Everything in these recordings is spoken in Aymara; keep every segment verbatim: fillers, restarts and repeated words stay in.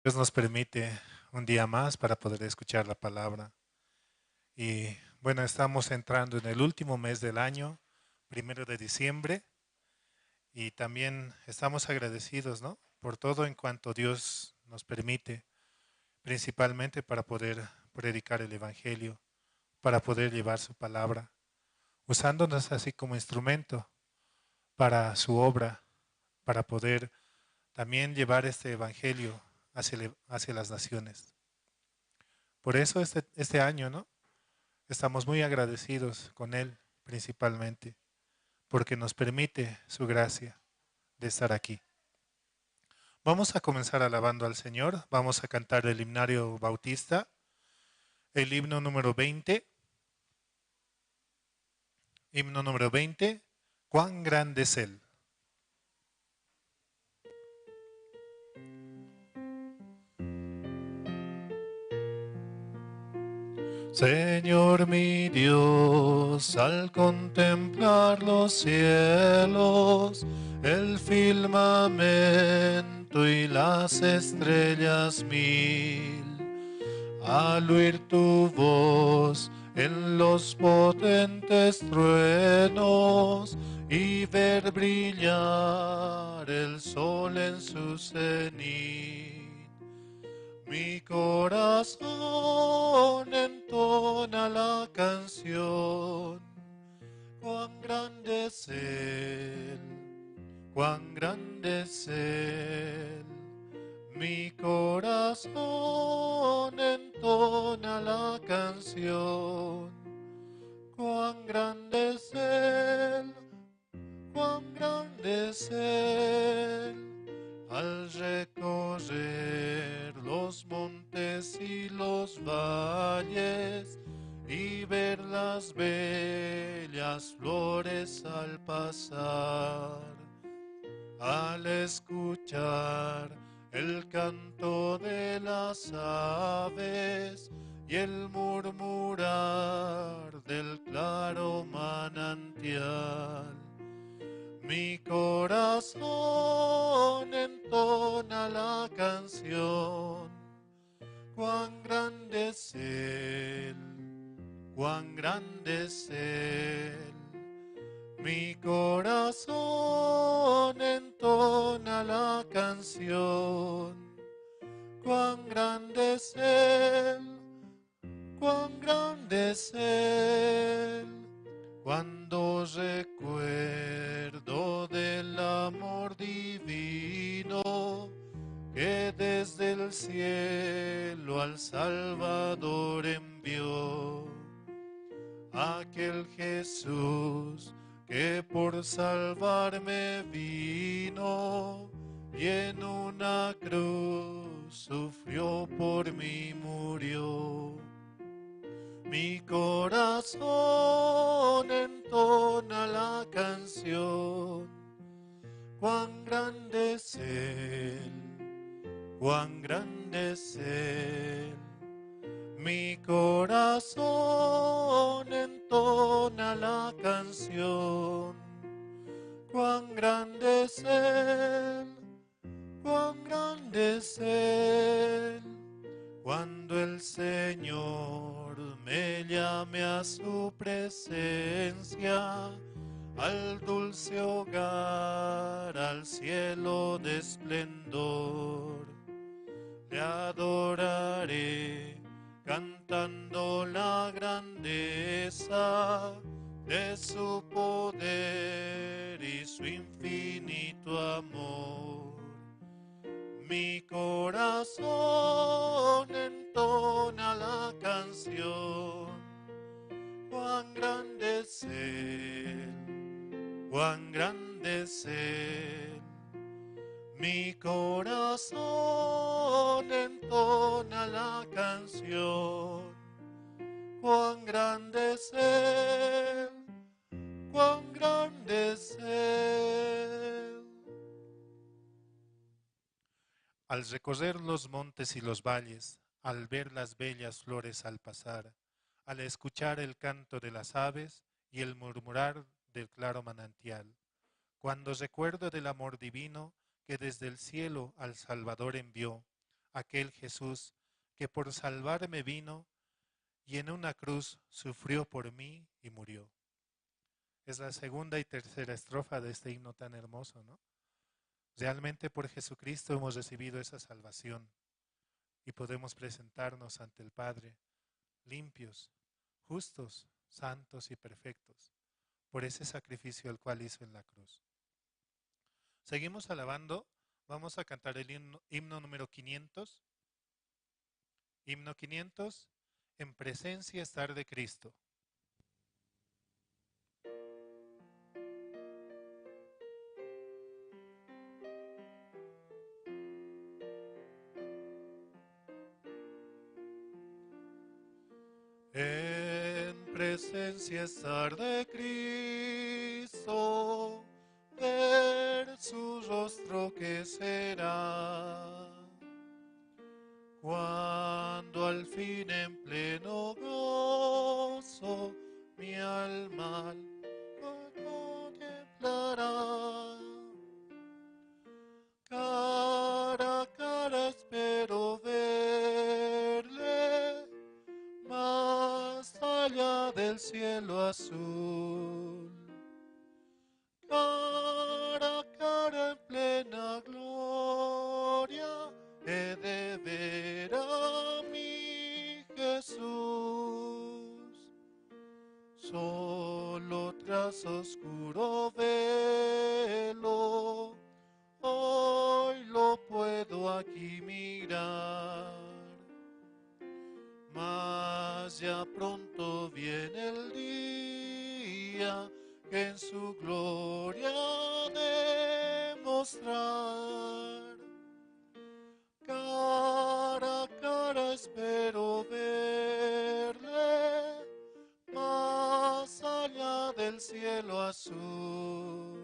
Dios nos permite un día más para poder escuchar la palabra. Y bueno, estamos entrando en el último mes del año, primero de diciembre, y también estamos agradecidos, ¿no? Por todo en cuanto Dios nos permite, principalmente para poder predicar el evangelio, para poder llevar su palabra, usándonos así como instrumento para su obra, para poder también llevar este evangelio hacia, le- hacia las naciones. Por eso este, este año, ¿no? Estamos muy agradecidos con Él principalmente, porque nos permite su gracia de estar aquí. Vamos a comenzar alabando al Señor, vamos a cantar el himnario bautista, el himno número veinte, himno número veinte, cuán grande es Él. Señor mi Dios, al contemplar los cielos, el firmamento y las estrellas mil, al oír tu voz en los potentes truenos y ver brillar el sol en su cenit. Mi corazón entona la canción, cuán grande es Él, cuán grande es Él. Mi corazón entona la canción, cuán grande es Él, cuán grande es Él. Al recorrer los montes y los valles y ver las bellas flores al pasar, al escuchar el canto de las aves y el murmurar del claro manantial. Mi corazón entona la canción, cuán grande es Él, cuán grande es Él. Mi corazón entona la canción, cuán grande es Él, cuán grande es Él. Cuando recuerdo del amor divino que desde el cielo al Salvador envió, aquel Jesús que por salvarme vino y en una cruz sufrió por mí murió. Mi corazón entona la canción, cuán grande es Él, cuán grande es Él. Mi corazón entona la canción, cuán grande es Él, cuán grande es Él. Cuando el Señor me llame a su presencia, al dulce hogar, al cielo de esplendor, le adoraré cantando la grandeza de su poder y su infinito amor. Mi corazón entona la canción, cuán grande es Él, cuán grande es Él. Mi corazón entona la canción, cuán grande es Él, cuán grande es Él. Al recorrer los montes y los valles, al ver las bellas flores al pasar, al escuchar el canto de las aves y el murmurar del claro manantial, cuando recuerdo del amor divino que desde el cielo al Salvador envió, aquel Jesús que por salvarme vino y en una cruz sufrió por mí y murió. Es la segunda y tercera estrofa de este himno tan hermoso, ¿no? Realmente por Jesucristo hemos recibido esa salvación y podemos presentarnos ante el Padre limpios, justos, santos y perfectos por ese sacrificio el cual hizo en la cruz. Seguimos alabando, vamos a cantar el himno, himno número quinientos. Himno quinientos, En presencia estar de Cristo. En presencia estar de Cristo, ver su rostro que será. Cuando al fin en pleno gozo mi alma lo contemplará. Cara a cara espero verle, más allá del cielo azul. Cara a cara en plena gloria he de ver a mi Jesús. Solo tras oscuro velo hoy lo puedo aquí mirar. Mas ya pronto viene el día que en su gloria ha de mostrar. Cara a cara espero verle, más allá del cielo azul.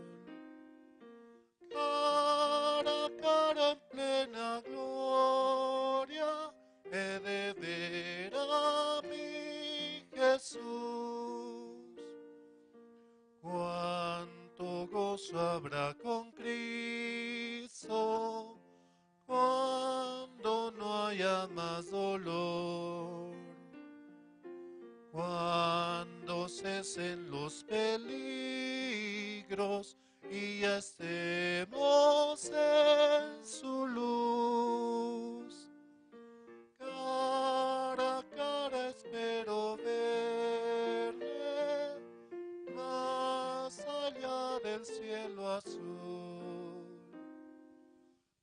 Cara a cara en plena gloria he de ver a mi Jesús. Cuánto gozo habrá con Cristo cuando no haya más dolor. Cuando cesen los peligros y ya estemos en su luz. Cara a cara espero verle, más allá del cielo azul.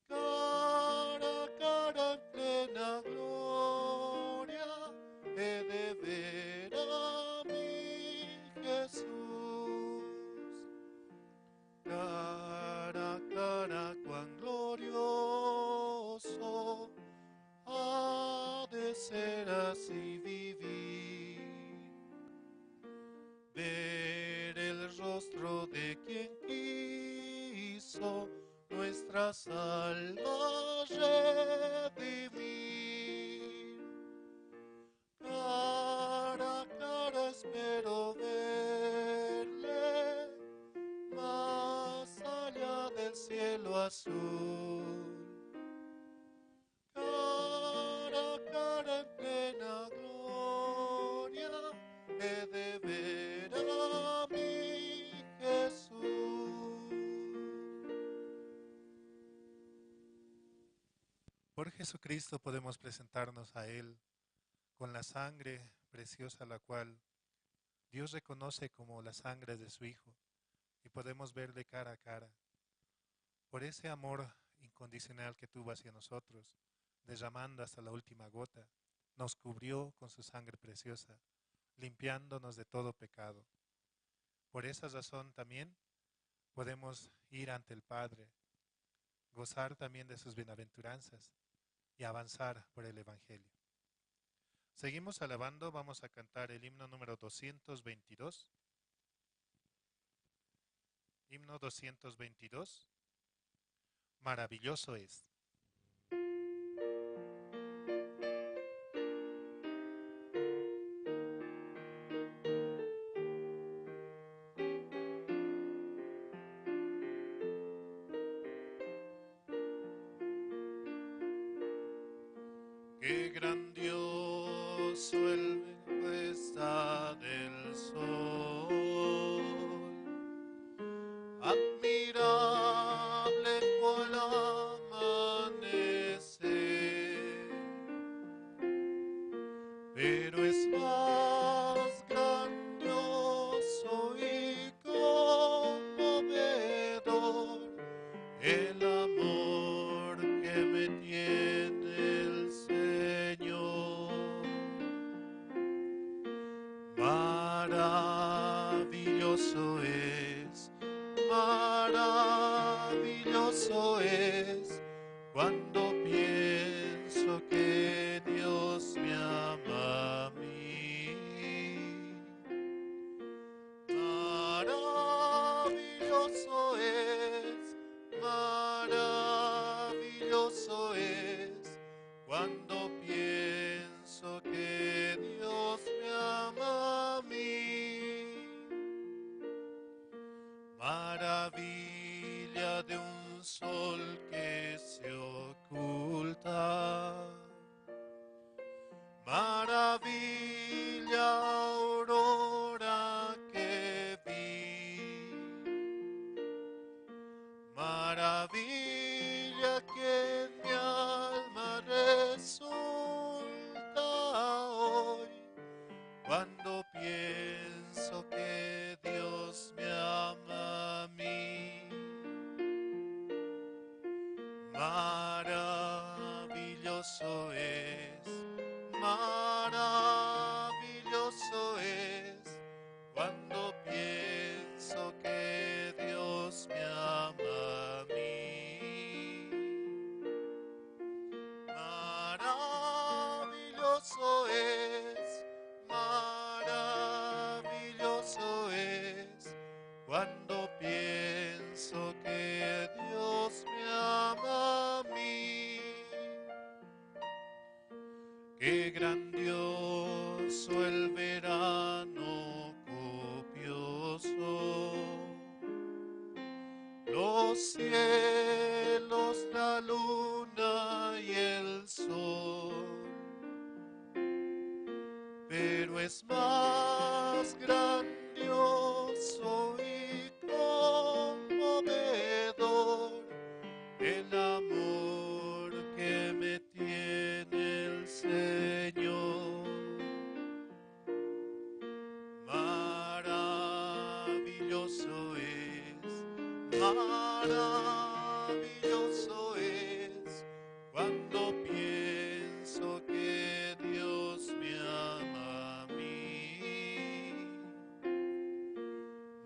Cara a cara en plena gloria he de ver a mi Jesús. Cara a cara cuán glorioso ha de ser así vivir. Ver el rostro de quien quiso nuestras almas redimir. Cara a cara espero verle, más allá del cielo azul. Cara a cara en plena gloria he de ver a mi Jesús. Por Jesucristo podemos presentarnos a Él con la sangre preciosa, la cual Dios reconoce como la sangre de su Hijo, y podemos verle cara a cara. Por ese amor incondicional que tuvo hacia nosotros, derramando hasta la última gota, nos cubrió con su sangre preciosa, limpiándonos de todo pecado. Por esa razón también podemos ir ante el Padre, gozar también de sus bienaventuranzas y avanzar por el Evangelio. Seguimos alabando, vamos a cantar el himno número doscientos veintidós. Himno doscientos veintidós. Maravilloso es. del sol, admirable cual amanecer, pero es más grandioso y conmovedor el amor que me tiene el Señor. Maravilloso es, maravilloso es cuando pienso que Dios me ama a mí. Maravilloso es, maravilloso es cuando pienso que Dios me ama a mí. Maravilla de un sol que se oculta, maravilla aurora que vi, maravilla que en mi alma resulta hoy, cuando pienso que Dios me ama a mí. Maravilloso es, maravilloso es cuando pienso que Dios me ama a mí. Maravilloso es, maravilloso es cuando pienso que Dios me ama a mí. Qué grandioso el verano copioso, los cielos, la luna y el sol. Pero es más grandioso y conmovedor el amor que me tiene el Señor. Maravilloso es, maravilloso es cuando pienso que Dios me ama a mí.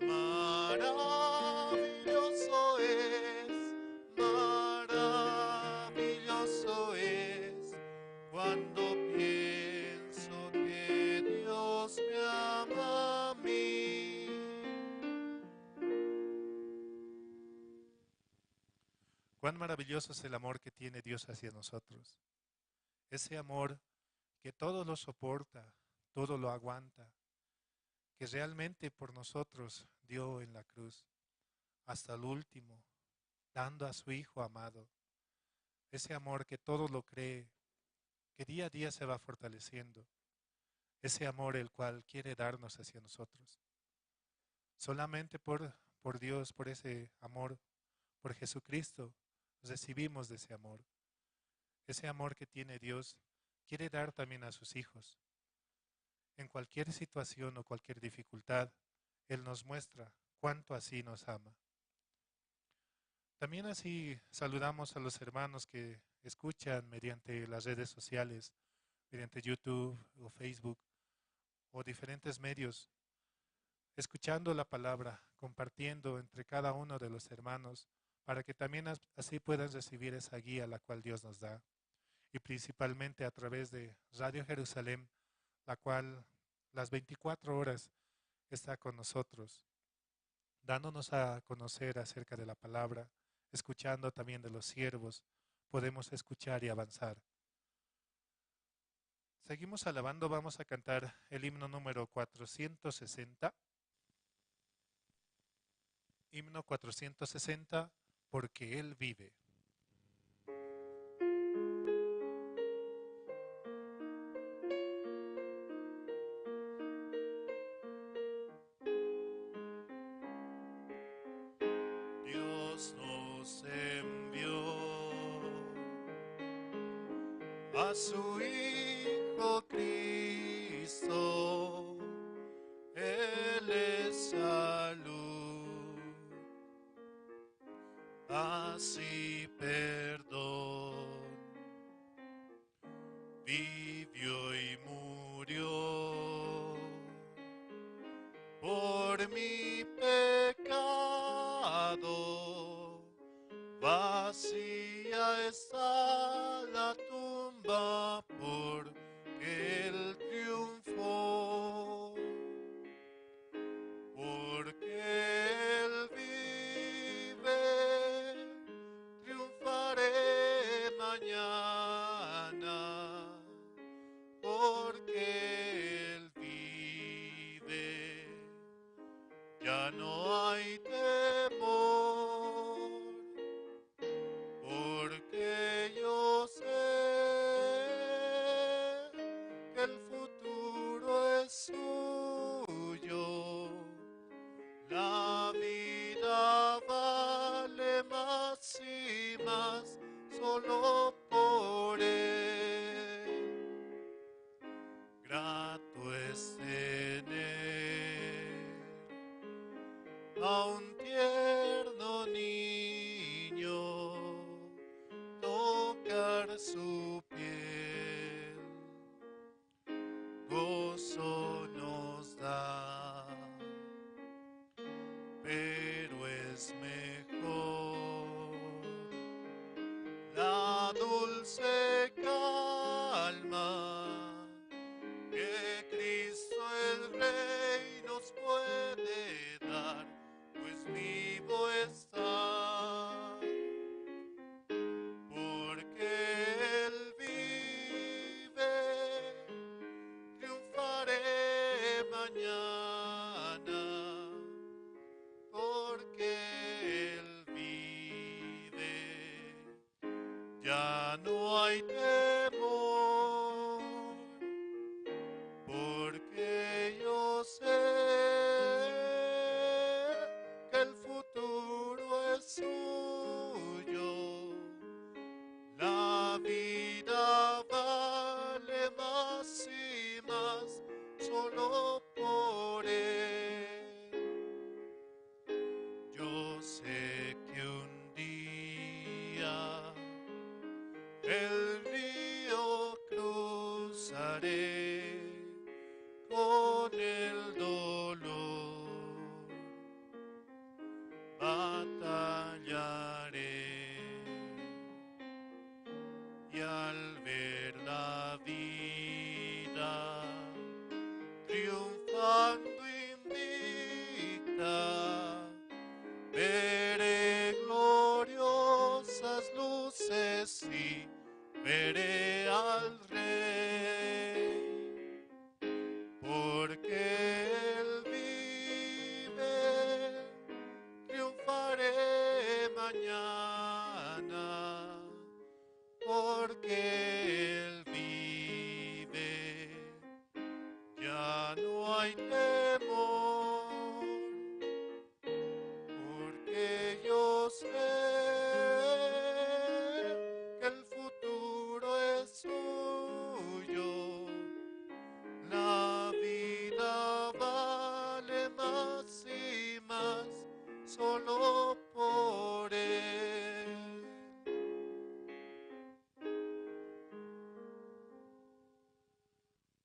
Maravilloso es, maravilloso es cuando pienso que Dios me ama a mí. Cuán maravilloso es el amor que tiene Dios hacia nosotros. Ese amor que todo lo soporta, todo lo aguanta, que realmente por nosotros dio en la cruz, hasta el último, dando a su Hijo amado. Ese amor que todo lo cree, que día a día se va fortaleciendo. Ese amor el cual quiere darnos hacia nosotros. Solamente por, por Dios, por ese amor, por Jesucristo, recibimos de ese amor. Ese amor que tiene Dios quiere dar también a sus hijos. En cualquier situación o cualquier dificultad, Él nos muestra cuánto así nos ama. También así saludamos a los hermanos que escuchan mediante las redes sociales, mediante YouTube o Facebook o diferentes medios, escuchando la palabra, compartiendo entre cada uno de los hermanos, para que también as-, así puedan recibir esa guía la cual Dios nos da, y principalmente a través de Radio Jerusalén, la cual las veinticuatro horas está con nosotros, dándonos a conocer acerca de la palabra, escuchando también de los siervos, podemos escuchar y avanzar. Seguimos alabando, vamos a cantar el himno número cuatrocientos sesenta. Himno cuatrocientos sesenta, Porque Él vive. Envió a su Hijo Cristo, Él es salud, paz y perdón. Vivió y murió por mi pecado. Vacía está la tumba porque Él triunfó. Porque Él vive, triunfaré mañana. Porque Él vive, ya no hay temor. Porque yo sé que el futuro es suyo. La vida vale más y más solo por Él. Grato es tener a un tierno niño, tocar su piel, gozo nos da, pero es mejor la dulce calma que Cristo el Rey nos puede dar, pues vivo está. Porque Él vive, triunfaré mañana. Porque Él vive, ya no hay temor, porque yo sé que el futuro es suyo. La vida vale más y más solo por Él. Yo sé que un día el río cruzaré con el dolor. Batallaré y al ver la vida triunfando invicta, veré gloriosas luces y veré al Rey. Porque Él vive, triunfaré mañana. Porque Él vive, ya no hay temor. Porque yo sé que el futuro es suyo. La vida vale más y más solo por Él.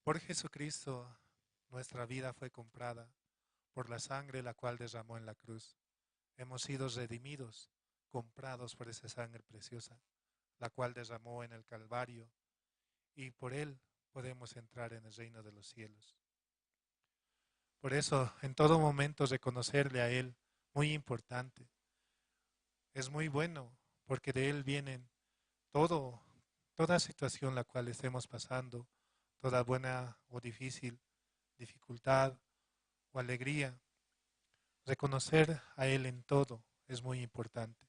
Por Jesucristo, nuestra vida fue comprada. Por la sangre la cual derramó en la cruz. Hemos sido redimidos, comprados por esa sangre preciosa, la cual derramó en el Calvario, y por Él podemos entrar en el reino de los cielos. Por eso, en todo momento reconocerle a Él, muy importante. Es muy bueno, porque de Él vienen todo, toda situación la cual estemos pasando, toda buena o difícil, dificultad o alegría. Reconocer a Él en todo es muy importante.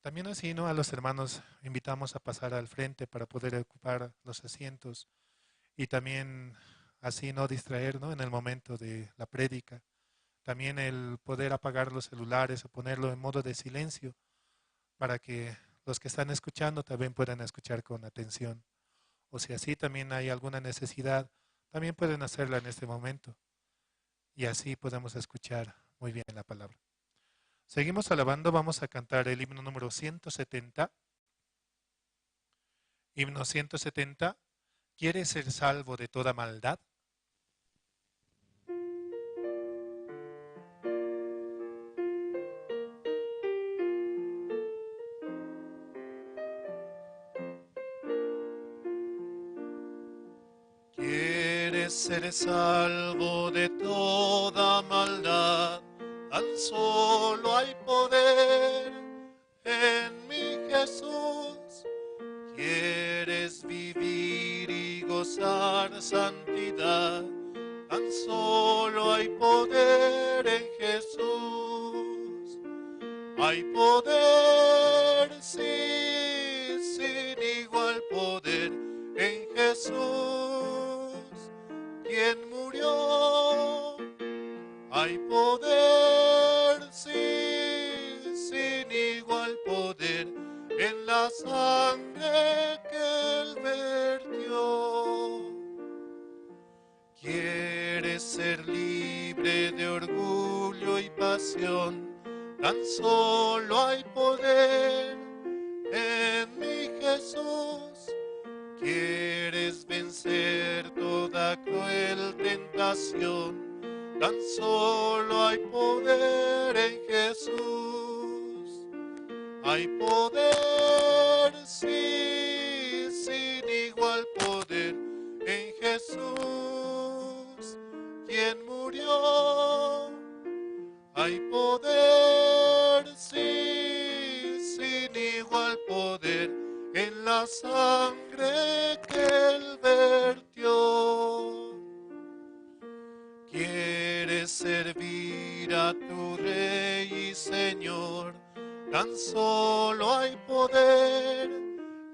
También así, ¿no? A los hermanos invitamos a pasar al frente para poder ocupar los asientos y también así no distraer, ¿no? En el momento de la prédica. También el poder apagar los celulares o ponerlo en modo de silencio para que los que están escuchando también puedan escuchar con atención. O si así también hay alguna necesidad, también pueden hacerla en este momento. Y así podemos escuchar muy bien la palabra. Seguimos alabando, vamos a cantar el himno número ciento setenta. Himno ciento setenta. ¿Quieres ser salvo de toda maldad? ¿Quieres ser salvo de toda maldad? Tan solo hay poder en mi Jesús. ¿Quieres vivir y gozar santidad? Tan solo hay poder en Jesús. Hay poder, sí, sin igual poder en Jesús, quien murió. Hay poder, sí, sin igual poder en la sangre que él vertió. ¿Quieres ser libre de orgullo y pasión? Tan solo hay poder en mi Jesús. ¿Quieres vencer toda cruel tentación? Tan solo hay poder en Jesús. Hay poder, sí, sin igual poder en Jesús, quien murió. Hay poder, sí, sin igual poder en la sangre que él vertió. ¿Quieres servir a tu Rey y Señor? Tan solo hay poder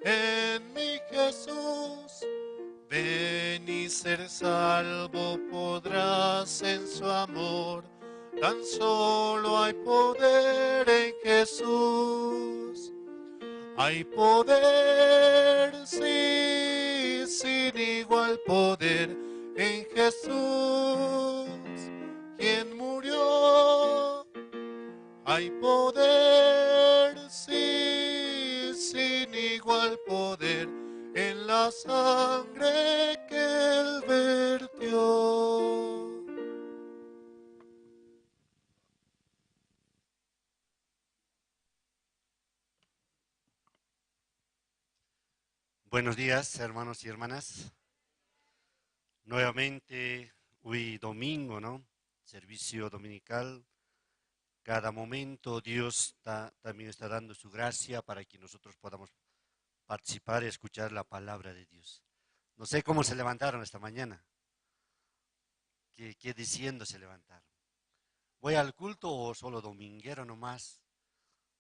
en mi Jesús. Ven y ser salvo podrás en su amor. Tan solo hay poder en Jesús. Hay poder, sí, sin igual poder en Jesús, quien murió. Hay poder, sí, sin igual poder en la sangre que él vertió. Buenos días, hermanos y hermanas. Nuevamente, hoy domingo, ¿no? Servicio dominical. Cada momento Dios ta-, también está dando su gracia para que nosotros podamos participar y escuchar la palabra de Dios. No sé cómo se levantaron esta mañana. ¿Qué, qué diciendo se levantaron? ¿Voy al culto o solo dominguero nomás?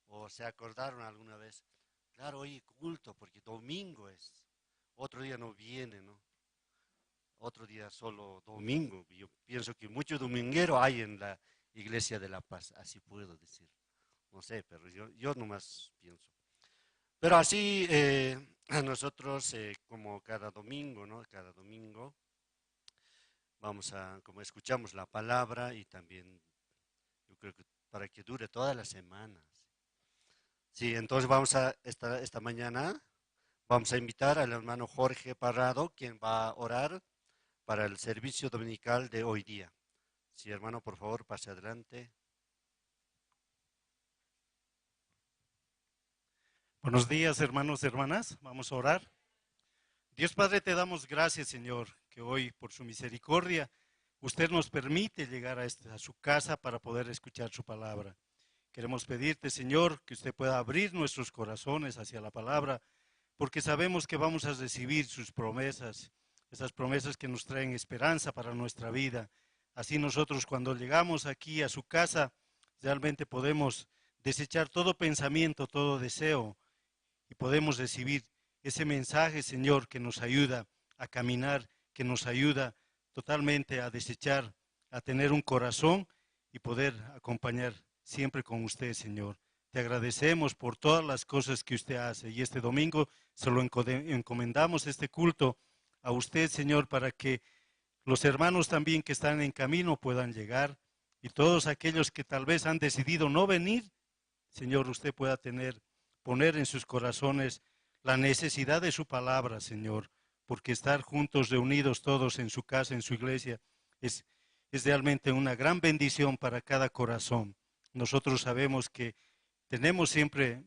¿O se acordaron alguna vez? Claro, hoy culto, porque domingo es. Otro día no viene, ¿no? Otro día solo domingo. Yo pienso que mucho dominguero hay en la iglesia de La Paz, así puedo decir. No sé, pero yo, yo nomás pienso. Pero así, eh, a nosotros, eh, como cada domingo, ¿no? Cada domingo vamos a, como escuchamos la palabra y también yo creo que para que dure toda la semana. Sí, entonces vamos a, esta, esta mañana vamos a invitar al hermano Jorge Parrado, quien va a orar para el servicio dominical de hoy día. Sí, hermano, por favor, pase adelante. Buenos días, hermanos, hermanas. Vamos a orar. Dios Padre, te damos gracias, Señor, que hoy, por su misericordia, usted nos permite llegar a esta, a su casa para poder escuchar su palabra. Queremos pedirte, Señor, que usted pueda abrir nuestros corazones hacia la palabra, porque sabemos que vamos a recibir sus promesas, esas promesas que nos traen esperanza para nuestra vida. Así nosotros, cuando llegamos aquí a su casa, realmente podemos desechar todo pensamiento, todo deseo, y podemos recibir ese mensaje, Señor, que nos ayuda a caminar, que nos ayuda totalmente a desechar, a tener un corazón y poder acompañar siempre con usted, Señor. Te agradecemos por todas las cosas que usted hace. Y este domingo se lo encode-, encomendamos este culto a usted, Señor, para que los hermanos también que están en camino puedan llegar y todos aquellos que tal vez han decidido no venir, Señor, usted pueda tener, poner en sus corazones la necesidad de su palabra, Señor, porque estar juntos, reunidos todos en su casa, en su iglesia, es, es realmente una gran bendición para cada corazón. Nosotros sabemos que tenemos siempre,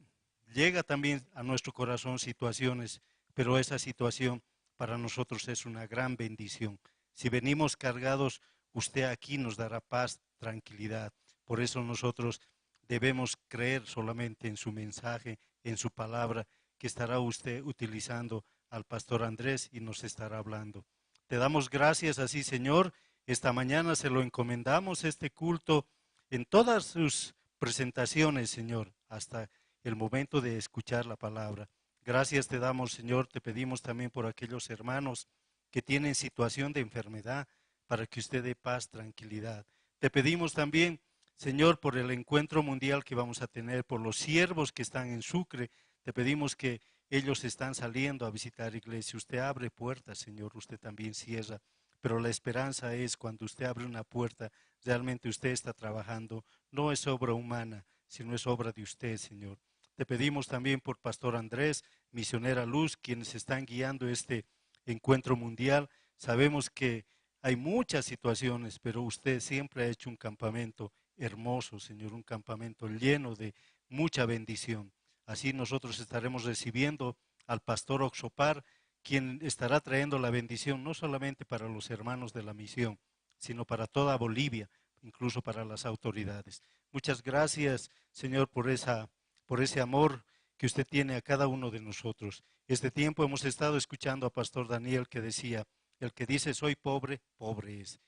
llega también a nuestro corazón situaciones, pero esa situación para nosotros es una gran bendición. Si venimos cargados, usted aquí nos dará paz, tranquilidad. Por eso nosotros debemos creer solamente en su mensaje, en su palabra, que estará usted utilizando al pastor Andrés y nos estará hablando. Te damos gracias así, Señor. Esta mañana se lo encomendamos este culto en todas sus presentaciones, Señor, hasta el momento de escuchar la palabra. Gracias te damos, Señor. Te pedimos también por aquellos hermanos que tienen situación de enfermedad, para que usted dé paz, tranquilidad. Te pedimos también, Señor, por el encuentro mundial que vamos a tener, por los siervos que están en Sucre. Te pedimos que ellos están saliendo a visitar iglesia. Usted abre puertas, Señor, usted también cierra. Pero la esperanza es cuando usted abre una puerta, realmente usted está trabajando. No es obra humana, sino es obra de usted, Señor. Te pedimos también por Pastor Andrés, Misionera Luz, quienes están guiando este encuentro mundial. Sabemos que hay muchas situaciones, pero usted siempre ha hecho un campamento hermoso, Señor, un campamento lleno de mucha bendición. Así nosotros estaremos recibiendo al pastor Oxopar, quien estará trayendo la bendición no solamente para los hermanos de la misión, sino para toda Bolivia, incluso para las autoridades. Muchas gracias, Señor, por esa, por ese amor que usted tiene a cada uno de nosotros. Este tiempo hemos estado escuchando a Pastor Daniel que decía: "El que dice soy pobre, pobre es".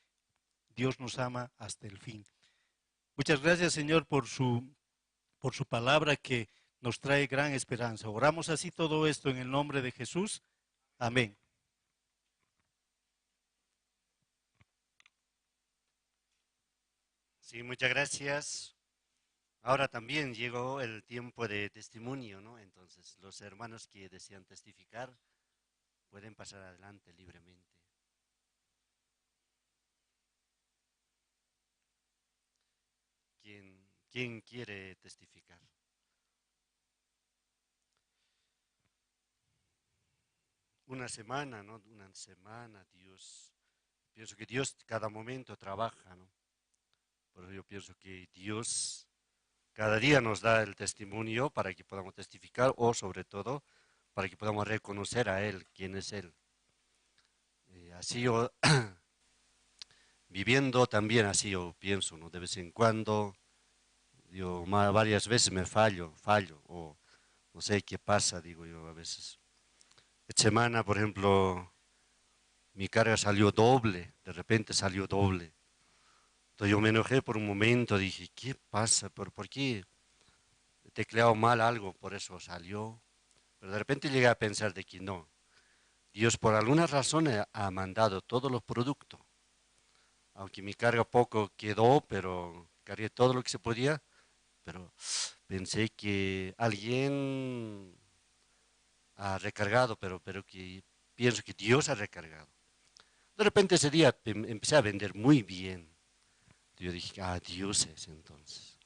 Dios nos ama hasta el fin. Muchas gracias, Señor, por su, por su palabra que nos trae gran esperanza. Oramos así todo esto en el nombre de Jesús. Amén. Sí, muchas gracias. Ahora también llegó el tiempo de testimonio, ¿no? Entonces, los hermanos que desean testificar pueden pasar adelante libremente. ¿Quién, quién quiere testificar? Una semana, ¿no? Una semana, Dios, pienso que Dios cada momento trabaja, ¿no? Por eso yo pienso que Dios cada día nos da el testimonio para que podamos testificar o sobre todo para que podamos reconocer a Él, quién es Él. Eh, así yo, viviendo también así yo pienso, ¿no? De vez en cuando, yo ma-, varias veces me fallo, fallo, o no sé qué pasa, digo yo a veces. Esta semana, por ejemplo, mi carga salió doble, de repente salió doble. Entonces yo me enojé por un momento, dije, ¿qué pasa? ¿Por, por qué he tecleado mal algo? Por eso salió. Pero de repente llegué a pensar de que no. Dios por alguna razón ha, ha mandado todos los productos. Aunque mi carga poco quedó, pero cargué todo lo que se podía. Pero pensé que alguien ha recargado, pero, pero que pienso que Dios ha recargado. De repente ese día em-, empecé a vender muy bien. Yo dije, ah, Dios es entonces.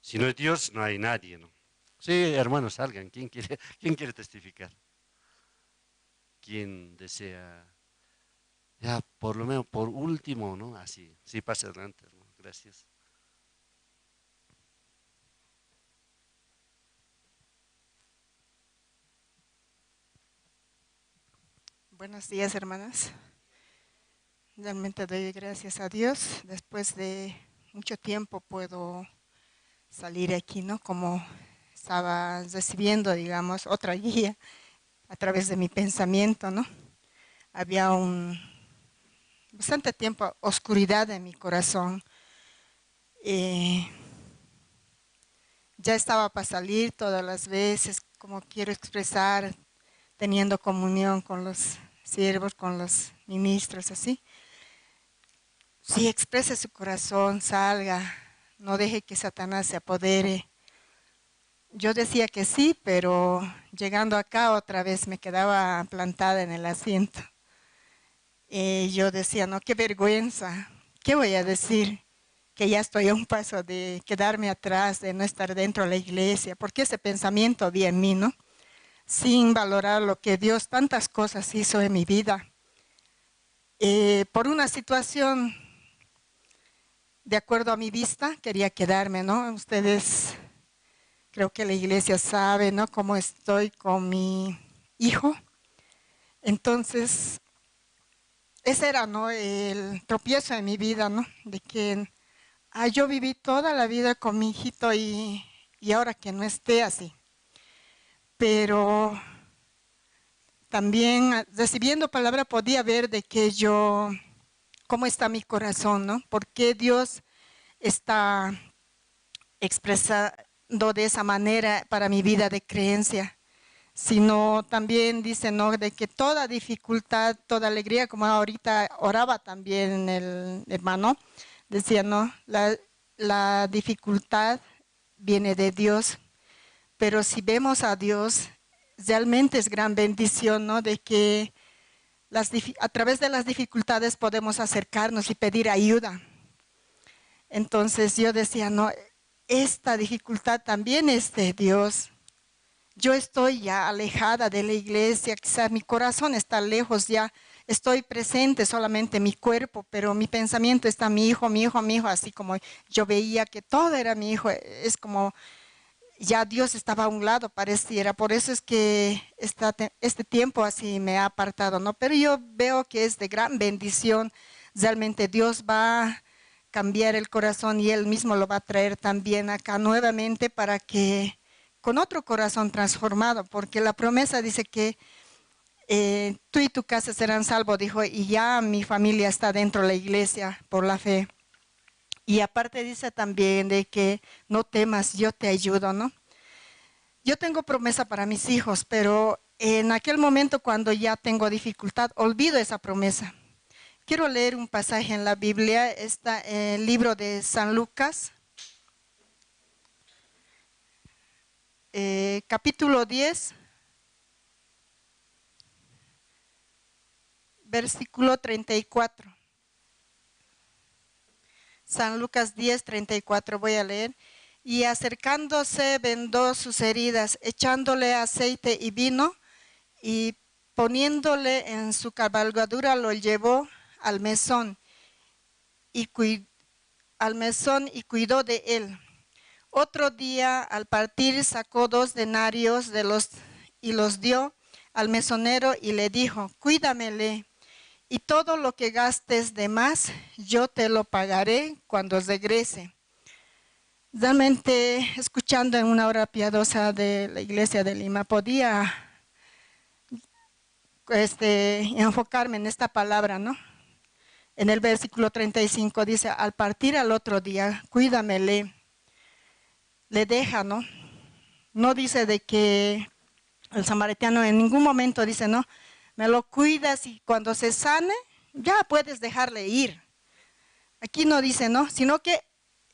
Si no es Dios, no hay nadie, ¿no? Sí, hermanos, salgan. ¿Quién quiere, quién quiere testificar? ¿Quién desea? Ya, por lo menos, por último, ¿no? Así. Sí, pase adelante, hermano. Gracias. Buenos días, hermanas. Realmente doy gracias a Dios. Después de mucho tiempo puedo salir aquí, ¿no? Como estaba recibiendo, digamos, otra guía a través de mi pensamiento, ¿no? Había un bastante tiempo oscuridad en mi corazón. Eh, ya estaba para salir todas las veces, como quiero expresar, teniendo comunión con los siervos, con los ministros, así. Sí, exprese su corazón, salga, no deje que Satanás se apodere. Yo decía que sí, pero llegando acá otra vez me quedaba plantada en el asiento. Y yo decía, no, qué vergüenza, ¿qué voy a decir? Que ya estoy a un paso de quedarme atrás, de no estar dentro de la iglesia, porque ese pensamiento había en mí, ¿no? Sin valorar lo que Dios tantas cosas hizo en mi vida. Eh, por una situación, de acuerdo a mi vista, quería quedarme, ¿no? Ustedes, creo que la iglesia sabe, ¿no? Cómo estoy con mi hijo. Entonces, ese era, ¿no? El tropiezo de mi vida, ¿no? De que, ah, yo viví toda la vida con mi hijito y, y ahora que no esté así. Pero también, ah, recibiendo palabra podía ver de que yo, cómo está mi corazón, ¿no? Por qué Dios está expresando de esa manera para mi vida de creencia. Sino también dice, ¿no? De que toda dificultad, toda alegría, como ahorita oraba también el hermano, decía, ¿no? La, la dificultad viene de Dios. Pero si vemos a Dios, realmente es gran bendición, ¿no? De que las difi-, a través de las dificultades podemos acercarnos y pedir ayuda. Entonces yo decía, no, esta dificultad también es de Dios. Yo estoy ya alejada de la iglesia, quizás mi corazón está lejos ya, estoy presente solamente mi cuerpo, pero mi pensamiento está mi hijo, mi hijo, mi hijo, así como yo veía que todo era mi hijo, es como ya Dios estaba a un lado, pareciera. Por eso es que esta te-, este tiempo así me ha apartado, ¿no? Pero yo veo que es de gran bendición. Realmente Dios va a cambiar el corazón y Él mismo lo va a traer también acá nuevamente para que con otro corazón transformado, porque la promesa dice que, eh, tú y tu casa serán salvos, dijo, y ya mi familia está dentro de la iglesia por la fe. Y aparte dice también de que no temas, yo te ayudo, ¿no? Yo tengo promesa para mis hijos, pero en aquel momento cuando ya tengo dificultad, olvido esa promesa. Quiero leer un pasaje en la Biblia, está en el libro de San Lucas, eh, capítulo diez, versículo treinta y cuatro. San Lucas diez, treinta y cuatro, voy a leer. Y acercándose, vendó sus heridas, echándole aceite y vino, y poniéndole en su cabalgadura, lo llevó al mesón y cui-, al mesón y cuidó de él. Otro día, al partir, sacó dos denarios de los, y los dio al mesonero y le dijo: "Cuídamele, y todo lo que gastes de más, yo te lo pagaré cuando regrese". Realmente, escuchando en una hora piadosa de la iglesia de Lima, podía, este, enfocarme en esta palabra, ¿no? En el versículo treinta y cinco dice: "Al partir al otro día, cuídamele", le deja, ¿no? No dice de que el samaritano en ningún momento dice: "No, me lo cuidas y cuando se sane, ya puedes dejarle ir". Aquí no dice, ¿no? Sino que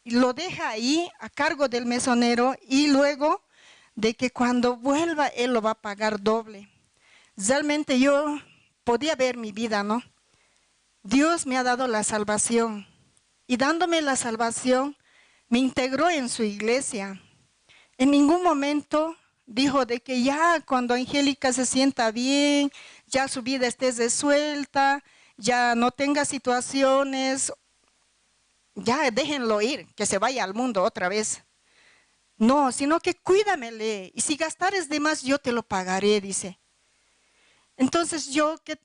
lo deja ahí a cargo del mesonero y luego de que cuando vuelva, él lo va a pagar doble. Realmente yo podía ver mi vida, ¿no? Dios me ha dado la salvación y dándome la salvación, me integró en su iglesia. En ningún momento dijo de que ya cuando Angélica se sienta bien, ya su vida esté resuelta, ya no tenga situaciones, ya déjenlo ir, que se vaya al mundo otra vez. No, sino que cuídamele, y si gastares de más, yo te lo pagaré, dice. Entonces yo que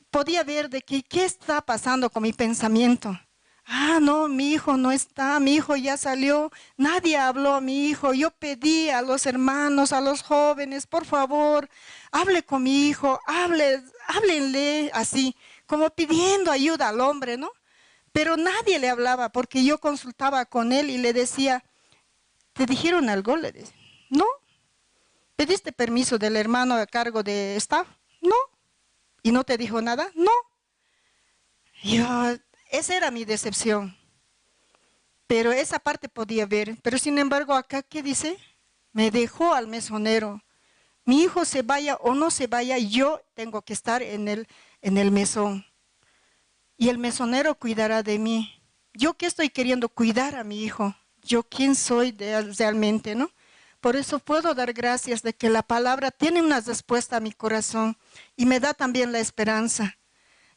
podía ver de que, ¿qué está pasando con mi pensamiento? Ah, no, mi hijo no está, mi hijo ya salió, nadie habló a mi hijo. Yo pedí a los hermanos, a los jóvenes, por favor, hable con mi hijo, hable, háblenle así, como pidiendo ayuda al hombre, ¿no? Pero nadie le hablaba porque yo consultaba con él y le decía: "¿Te dijeron algo?", le decía. "No". "¿Pediste permiso del hermano a cargo de staff?". "No". "¿Y no te dijo nada?". "No". Yo, Esa era mi decepción. Pero esa parte podía ver. Pero sin embargo, acá, ¿qué dice? Me dejó al mesonero. Mi hijo se vaya o no se vaya, yo tengo que estar en el, en el mesón. Y el mesonero cuidará de mí. ¿Yo qué estoy queriendo cuidar a mi hijo? ¿Yo quién soy de, realmente, no? Por eso puedo dar gracias de que la palabra tiene una respuesta a mi corazón y me da también la esperanza.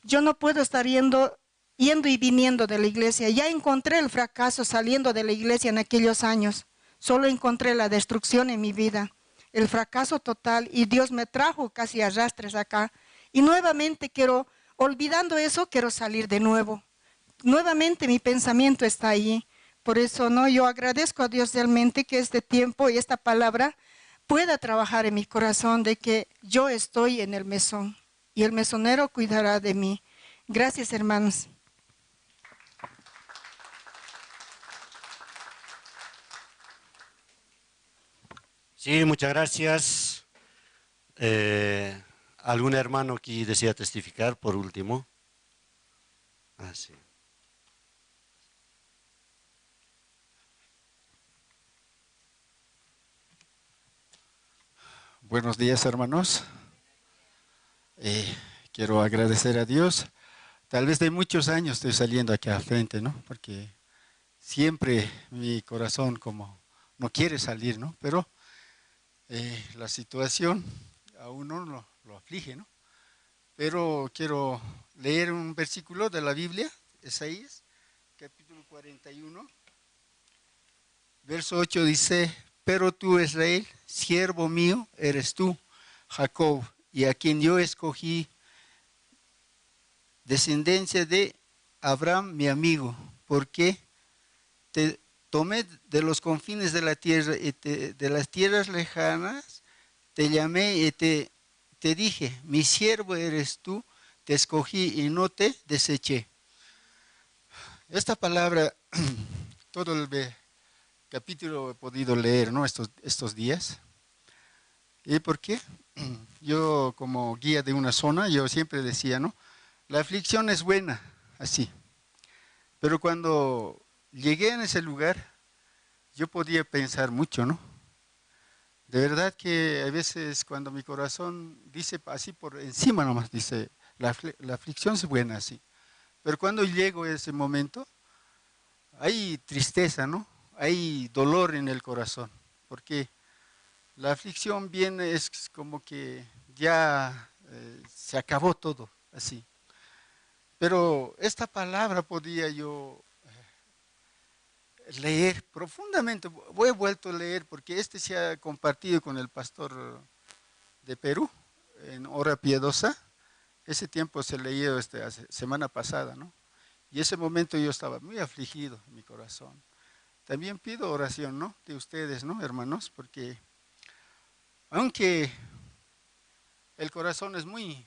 Yo no puedo estar yendo, yendo y viniendo de la iglesia. Ya encontré el fracaso saliendo de la iglesia en aquellos años. Solo encontré la destrucción en mi vida, el fracaso total, y Dios me trajo casi a rastres acá. Y nuevamente quiero, olvidando eso, quiero salir de nuevo. Nuevamente mi pensamiento está allí. Por eso, ¿no? Yo agradezco a Dios realmente que este tiempo y esta palabra pueda trabajar en mi corazón de que yo estoy en el mesón y el mesonero cuidará de mí. Gracias, hermanos. Sí, muchas gracias. Eh, ¿algún hermano que desea testificar por último? Ah, sí. Buenos días, hermanos. Eh, quiero agradecer a Dios. Tal vez de muchos años estoy saliendo aquí al frente, ¿no? Porque siempre mi corazón como no quiere salir, ¿no? Pero eh, la situación a uno lo, lo aflige, ¿no? Pero quiero leer un versículo de la Biblia, Isaías, capítulo cuarenta y uno, verso ocho dice: "Pero tú, Israel, siervo mío eres tú, Jacob, y a quien yo escogí, descendencia de Abraham, mi amigo, porque te tomé de los confines de la tierra, y te- de las tierras lejanas, te llamé y te, te dije, mi siervo eres tú, te escogí y no te deseché". Esta palabra, todo el ve- capítulo he podido leer, ¿no? Estos, estos días. ¿Y por qué? Yo como guía de una zona, yo siempre decía, ¿no? La aflicción es buena, así. Pero cuando llegué en ese lugar, yo podía pensar mucho, ¿no? De verdad que a veces cuando mi corazón dice así por encima nomás, dice, la, afli- la aflicción es buena, así. Pero cuando llego a ese momento, hay tristeza, ¿no? Hay dolor en el corazón, porque la aflicción viene, es como que ya eh, se acabó todo, así. Pero esta palabra podía yo eh, leer profundamente, he vuelto a leer, porque este se ha compartido con el pastor de Perú, en Hora Piedosa, ese tiempo se leyó este, hace- semana pasada, ¿no? Y ese momento yo estaba muy afligido en mi corazón. También pido oración, ¿no? De ustedes, ¿no, hermanos? Porque aunque el corazón es muy,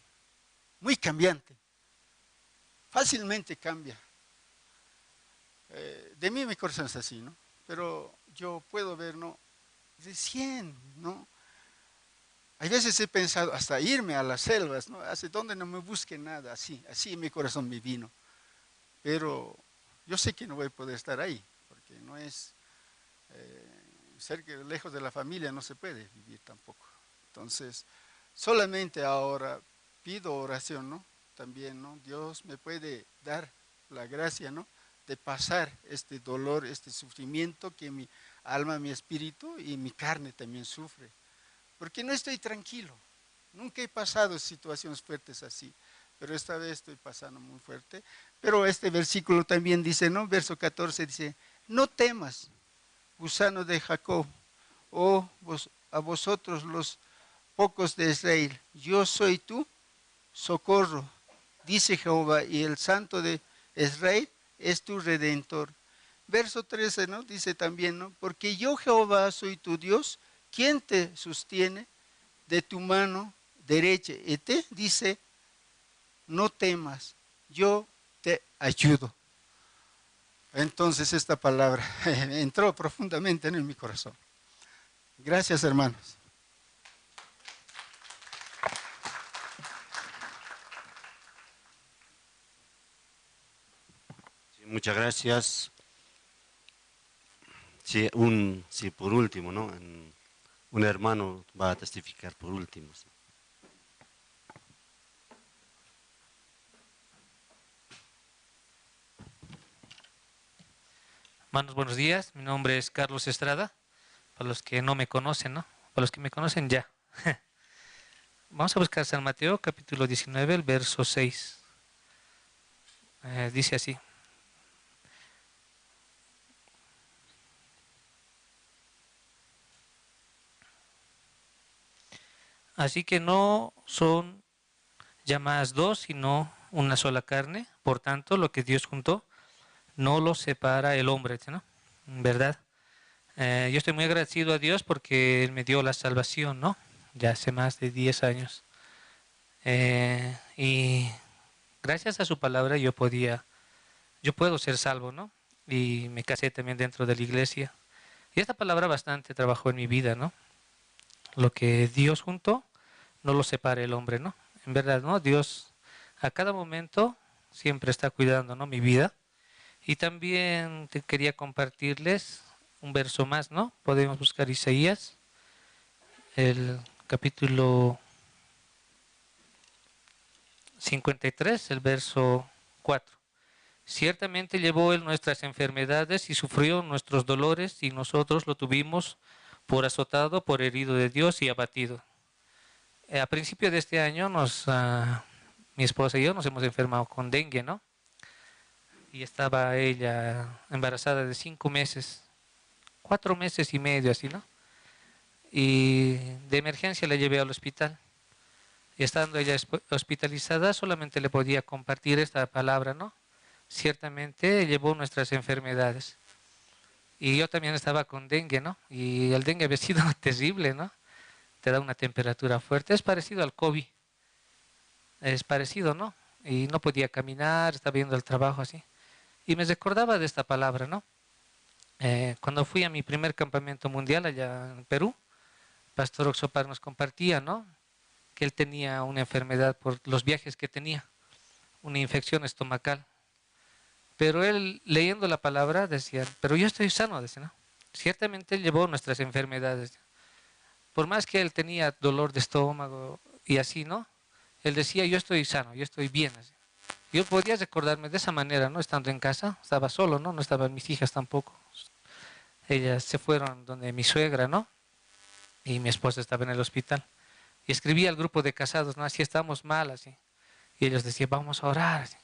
muy cambiante, fácilmente cambia. Eh, de mí mi corazón es así, ¿no? Pero yo puedo ver, ¿no? Recién, ¿no? Hay veces he pensado hasta irme a las selvas, ¿no? Hacia donde no me busque nada, así, así mi corazón me vino. Pero yo sé que no voy a poder estar ahí, porque no es, eh, cerca, lejos de la familia no se puede vivir tampoco. Entonces, solamente ahora pido oración, ¿no? También, ¿no? Dios me puede dar la gracia, ¿no? De pasar este dolor, este sufrimiento que mi alma, mi espíritu y mi carne también sufre. Porque no estoy tranquilo. Nunca he pasado situaciones fuertes así, pero esta vez estoy pasando muy fuerte. Pero este versículo también dice, ¿no? Verso catorce dice, no temas, gusano de Jacob, o vos- a vosotros los pocos de Israel, yo soy tu socorro, dice Jehová, y el Santo de Israel es tu redentor. Verso trece, ¿no? Dice también, ¿no? Porque yo Jehová soy tu Dios, quien te sostiene de tu mano derecha, y te dice, no temas, yo te ayudo. Entonces esta palabra entró profundamente en mi corazón. Gracias, hermanos. Muchas gracias. Sí, un, sí, por último, ¿no? En- un hermano va a testificar por último, sí. Hermanos, buenos días. Mi nombre es Carlos Estrada. Para los que no me conocen, ¿no? Para los que me conocen, ya. Vamos a buscar San Mateo, capítulo diecinueve, el verso seis. Eh, dice así. Así que no son ya más dos, sino una sola carne. Por tanto, lo que Dios juntó, no lo separa el hombre, ¿no? ¿Verdad? Eh, yo estoy muy agradecido a Dios porque Él me dio la salvación, ¿no? Ya hace más de diez años. Eh, y gracias a su palabra yo podía, yo puedo ser salvo, ¿no? Y me casé también dentro de la iglesia. Y esta palabra bastante trabajó en mi vida, ¿no? Lo que Dios juntó, no lo separe el hombre, ¿no? En verdad, ¿no? Dios a cada momento siempre está cuidando, ¿no? Mi vida. Y también te quería compartirles un verso más, ¿no? Podemos buscar Isaías, el capítulo cincuenta y tres, el verso cuatro. Ciertamente llevó él nuestras enfermedades y sufrió nuestros dolores, y nosotros lo tuvimos por azotado, por herido de Dios y abatido. Eh, a principio de este año nos, ah, mi esposa y yo nos hemos enfermado con dengue, ¿no? Y estaba ella embarazada de cinco meses, cuatro meses y medio, así, ¿no? Y de emergencia la llevé al hospital. Y estando ella esp- hospitalizada, solamente le podía compartir esta palabra, ¿no? Ciertamente llevó nuestras enfermedades. Y yo también estaba con dengue, ¿no? Y el dengue había sido terrible, ¿no? Te da una temperatura fuerte. Es parecido al COVID. Es parecido, ¿no? Y no podía caminar, estaba yendo al trabajo así. Y me recordaba de esta palabra, ¿no? Eh, cuando fui a mi primer campamento mundial allá en Perú, Pastor Oxopar nos compartía, ¿no? Que él tenía una enfermedad por los viajes que tenía, una infección estomacal. Pero él, leyendo la palabra, decía, "Pero yo estoy sano", decía, ¿no? Ciertamente él llevó nuestras enfermedades. Por más que él tenía dolor de estómago y así, ¿no? Él decía, "Yo estoy sano, yo estoy bien", así. Yo podía recordarme de esa manera, ¿no? Estando en casa, estaba solo, ¿no? No estaban mis hijas tampoco. Ellas se fueron donde mi suegra, ¿no? Y mi esposa estaba en el hospital. Y escribí al grupo de casados, ¿no? "Así estamos mal", así. Y ellos decían, "Vamos a orar", así.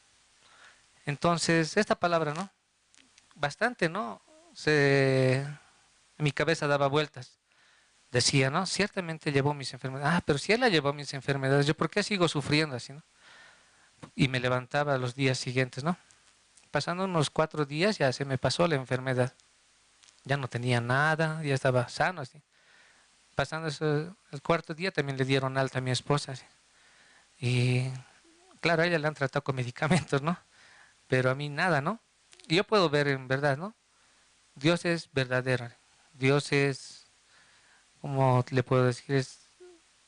Entonces, esta palabra, ¿no? Bastante, ¿no? Se, en mi cabeza daba vueltas. Decía, ¿no? "Ciertamente llevó mis enfermedades. Ah, pero si él la llevó mis enfermedades, ¿yo por qué sigo sufriendo así, no?". Y me levantaba los días siguientes, ¿no? Pasando unos cuatro días ya se me pasó la enfermedad. Ya no tenía nada, ya estaba sano, así. Pasando eso, el cuarto día también le dieron alta a mi esposa, así. Y claro, a ella le han tratado con medicamentos, ¿no? Pero a mí nada, ¿no? Y yo puedo ver en verdad, ¿no? Dios es verdadero. Dios es, ¿cómo le puedo decir? Es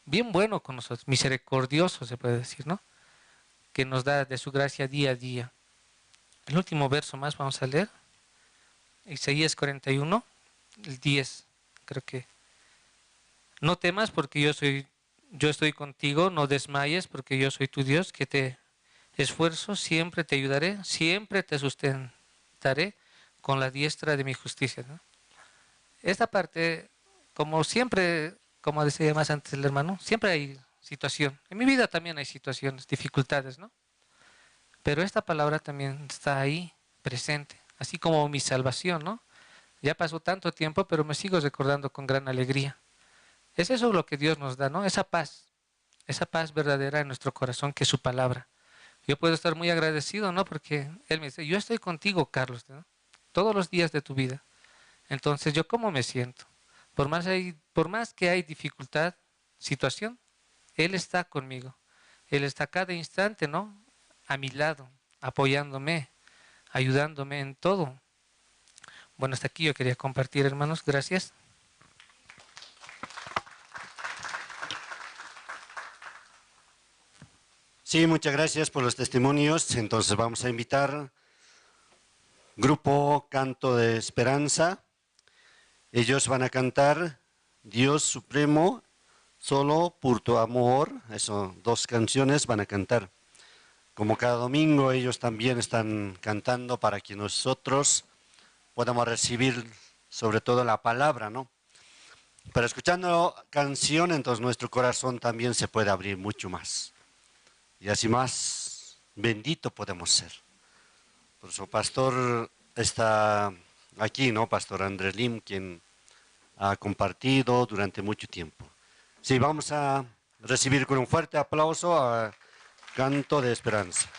bien bueno con nosotros, misericordioso se puede decir, ¿no? Que nos da de su gracia día a día. El último verso más vamos a leer. Isaías cuarenta y uno, el diez, creo que. "No temas porque yo soy, yo estoy contigo, no desmayes porque yo soy tu Dios, que te esfuerzo, siempre te ayudaré, siempre te sustentaré con la diestra de mi justicia", ¿no? Esta parte, como siempre, como decía más antes el hermano, siempre hay situación. En mi vida también hay situaciones, dificultades, ¿no? Pero esta palabra también está ahí, presente, así como mi salvación, ¿no? Ya pasó tanto tiempo, pero me sigo recordando con gran alegría. Es eso lo que Dios nos da, ¿no? Esa paz, esa paz verdadera en nuestro corazón que es su palabra. Yo puedo estar muy agradecido, ¿no? Porque Él me dice, "Yo estoy contigo, Carlos, ¿no? Todos los días de tu vida". Entonces, ¿yo cómo me siento? Por más hay, por más que hay dificultad, situación, Él está conmigo. Él está cada instante, ¿no? A mi lado, apoyándome, ayudándome en todo. Bueno, hasta aquí yo quería compartir, hermanos. Gracias. Sí, muchas gracias por los testimonios. Entonces vamos a invitar Grupo Canto de Esperanza. Ellos van a cantar Dios Supremo, Solo por tu amor. Eso, dos canciones van a cantar. Como cada domingo, ellos también están cantando para que nosotros podamos recibir sobre todo la palabra, ¿no? Pero escuchando canción, entonces nuestro corazón también se puede abrir mucho más. Y así más bendito podemos ser. Por eso, pastor está aquí, ¿no? Pastor André Lim, quien ha compartido durante mucho tiempo. Sí, vamos a recibir con un fuerte aplauso a Canto de Esperanza.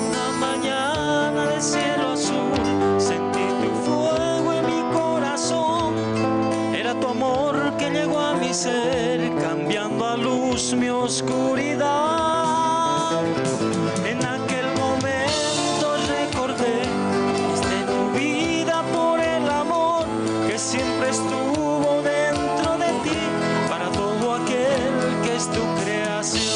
Una mañana de cielo azul, sentí tu fuego en mi corazón. Era tu amor que llegó a mi ser, cambiando a luz mi oscuridad. En aquel momento recordé de tu vida por el amor que siempre estuvo dentro de ti para todo aquel que es tu creación.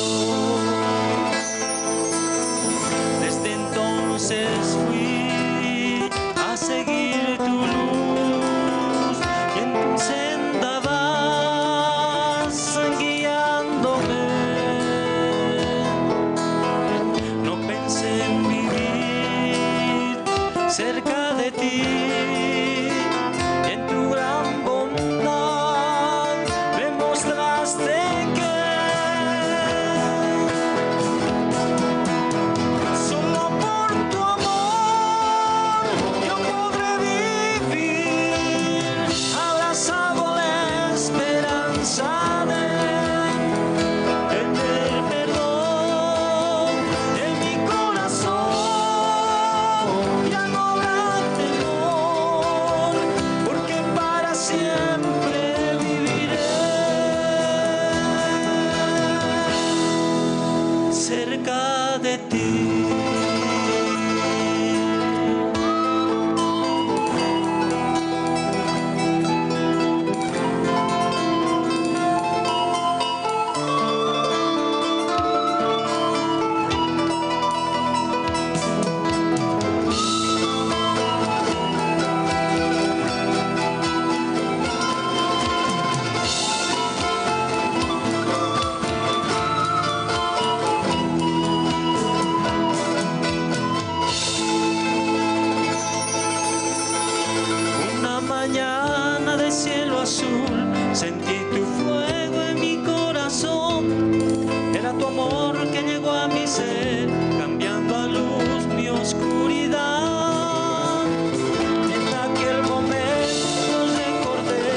Desde entonces fui a seguir tu luz y en tu senda vas guiándome. No pensé en vivir cerca de ti, en tu gran bondad me mostraste que solo por tu amor yo podré vivir. Abrazado la esperanza de tener perdón en mi corazón, ya no habrá temor, porque para siempre viviré cerca de ti. Una mañana de cielo azul, sentí tu fuego en mi corazón. Era tu amor que llegó a mi ser, cambiando a luz mi oscuridad. En aquel momento recordé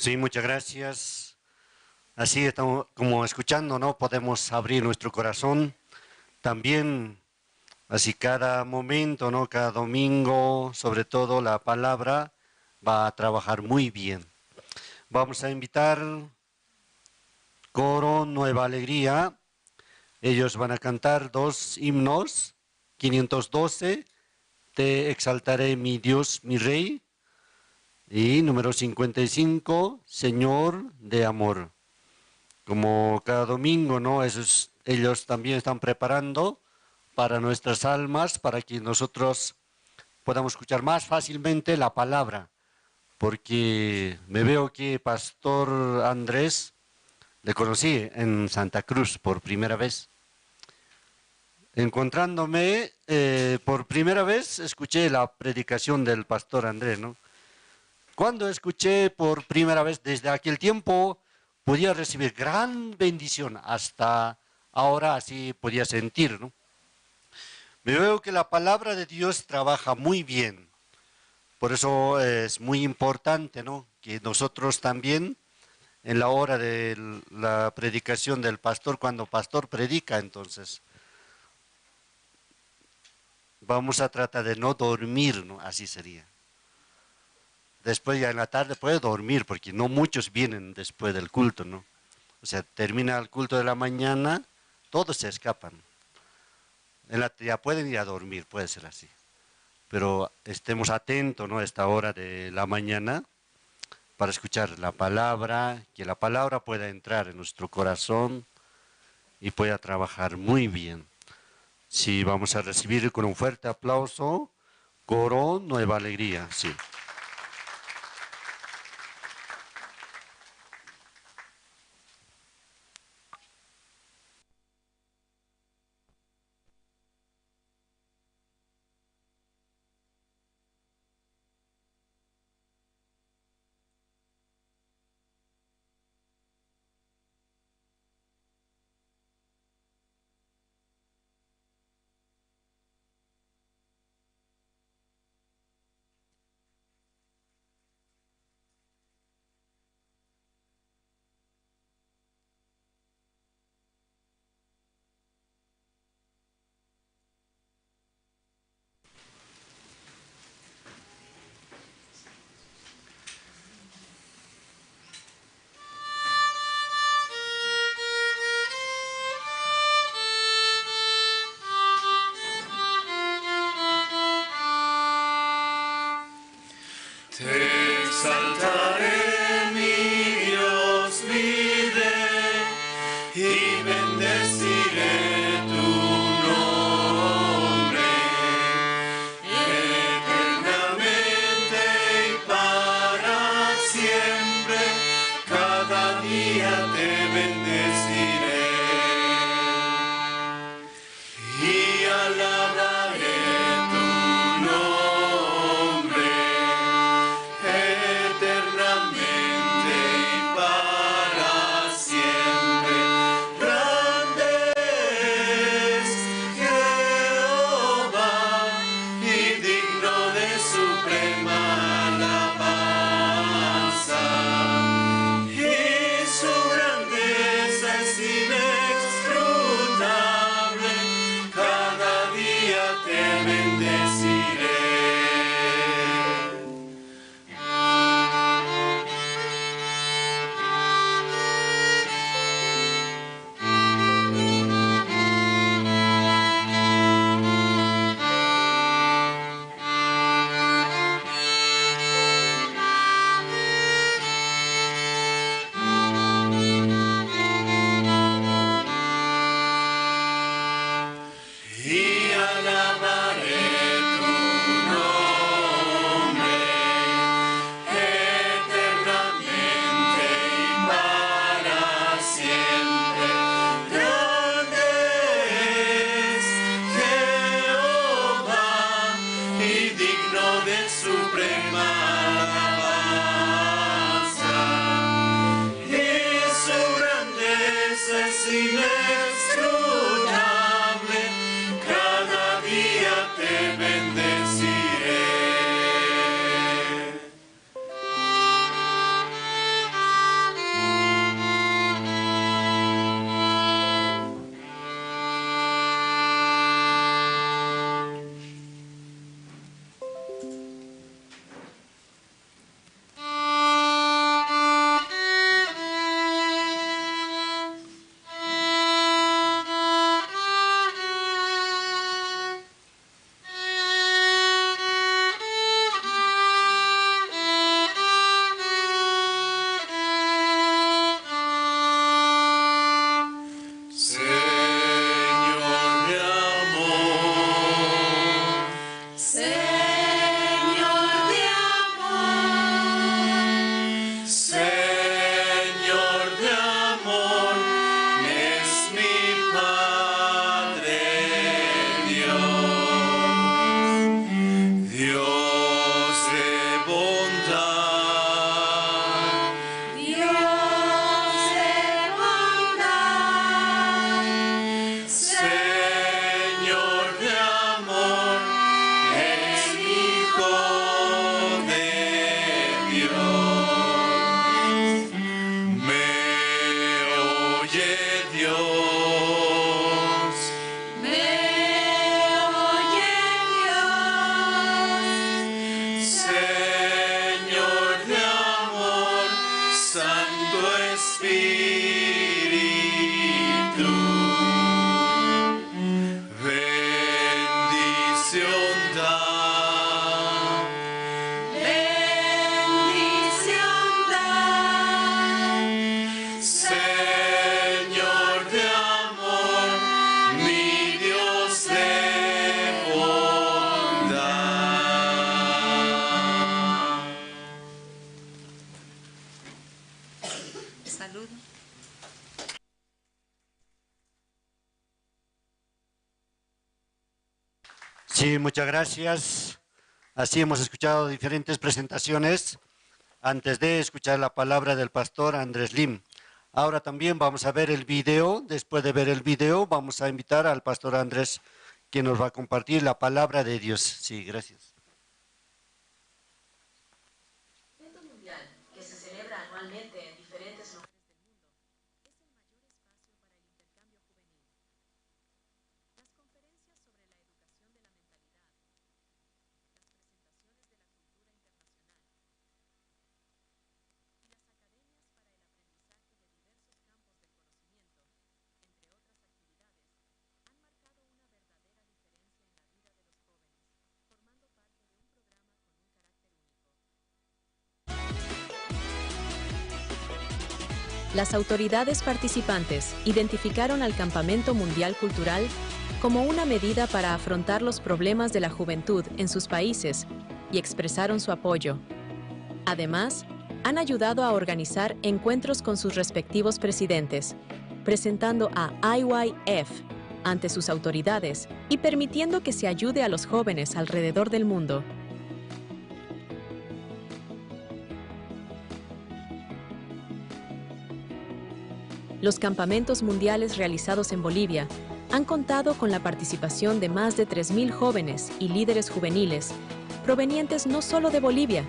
Sí, muchas gracias. Así estamos, como escuchando, ¿no? Podemos abrir nuestro corazón. También, así cada momento, ¿no? Cada domingo, sobre todo la palabra va a trabajar muy bien. Vamos a invitar coro Nueva Alegría. Ellos van a cantar dos himnos, quinientos doce, Te exaltaré, mi Dios, mi Rey, y número cincuenta y cinco, Señor de amor. Como cada domingo, ¿no? Esos, ellos también están preparando para nuestras almas, para que nosotros podamos escuchar más fácilmente la palabra, porque me veo que Pastor Andrés le conocí en Santa Cruz por primera vez. Encontrándome, eh, por primera vez, escuché la predicación del Pastor Andrés, ¿no? Cuando escuché por primera vez, desde aquel tiempo, podía recibir gran bendición, hasta ahora así podía sentir, ¿no? Me veo que la palabra de Dios trabaja muy bien. Por eso es muy importante, ¿no? Que nosotros también, en la hora de la predicación del pastor, cuando pastor predica, entonces vamos a tratar de no dormir, ¿no? Así sería. Después ya en la tarde puede dormir, porque no muchos vienen después del culto, ¿no? O sea, termina el culto de la mañana, todos se escapan. En la, ya pueden ir a dormir, puede ser así. Pero estemos atentos, ¿no? A esta hora de la mañana para escuchar la palabra, que la palabra pueda entrar en nuestro corazón y pueda trabajar muy bien. Sí, vamos a recibir con un fuerte aplauso, coro Nueva Alegría, sí. Te exaltaré, mi Dios, mi Rey, y bendeciré tu nombre eternamente y para siempre. Cada día te bendeciré y alabaré tu nombre eternamente y para siempre. Grande es Jehová y digno de suprema alabanza, y su grandeza es Espíritu, bendición da, bendición da, Señor de amor, mi Dios de bondad. Saludo. Sí, muchas gracias. Así hemos escuchado diferentes presentaciones antes de escuchar la palabra del pastor Andrés Lim. Ahora también vamos a ver el video. Después de ver el video, vamos a invitar al pastor Andrés, que nos va a compartir la palabra de Dios. Sí, gracias. Evento mundial que se celebra anualmente en diferentes lugares del mundo es el mayor espacio para el intercambio juvenil. Las conferencias sobre la educación de la mentalidad, las presentaciones de la cultura internacional y las academias para el aprendizaje de diversos campos del conocimiento, entre otras actividades, han marcado una verdadera diferencia en la vida de los jóvenes, formando parte de un programa con un carácter único. Las autoridades participantes identificaron al Campamento Mundial Cultural como una medida para afrontar los problemas de la juventud en sus países y expresaron su apoyo. Además, han ayudado a organizar encuentros con sus respectivos presidentes, presentando a I Y F ante sus autoridades y permitiendo que se ayude a los jóvenes alrededor del mundo. Los campamentos mundiales realizados en Bolivia han contado con la participación de más de tres mil jóvenes y líderes juveniles, provenientes no solo de Bolivia,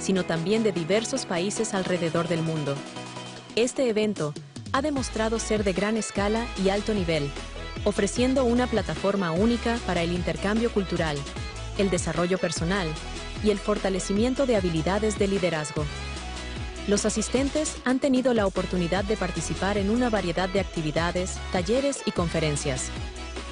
sino también de diversos países alrededor del mundo. Este evento ha demostrado ser de gran escala y alto nivel, ofreciendo una plataforma única para el intercambio cultural, el desarrollo personal y el fortalecimiento de habilidades de liderazgo. Los asistentes han tenido la oportunidad de participar en una variedad de actividades, talleres y conferencias.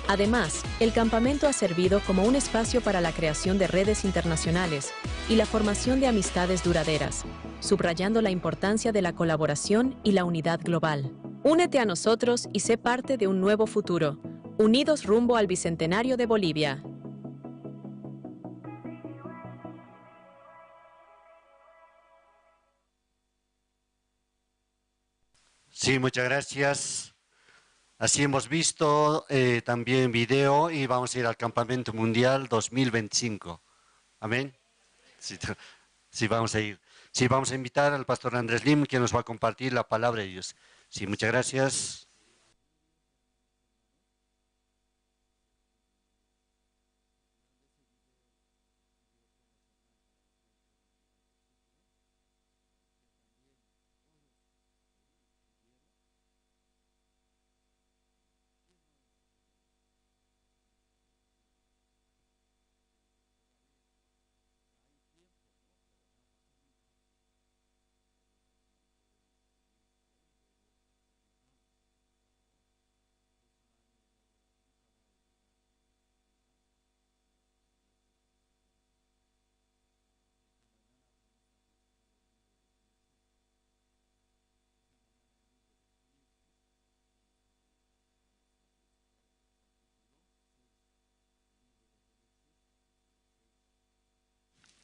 Además, el campamento ha servido como un espacio para la creación de redes internacionales y la formación de amistades duraderas, subrayando la importancia de la colaboración y la unidad global. Únete a nosotros y sé parte de un nuevo futuro. Unidos rumbo al Bicentenario de Bolivia. Sí, muchas gracias. Así hemos visto, eh, también video y vamos a ir al Campamento Mundial dos mil veinticinco. Amén. Sí, t-, sí, vamos a ir. Sí, vamos a invitar al pastor Andrés Lim, que nos va a compartir la palabra de Dios. Sí, muchas gracias.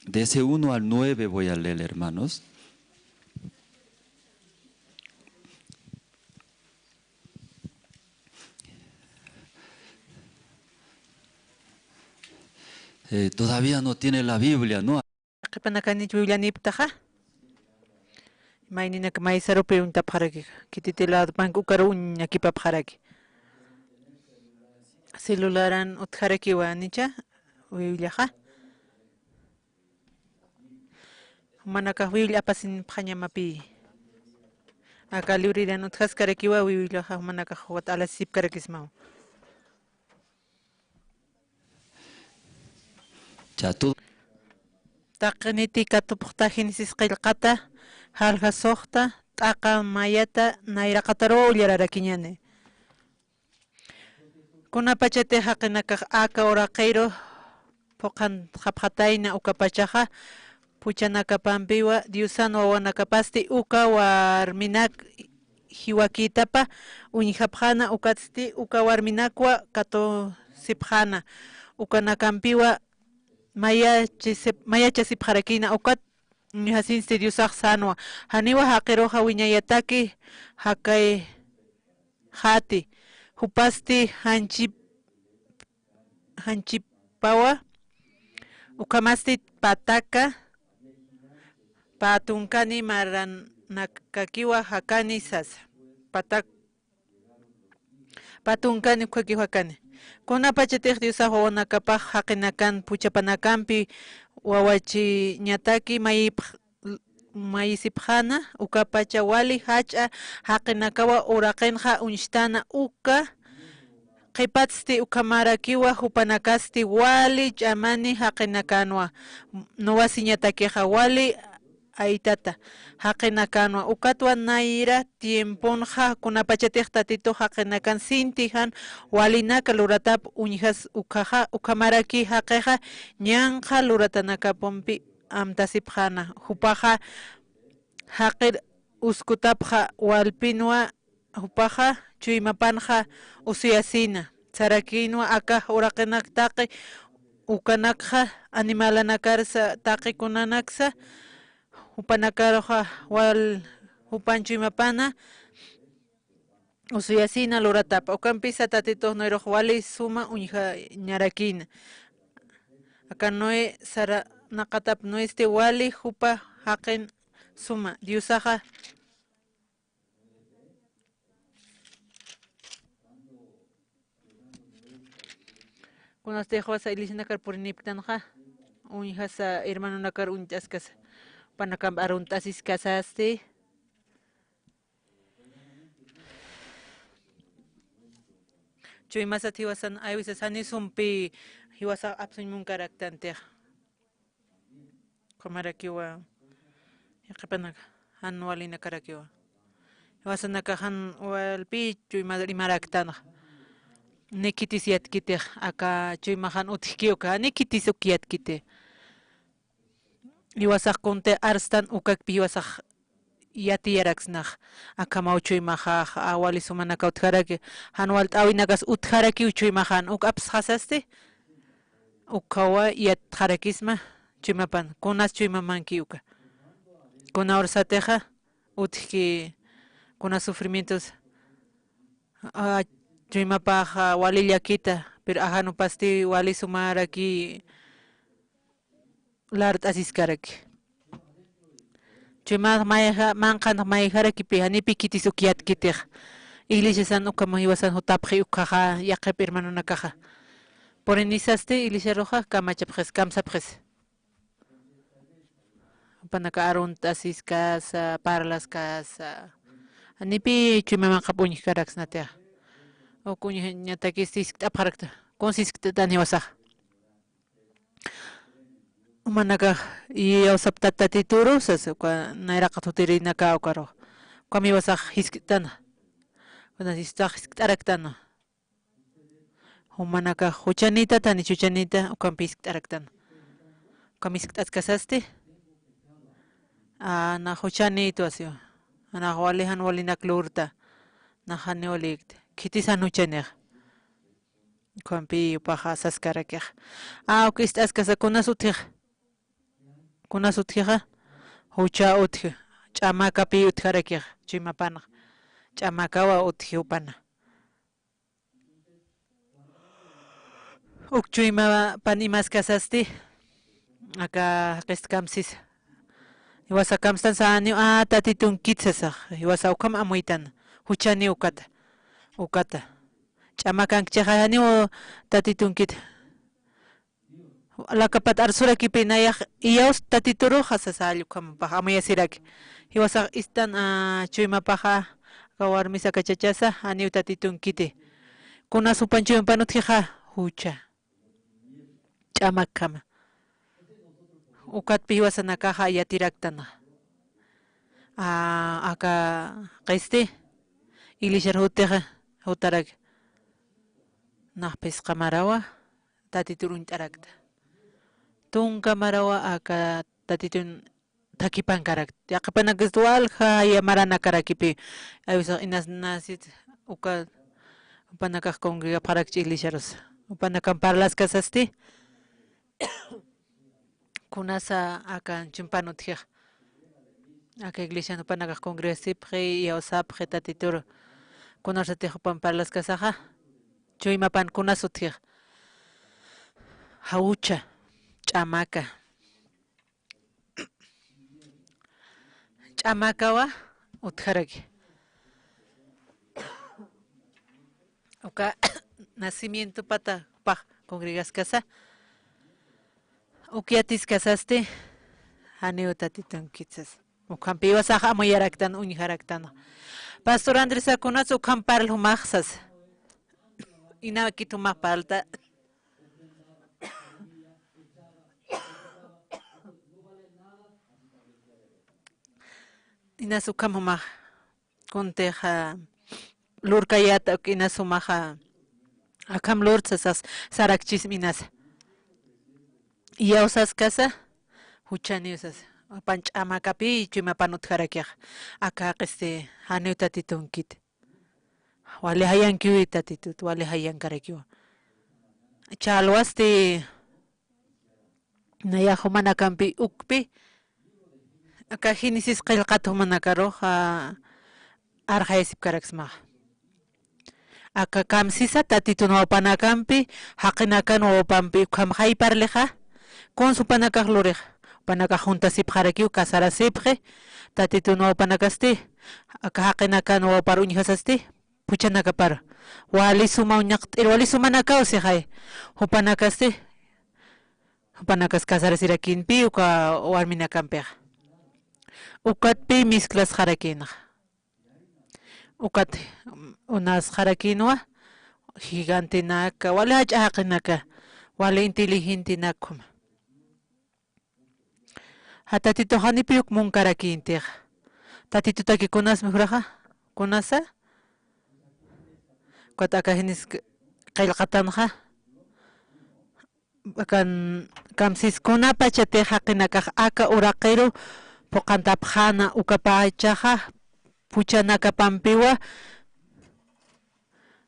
De ese uno al nueve voy a leer, hermanos. Eh, todavía no tiene la Biblia, ¿no? Qhipanakañich wiwllaniptaxa. Mayninak maysarupi uñtapxaraki, khititi ladopank ukaru uñakipapxaraki. Celularan utjarakiwa nicha wiwllaxa. Jumanakax wiwlla apasinpxañamapï. Aka liwriran utjaskarakiwa wiwllaxa, jumanakax juwat alasipkarakismaw. Chatu. Taqiniti katupxta Génesis qillqata, jalja suxta, t'aqa mayata nayraqataruw ullararakiñani. Kunapachatix jaqinakax aka uraqiru phuqhanxapxatayna ukapachaxa, phuchhanakapampiwa Diosan wawanakapasti uka warminak jiwakïtapa uñjapxäna, ukatsti uka warminakwa katusipxäna, ukanakampiwa mayachisip-, mayachasipxarakïna, ukat uñjasinsti Diosax sänwa. Janiwa jaqiruxa wiñayataki jakayxäti, jupasti janchip-, janchipawa, ukhamasti pataka, pä tunkani maranakakiwa jakani sasa. Patak pä tunkani ukhakiw jakani. Kunapachatix Diosax wawanakapax jaqinakan phuchhapanakampi wawachiñataki mayipx-, mayisipxäna, ukapacha wali jach'a jaqinakawa uraqinxa uñstäna uka, qhipatsti ukhamarakiwa jupanakasti wali ch'amani jaqinakanwa, nuwasiñatakixa wali aytata jaqinakanwa, ukatwa nayra tiemponxa kunapachatix Tatitux jaqinakan sinti jan walinaka luratap uñjas ukhaxa, ukhamaraki jaqixa ñanqha luratanakapampi amtasipxäna. Jupaxa jaqir uskutapxa walpinwa, jupaxa chuymapanxa usuyasina. Sarakïnwa aka uraqinak taqi ukanakxa, animalanakarsa taqi kunanaksa, jupanakarxa wal jupan chuymapana usuyasina luratapa. Ukampisa Tatitux Noerux wali suma uñjañarakïna. Aka Noé saranaqatap, Noesti wali jupa jaqin suma. Diosaxa kunasti jiwasa iglesianakar purinipktanxa, uñjasa hermanonakar uñt'askasa, jupanakamp arunt'asiskasasti. Chuymasat jiwasan, a veces jani sumpi jiwasa apsuñ munkaraktantix. Ukhamarakiwa, yaqhipanaka, jan walinakarakiwa. Jiwasanaka jan walpi chuyma rimaraktanxa. Ni khitis yatkitix, aka chuymax jan utjki uka, ni khitis uk yatkiti. Jiwasax kunti arstan ukakpi jiwasax yatiyaraksnax. Akhamaw chuymaxax, a, wali sumanaka utjaraki, jan walt'äwinakas utjarakiw chuymaxan, uk apsxasasti. Ukhawa yatxarakisma chuymapan, kunas chuymamanki uka. Kuna ursatixa utjki, kuna sufrimientos, a, chuymapax, a, wali llakita, pero ajanupasti wali sumaraki lart'asiskaraki. Chuymax mayja-, manqhanx mayjarakipï, janipi khitis uk yatkitix. Iglesiasan ukham jiwasan jutapxi ukkhaxa, yaqhip hermanonakaxa. Purinisasti iglesiaruxa, kamachapxis, kamsapxis. Jupanaka arunt'asiskasa, parlaskasa. Janipi chuymamanqap uñjkaraksnatixa. Uk uñjañatakis siskt'apxarakta. Kun siskt'atan jiwasaxa. Jumanakax iyawsaptat Tatituru sasa, uka nayraqat jutirinaka ukaru. Ukham jiwasax jiskt'ana. Kuna jiwasax jiskt'araktana. Jumanakax juchanïta, tani juchanïta, ukhampi jiskt'araktana. Ukham jiskt'askasasti. A, nax juchanïtwa siwa. Nax wali jan walinak lurta. Nax janiw lïkti. Khitis jan juchanïxa. Ukhampi jupaxa saskarakixa. A, uk ist'askasa kunas utjixa. Kunas utjixa. Jucha utji. Ch'amakapï utjarakixa. Chuymapanxa. Ch'amakawa utji jupana. Uk chuymapan imaskasasti. Aka jaqist kamsisa. Jiwasa kamstan saniw, a, Tatitunkit sasax. Jiwasa ukham amuytan. Juchani ukata. Ukata. Ch'amakankchixa janiw Tatitunkit. Lakapat arsurakipï nayax iyaws Tatituruxa sasa, jall ukhamapax amuyasiraki. Jiwasax istan, a, chuymapaxa, aka warmisa, aka chachasa, janiw Tatitunkiti. Kunas jupan chuymapan utjixa, jucha. Ch'amakkama. Ukatpi jiwasanakaxa yatiraktanxa. A, aka qisti, iglesiar jutixa, jutarak. Nax phisqa marawa, Tatitur uñt'arakta. Tunka marawa aka Tatitun thakipankarakta. Yaqhipanakasti walja ya maranakarakipi. Aywisax inas nasit uka jupanakax congregapxarakchi iglesiarusa. Jupanakan parlaskasasti. Kunasa aka chimpan utjix. Aka iglesian jupanakax congregasipxi, iyawsapxi Tatitur. Kunasatix jupan parlaskasaxa. Chuymapan kunas utjix. Jawucha, ch'amaka. Ch'amakawa utjaraki. Uka nacimiento pata pax congregaskasa. Uk yatiskasasti, janiw Tatitunkit sas. Ukhampiwa sax amuyaraktan, uñjaraktan. Pastor Andrés, kunats ukham parl jumax sas. Inakit jumax parlta. Inas ukham jumax. Kuntixa lurkayäta, inas jumaxa, akham lurtsa sas, sarakchism inasa. Iyawsaskasa, juchaniw sasa. Jupan ch'amakapi chuymapan utjarakix. Aka jaqisti, janiw Tatitunkit. Wali jayankiwi Tatitut, wali jayankarakiwa. Ch'alwasti, nayax jumanakampi ukpi, aka Génesis qillqat jumanakarux, a, arxayasipkaraksmaxa. Aka kamsisa Tatitun wawpanakampi, jaqinakan wawpampi ukham jayparlixa, kuns jupanakax lurix, jupanakax juntasipxarakiw, casarasipxi, Tatitun wawpanakasti, aka jaqinakan wawpar uñjasasti, phuchhanakapar. Wali suma uñaqt'ir, wali sumanakaw sixay. Jupanakasti, jupanakas casarasirakïnpi uka warminakampixa. Ukatpi mezclasxarakïnxa. Ukat, mm, unasxarakïnwa, gigantenaka, wali jach'a jaqinaka, wali inteligentenaka. Jan Tatitux janipi uk munkarakïntixa. Tatitutaki kunas mejuraxa, kunasa. Ukat aka Génesis qillqatanxa. Akan kamsis kunapachatix jaqinakax aka uraqiru phuqantapxäna, ukapachaxa phuchhanakapampiwa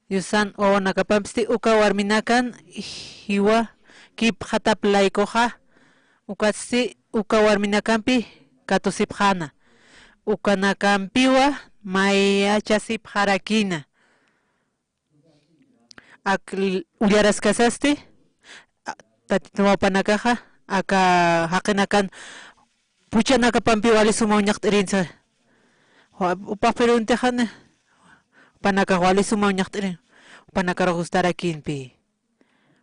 Diosan wawanakapampisti uka warminakan jiwakipxatap laykuxa, ukatsti uka warminakampi katusipxäna, ukanakampiwa mayachasipxarakïna. Ak l-, ullaraskasasti, a, Tatitun wawpanakaxa, aka jaqinakan phuchhanakapampi wali suma uñaqt'irinsa. Wa-, upax piruntixani, jupanakax wali suma uñaqt'irin, jupanakarux gustarakïnpi.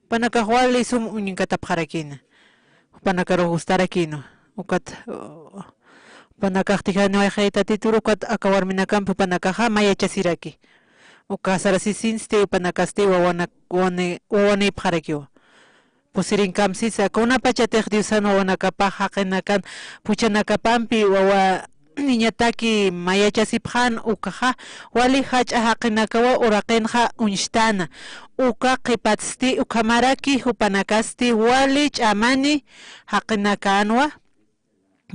Jupanakax wali sum uñkatapxarakïna. Jupanakarux gustarakïnwa. Ukat, uh, jupanakax tijaniwayxay Tatitur ukat aka warminakampi jupanakaxa mayachasiraki. Uka casarasisinsti jupanakasti wawana-, wani-, wawanipxarakiwa. Pusirin kamsisa, kunapachatix Diosan wawanakapax jaqinakan phuchhanakapampi wawa niñataki mayachasipxän ukaxa, wali jach'a jaqinakawa uraqinxa uñstana. Uka qhipatsti ukhamaraki jupanakasti wali ch'amani jaqinakänwa.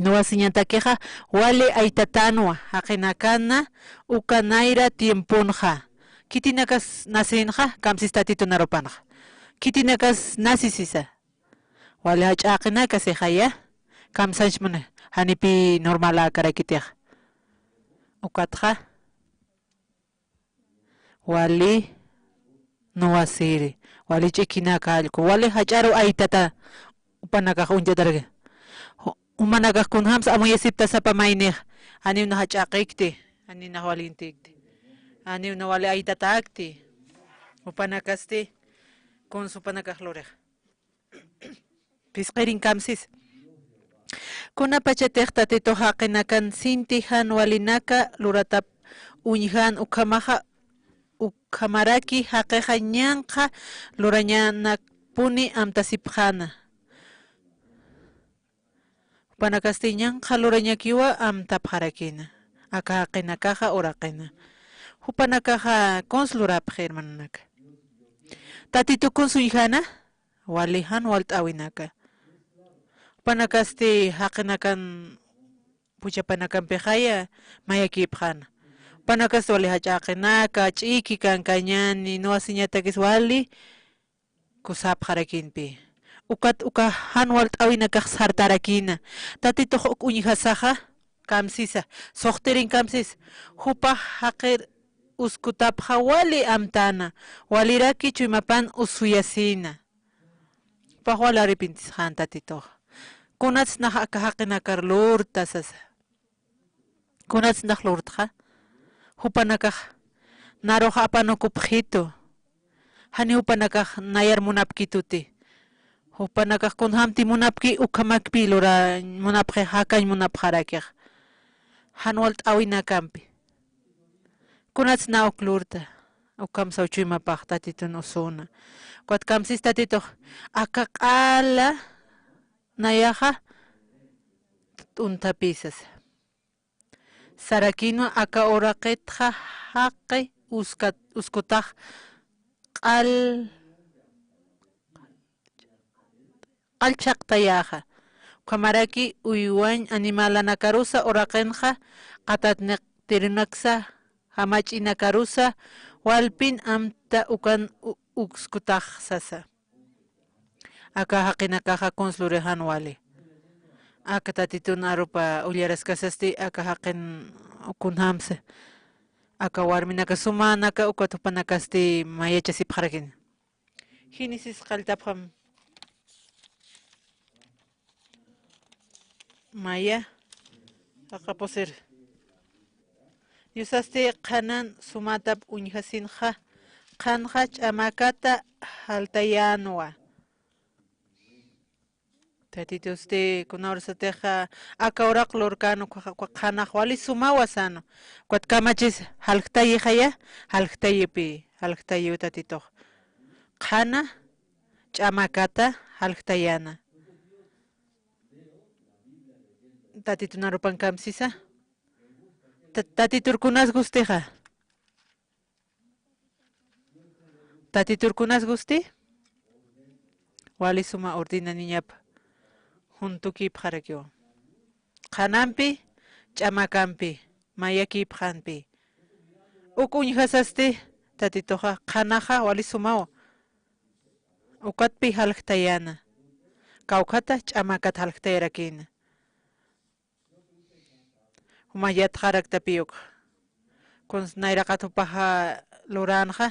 Nuwasiñatakixa wali aytatänwa jaqinakana uka nayra tiemponxa. Khitinakas nasinxa, kamsis Tatitun arupanxa. Khitinakas nasisisa. Wali jach'a jaqinaka sixaya, kamsanchmuni, janipi normaläkarakitix. Ukatxa, wali nuwasiri, wali ch'ikinaka allqu, wali jach'aru aytata, jupanakax uñt'ataraki. Ju-, jumanakax kunjams amuyasipta sapa maynix, janiw na jach'aqikti, janiw na walintikti, janiw na wali aytatakti, jupanakasti, kuns jupanakax lurix. Phisqirin kamsis. Kunapachatix Tatitux jaqinakan sinti jan walinaka luratap uñjan ukhamaxa, ukhamaraki jaqixa ñanqha lurañanakpuni amtasipxäna. Jupanakasti ñanqha lurañakiwa amtapxarakïna. Aka jaqinakaxa uraqina. Jupanakaxa kuns lurapxi, hermanonaka. Tatitu kuns uñjana, wali jan walt'äwinaka. Jupanakasti jaqinakan puchapanakampixa mayakipxäna. Jupanakasti wali jach'a jaqinaka, ch'iki kankañäni, nuwasiñatakis wali kusapxarakïnpï. Ukat uka jan walt'äwinakax sartarakïna. Tatitux uk uñjasaxa kamsisa, suxtirin kamsis, jupax jaqir uskutapxa wali amtäna, waliraki chuymapan usuyasïna. Jupax wali arrepintisxän Tatitux. Kunats nax aka jaqinakar lurta sasa. Kunats nax lurtxa. Jupanakax narux apanukupxitu. Jani jupanakax nayar munapkituti. Jupanakax kunjamti munapki ukhamakpi lura munapxi jakañ munapxarakix. Jan walt'äwinakampi. Kunats na uk lurta. Ukham sawchuymapax Tatitun usuna. Ukat kamsis Tatitux aka q'ala nayaxa t'unthapï sasa. Sarakïnwa aka uraqitxa jaqi uskat-, uskutax q'al-, q'al chhaqtayäxa. Ukhamaraki uywañ animalanakarusa uraqinxa qatatniqtirunaksa jamach'inakarusa walpin amta ukan u-, uskutax sasa. Aka jaqinakaxa kuns lurixan wali. Aka Tatitun arupa ullaraskasasti aka jaqin kunjamsa. Aka warminaka sumanaka ukat jupanakasti mayachasipxarakïna. Génesis qalltapxam. Maya, jaqapusir. Diosasti qhanan sumatap uñjasinxa, qhanxa ch'amakata jaltayänwa. Tatitusti kuna urasatixa aka uraq lurkän uka qhanax wali sumawa säna. Ukat kamachis jaljtayixaya, jaljtayipï, jaljtayiw Tatitux. Qhana ch'amakata jaljtayäna. Tatitun arupan kamsisa. Ta-, Tatitur kunas gustixa. Tatitur kunas gusti. Wali suma ordenaniñap juntukipxarakiwa. Qhanampi, ch'amakampi, mayakipxanpi. Uk uñjasasti, Tatituxa, qhanaxa wali sumawa. Ukatpi jaljtayäna. Kawkhata ch'amakat jaljtayarakïna. Jumax yatxaraktapï uk. Kuns nayraqat jupaxa luränxa,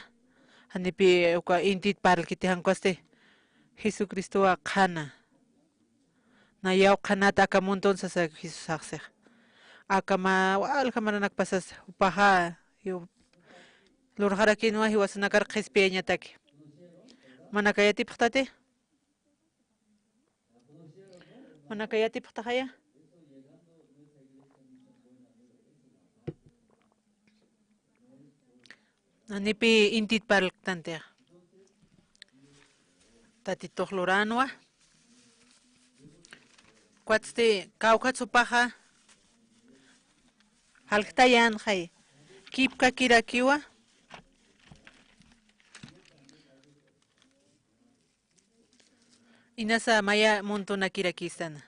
janipï uka intit parlkiti jan ukasti, Jesucristowa qhana. Nayaw qhanat aka muntun sasa Jesusax six. Aka mä walja maranak pasas jupaxa, yu-, lurxarakïnwa jiwasanakar qhispiyañataki. Manaka yatipxtati? Manaka yatipxtaxaya. Nanipï intit parlktantix. Tatitux luränwa. Ukatsti kawkhat jupaxa jaljtayänxay. Kipkakirakiwa. Inasa maya muntunakirakïstana.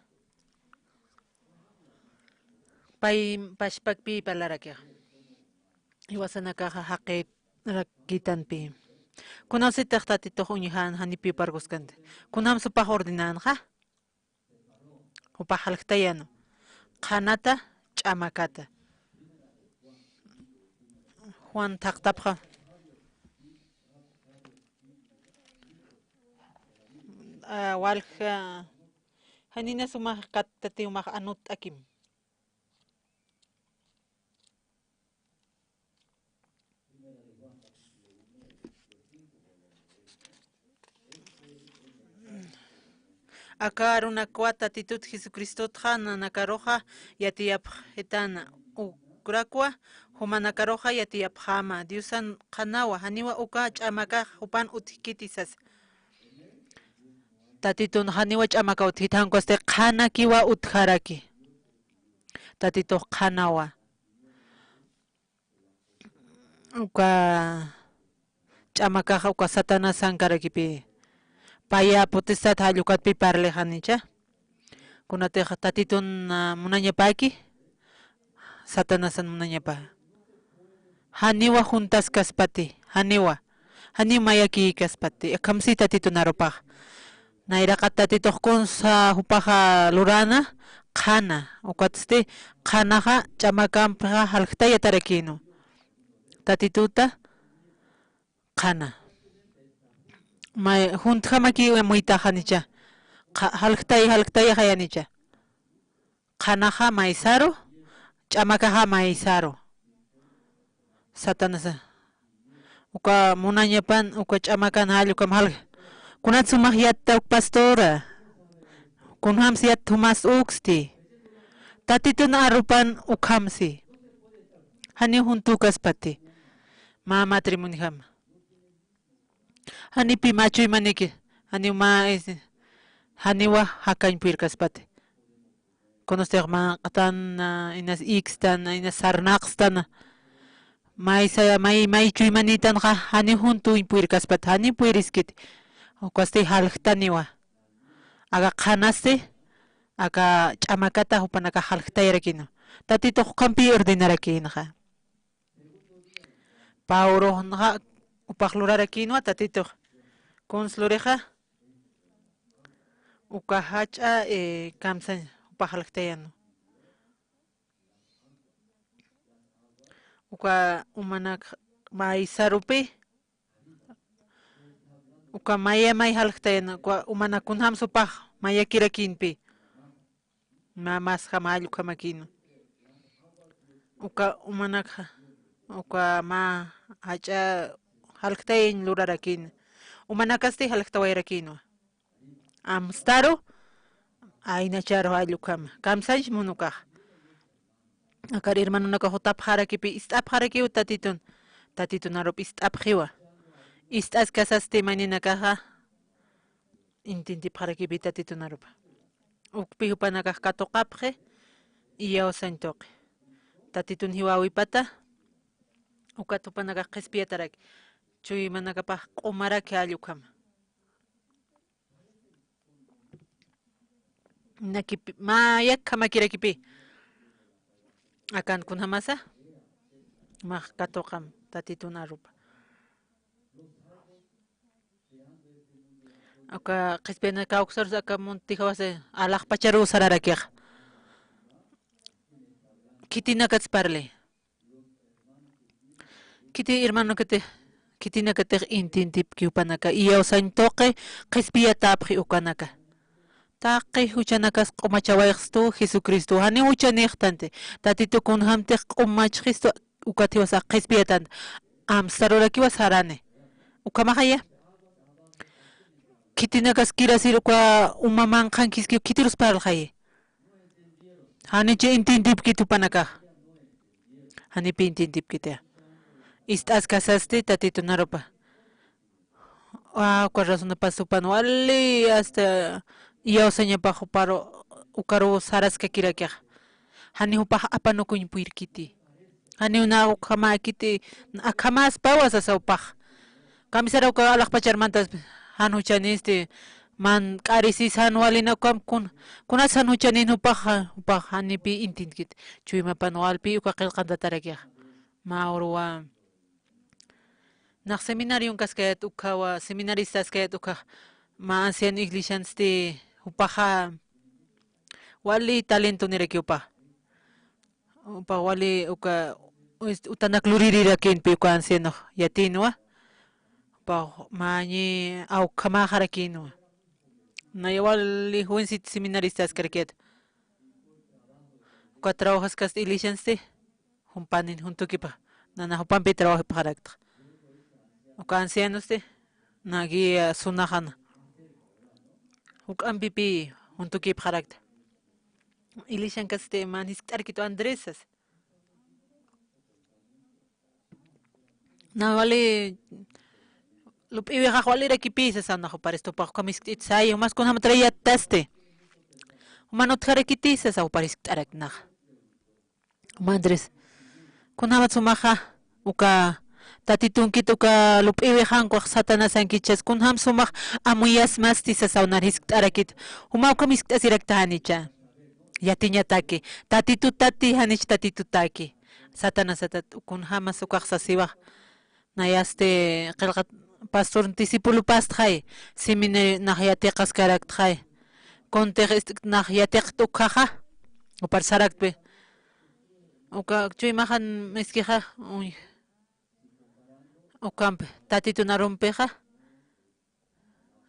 Pay pachpakpï parlarakixa. Jiwasanakaxa jaqirakitanpï. Kunasitix Tatitux uñjan janipï parlkuskanti. Kunamsa jupax ordenänxa. Jupax jaljtayäna. Qhanata, ch'amakata. Juan thaqtapxa. A, walja, janina sumax kattati jumax anutt'akim. Aka arunakwa Tatitut Jesucristotxa nanakaruxa yatiyapxitäna, ukrakwa jumanakaruxa yatiyapxäma. Diosan qhanawa, janiwa uka ch'amakax jupan utjkiti sasa. Tatitun janiwa ch'amaka utjit, jan ukasti qhanakiwa utjaraki. Tatitux qhanawa. uka ch'amakaxa uka Satanasankarakipï. Paya potestad jall ukatpï parlixanicha. Kunatix Tatitun, ah, munañapäki, Satanasan munañapä. Janiwa juntaskaspati, janiwa. Janiw mayakïkaspati, akhamsï Tatitun arupax. Nayraqat Tatitux kunsa jupaxa lurana, qhana. Ukatsti qhanaxa ch'amakampixa jaljtayatarakïnwa. Tatituta qhana. May, juntjamakiw amuytaxanicha. Qha-, jaljtay, jaljtayaxayanicha. Qhanaxa maysaru, ch'amakaxa maysaru. Satanasa. Uka munañapan, uka ch'amakan jall ukam jall. Kunat sumax yatta uk pastora. Kunjams yatta jumas uksti. Tatitun arupan ukhamsi. Janiw juntukaspati. Mä matrimonijama. Janipï mä chuymaniki, janiw mä, es, janiwa jakañ puyrkaspati. Kunustix mä q'atan, ah, inas ikstan, inas sarnaqstan. Maysa, may, may chuymanïtanxa, janiw juntuñ puyrkaspati, janiw puyriskiti. Ukasti jaljtaniwa. Aka qhanasti, aka ch'amakata jupanakax jaljtayarakïnwa. Tatitux ukhampï ordenarakïnxa. Pä urunxa jupax lurarakïnwa Tatitux. Kuns lurixa, uka jach'a, eh, kamsañ jupax jaljtayänwa. Uka umanak maysarupi, uka maya may jaljtayänwa, uka umanak kunjams jupax mayakirakïnpï. Mä masjam jall ukhamakïnwa. Uka umanakxa, uka mä jach'a jaljtayañ lurarakïnwa. Umanakasti jaljtawayarakïnwa. Amstaru, aynacharu jall ukhama. Kamsañs munukax. Akar hermanonakax jutapxarakipï, ist'apxarakiw Tatitun. Tatitun arup ist'apxiwa. Ist'askasasti mayninakaxa entiendipxarakipï Tatitun arupa. Ukpï jupanakax katuqapxi, iyawsañ tuqi. Tatitun jiwäwipata, ukat jupanakax qhispiyataraki. Chuymanakapax q'umaraki jall ukhama. Nakipi, mä yakkhamakirakipi. Akan kunjamasa, max katuqam Tatitun arupa. Aka qhispiyana kawksarus aka munti jawasa alaxpacharuw sararakixa. Khitinakats parli. Khiti hermanokatix, khitinakatix entiendipki jupanaka, iyawsañ tuqi qhispiyatapxi ukanaka. Taqi juchanakas q'umachawayxstu Jesucristo, janiw juchanïxtanti, Tatitu kunjamtix q'umachxistu, ukat jiwasa qhispiyatanta. Amstarurakiwa sarani. Ukhamaxaya. Khitinakas kirasir uka uma manqhankiskiw khitirus parlxayi. Janichi entiendipkit jupanakax. Janipï entiendipkiti. Ist'askasasti Tatitun arupa. Ah, uka razonapas jupan wali hasta iyawsañapax juparu, ukaru saraskakirakixa. Jani jupax apanukuñ puyrkiti. Janiw na ukhamäkiti, akhamäspawa sasa jupax. Kamisara uka alaxpachar mantas jan juchanisti, man k'arisis jan walina ukham kun, kunas jan juchanin jupax, jupax janipï entiendkiti. Chuymapan walpï uka qillqantatarakixa. Mä uruwa. Nax seminarion kaskayät ukhawa, seminaristas kayät ukhax, mä anciano iglesiansti jupaxa wali talentoniraki jupax. Jupax wali uka, este, utanak luririrakinpi uka ancianox yatïnwa. Jupax mañi awkhamaxarakïnwa. Naya wali jovencito seminaristas karakit. Uka trabajaskasti iglesiansti. Jumpanin juntukipa, nana jupampi trabajipxarakta. Uka ancianosti, na guía sunaxana. Juk'ampipï juntukipxarakta. Iglesiankasti man jiskt'arkitu Andrés sas. Na wali lup'iwixax walirakipï sasana juparistu jupax ukham jiskt'it say, jumas kunjamatara yattasti. Juman utjarakiti sasa jupar jiskt'araknaxa. Uma Andrés, kunjamat sumaxa, uka Tatitunkit uka lup'iwixankuxa Satanasankichas, kunjam sumax amuyasmasti sasaw nar jiskt'arakit. Juma ukham jiskt'asirakta janicha. Yatiñataki. Tatitu tati, janich tatitutaki. Satanasatat, kunjamas ukax sasiwax. Nayasti qillqat pastor discípulo pastxay. Seminario nax yatiqaskaraktxay. Kuntix ist-, nax yatiqt ukhaxa. Upar saraktpi. Uka chuymaxan miskixa. Uy. Ukampi, tatitun arumpixa.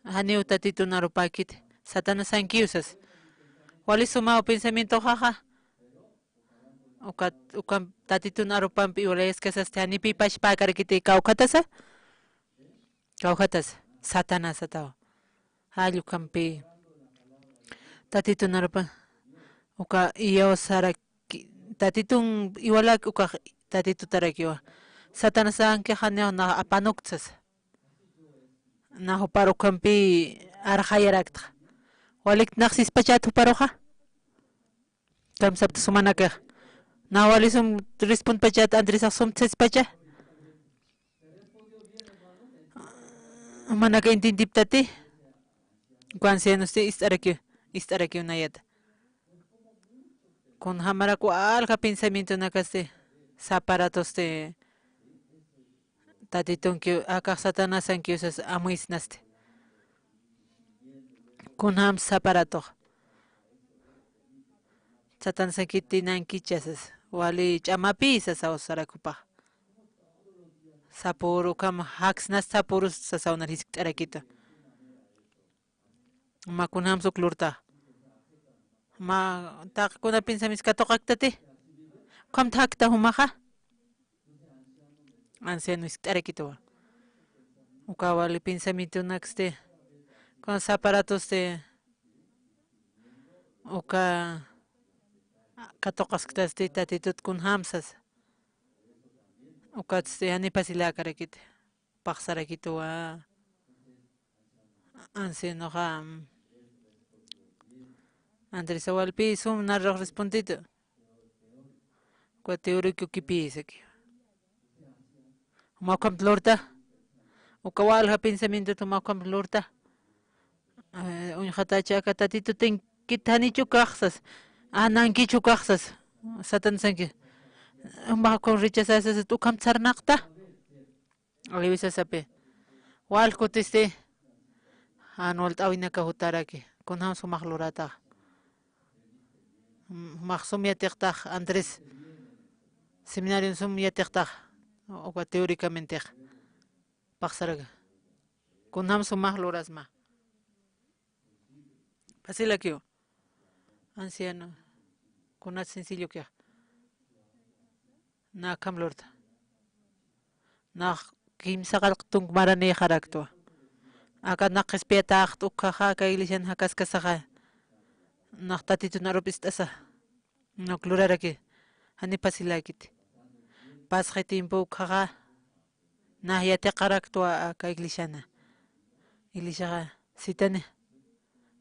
Janiw tatitun arupäkit. Satanasankiw sas. Wali sumaw pensamientoxaxa. Ukat, ukam tatitun arupampi iwalayaskasasti janipï pachpäkarakiti kawkhatasa. Kawkhatasa. Satanasataw. Jall ukampi. Tatitun arupa. Uka iyawsaraki. Tatitun iwalak ukax tatitutarakiwa. Satanasanki janiw nax apanuktsas. Nax jupar ukhampi arxayaraktxa. Walikt nax sispachat juparuxa. Kamsapta sumanakax. Nax wali sum rispundpachat Andresax sum sispacha. Jumanaka intintiptati. Uka ancianosti ist'arakiw, ist'arakiw nayata. Kunjamarak walja pensamientonakasti, sapa ratosti, tatitunkiw, akax Satanasankiw sas amuysnasti. Kunjam sapa ratox. Satanasankiti nankicha sas, wali ch'amapï sasaw sarak jupax. Sapüru ukham jaksnasti sapürus sasaw nar jiskt'arakitu. Ma kunjams uk lurta. Ma taqi kuna pensamientos katuqaktati. Ukhamt jakta jumaxa. Anciano jiskt'arakituwa. Uka wali pensamientonaksti. Kuna sapa ratosti. Uka katuqasktasti tatitut kunjamsas. Ukatsti jani pasiläkarakit. Paxsarakituwa. Ancianoxa, mm, Andrés Awalpi sum narrux responditu. Uka teórico kipïsaki. Juma ukhamt lurta. Uka walja pensamientot juma ukhamt lurta. Eh, uñjatacha aka tatitutinkit janichu kaxsas. A, nankichu kaxsas. Satanasanki. Juma ukham rechazasasat ukhamt sarnaqta. Aliwi sasapi. Wal kutisti. Jan walt'äwinaka jutaraki. Kunjam sumax luratax. Jumax sum yatiqtax Andrés. Seminarion sum yatiqtax. Uka teóricamentex. Paxsaraka. Kunjam sumax lurasma. Pasilakiw. Anciano. Kunat sencillokixa. Nakham lurta. Nax kimsa qallq tunk maranïxaraktwa. Aka nax qhispiyataxt ukhaxa aka iglesian jakaskasaxa. Nax tatitun arup ist'asa. Nuk luraraki. Jani pasiläkiti. Pasxi tiempo ukhaxa. Nax yatiqaraktwa aka iglesiana. Iglesiaxa sitani.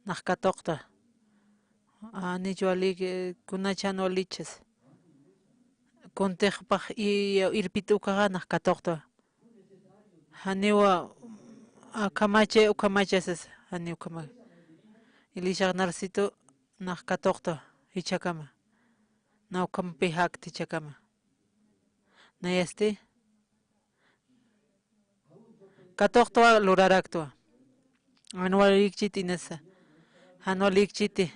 Nax katuqta. Janich walik, eh, kunachan walichas. Kuntix pax i-, irpit ukhaxa nax katuqta. Janiwa, ah, ukhamachi, ukhamachasas, jani ukhama. Iglesiax narsitu nax katuqta, jichhakama. Na ukhampi jakti jichhakama. Nayasti. Katuqtwa luraraktwa. Jan walïkchiti inasa. Jan walïkchiti.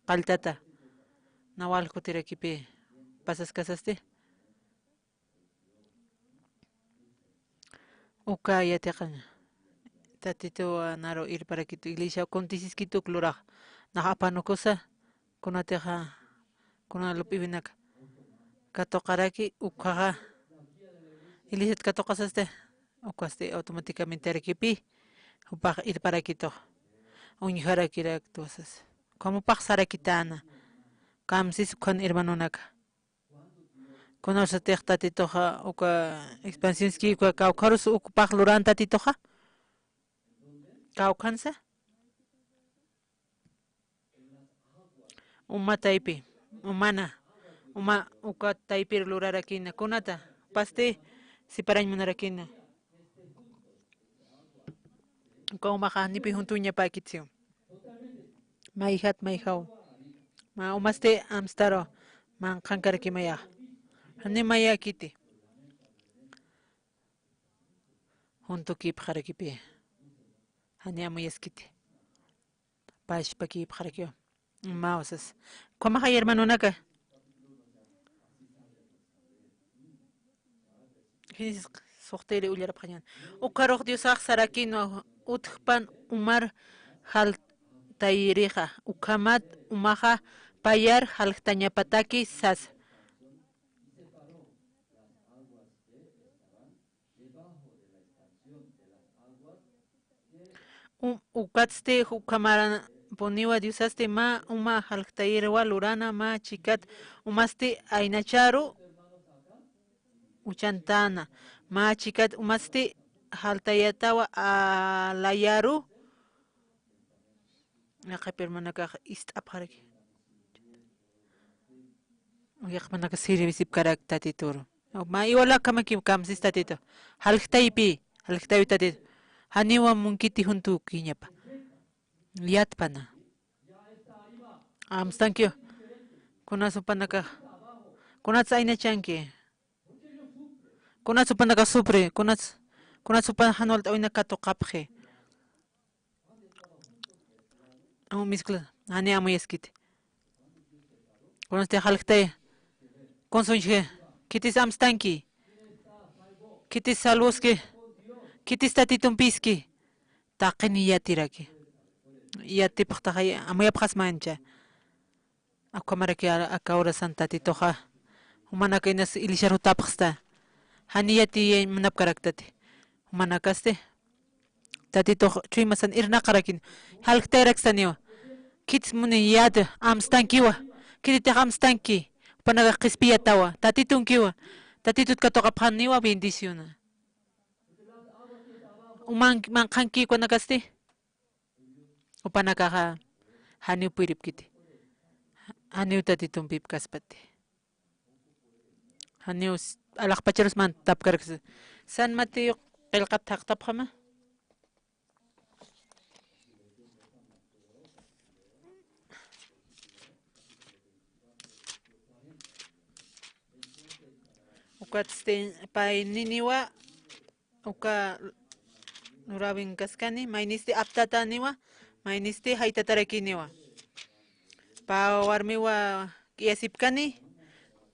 Qalltata. Na wal kutirakipï. Pasaskasasti. Uka yatiqaña. Tatituwa naru irparakitu. Iglesia kuntisiskitu uk lurax. Nax apanukusa. Kunatixa, kuna lup'iwinaka. Katuqaraki ukhaxa. Iglesiat katuqasasti, ukhasti automáticamente arakipï, jupax irparakitux. Uñjarakiraktwa sas. Ukham paxsarakitäna. Kamsis ukhan hermanonaka. Kunarsatix tatituxa, uka expansionski, uka kawkharus uk pax luran tatituxa. Kawkhansa. Uma taypi, umana, uma uka taypir lurarakina. Kunata, pasti, siparañ munarakina. Uka umaxa janipi juntuñapäkitiw. Mayjat mayjaw. Mä umasti amstaru manqhankarakimaya. Jani mayäkiti. Juntukipxarakipi. Jani amuyaskiti. Pachpakipxarakiwa. Mä usas. Ukhamaxa hermanonaka. Génesis suxtiri ullarapxañan. Ukharux Diosax sarakinwa utjpan umar jaltayirixa. Ukhamat umaxa payar jaljtañapataki sasa. Um, ukatsti ukhamaranpuniwa Diosasti mä uma jaljtayirwa lurana mä chikat umasti aynacharu uchantana. Mä chikat umasti jaltayatawa alayaru. Yaqhip hermanakax ist'apxaraki. Yaqhip hermanakax sirvisipkarak Tatituru. Mä iwalakamakim kamsis Tatitu. Jaljtaypi, jaljtaypi Tatitu. Janiwa munkiti juntukiñapa. Yatpana. Amstankiw. Kunas jupanakax. Kunats aynachanki. Kunats jupanakax sufri. Kunats, kunats jupan jan walt'äwinak katuqapxi. Aw, miskla, jani amuyaskiti. Kunasti jaljtay. Kunsuñchi. Khitis amstanki. Khitis salvoski. Khitis Tatitumpiski. Taqini yatiraki. Yatipxtaxay, amuyapxasma ancha. Ukhamaraki a-, aka horasan Tatituxa. Jumanaka inas iglesiar jutapxsta. Jani yatiyañ munapkaraktati. Jumanakasti. Tatitux chuymasan irnaqarakin. Jaljtayrakstaniwa. Khitis muni yat amstankiwa. Khititix amstanki. Jupanakax qhispiyatawa. Tatitunkiwa. Tatitut katuqapxaniwa bendiciona. Uman, manqhanki ukanakasti. Jupanakaxa janiw puripkiti. Janiw Tatitumpipkaspati. Janiw s-, alaxpacharus mantapkaraksa. San Mateo qillqat thaqtapxama. Ukatsti payniniwa uka luräwinkaskani, maynisti aptatäniwa, maynisti jaytatarakïniwa. Pä warmiwa k'iyasipkani,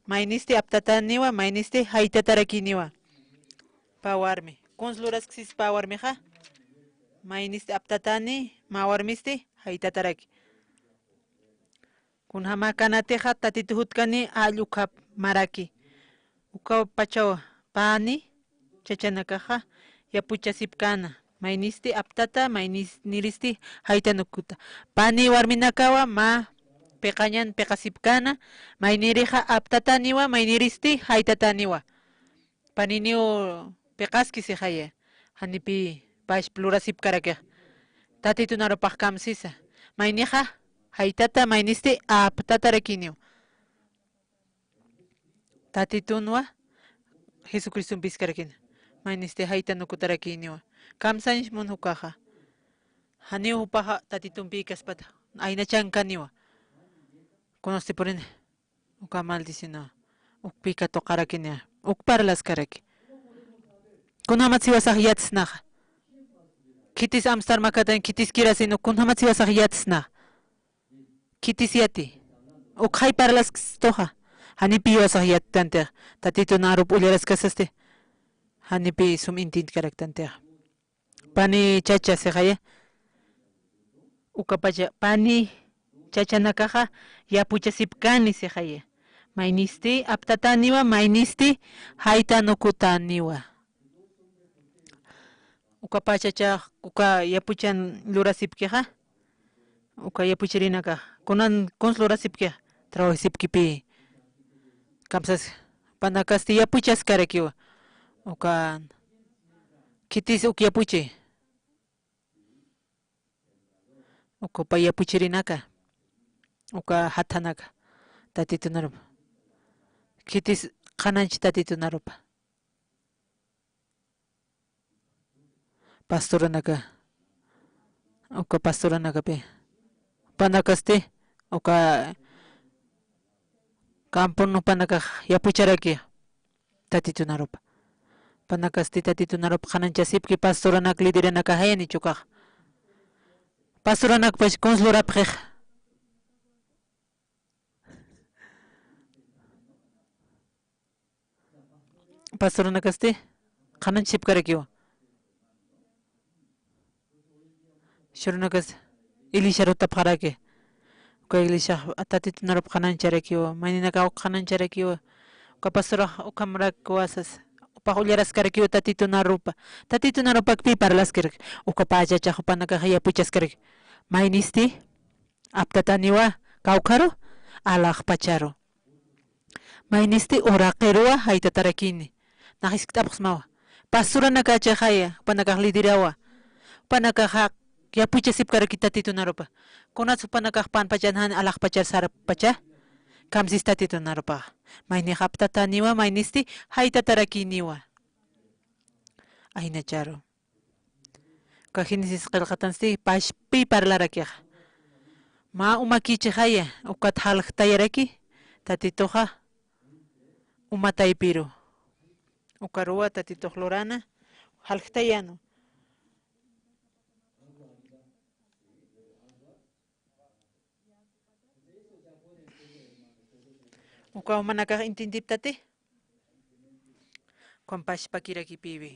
maynisti aptatäniwa, maynisti jaytatarakïniwa. Pä warmi. Kuns lurasksïs pä warmixa, maynisti aptatäni, mä warmisti jaytataraki. Kunjamäkix kanatixa Tatitu jutkani jall ukhap maraki. Ukapachaw pani chachanakaxa yapuchasipkäna. Maynisti aptata, mayniristi jaytan ukuta. Pani warminakawa mä piqañan piqasipkäna, maynirixa aptatäniwa, mayniristi jaytatäniwa. Paniniw piqaski sixaya, janipï pachpa lurasipkarakix. Tatitun arupax kamsisa. Maynixa jaytata, maynisti aptatarakïniw. Tatitunwa Jesucristompiskarakïna. Maynisti jaytan ukutarakïniwa. Kamsañs mun ukaxa. Janiw jupaxa Tatitumpïkaspata. Aynachankaniwa. Kunasti purina. Uka maldicionaw. Ukpï katuqarakiniwa. Uk parlaskaraki. Kunjamatsa jiwasax yatsnaxa. Khitis amstar makatañ, khitis kirasin, uk kunjamatsa jiwasax yatsnaxa. Khitis yati. Ukxay parlaskstuxa. Janipï jiwasax yattantix. Tatitun arup ullaraskasasti. Janipï sum intintkaraktantixa. Pani chacha sixaya. Ukapacha pani chachanakaxa yapuchasipkani sixaya. Maynisti aptatäniwa, maynisti jaytan ukutäniwa. Ukapachachax uka yapuchan lurasipkixa. Uka yapuchirinakax. Kunan kuns lurasipkixa. Trabajasipkipï. Kamsas panakasti yapuchaskarakiwa. Uka khitis uk yapuchi. Uka pä yapuchirinaka. Uka jathanaka. Tatitun arupa. Khitis qhanañch Tatitun arupa. Pastoranaka, uka pastoranakapi. Jupanakasti uka campon jupanakax yapucharaki Tatitun arupa. Jupanakasti Tatitun arupa qhanañchasipki pastoranak lideranakax jayani chukax. Pastoranakpash kuns lurapxix. Pastoranakasti qhanañchasipkarakiwa. Churanakas iglesiar jutapxaraki. Uka iglesiax Tatitun arup qhanañcharakiwa, mayninakax uk qhanañcharakiwa. Uka pastorax ukhamarakiwa sas, jupax ullaraskarakiwa Tatitun arupa. Tatitun arupakpi parlaskarak. Uka pachachax jupanakax yapuchaskaraki. Maynisti aptataniwa kawkharu, alaxpacharu. Maynisti uraqiruwa jaytatarakini. Nax jiskt'apxsmawa. Pastoranakachi jaya, jupanakax liderawa. Jupanakaxa yapuchasipkaraki Tatitun arupa. Kunats jupanakax panpachan jan alaxpachar sarpacha. Kamsis Tatitun arupaxa. Maynix aptataniwa, maynisti jaytatarakiniwa. Aynacharu. Uka Génesis qillqatansti pachpi parlarakixa. Mä umakichixaya, ukat jaljtayaraki, Tatituxa uma taypiru. Ukaruwa Tatitux lurana, jaljtayanu. Uka umanakax intintiptati. Ukham pachpakirakipiwi.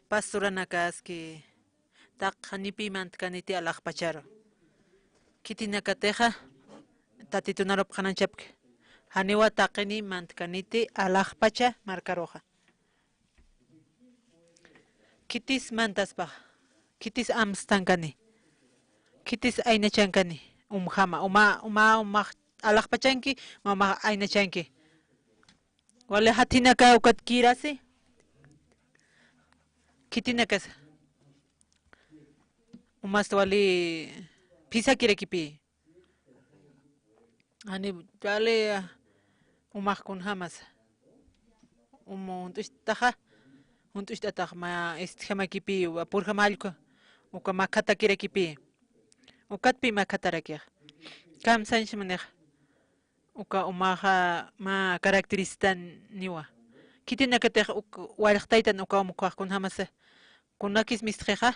Pastoranakaski taqi janipi mantkaniti alaxpacharu. Khitinakatixa Tatitun arup qhanañchapki. Janiwa taqini mantkaniti alaxpacha markaruxa. Khitis mantaspax, khitis amstankani, khitis aynachankani, umjama, uma, uma, umax alaxpachanki, umax aynachanki. Wali jathinaka ukat kirasi, khitinakas. Umasta wali phisakirakipi. Jani, wali, ah, umax kunjamasa. Um, junt'ucht'axa, junt'ucht'atax mä ist'jamakipi, wapurjam jallku, uka makhatakirakipi. Ukatpi makhatarakixa. Kamsañchmanix, uka umaxa mä característicaniwa. Khitinakatix uk wallqtaytan uka um ukhax kunjamasa. Kunakis mistxixa,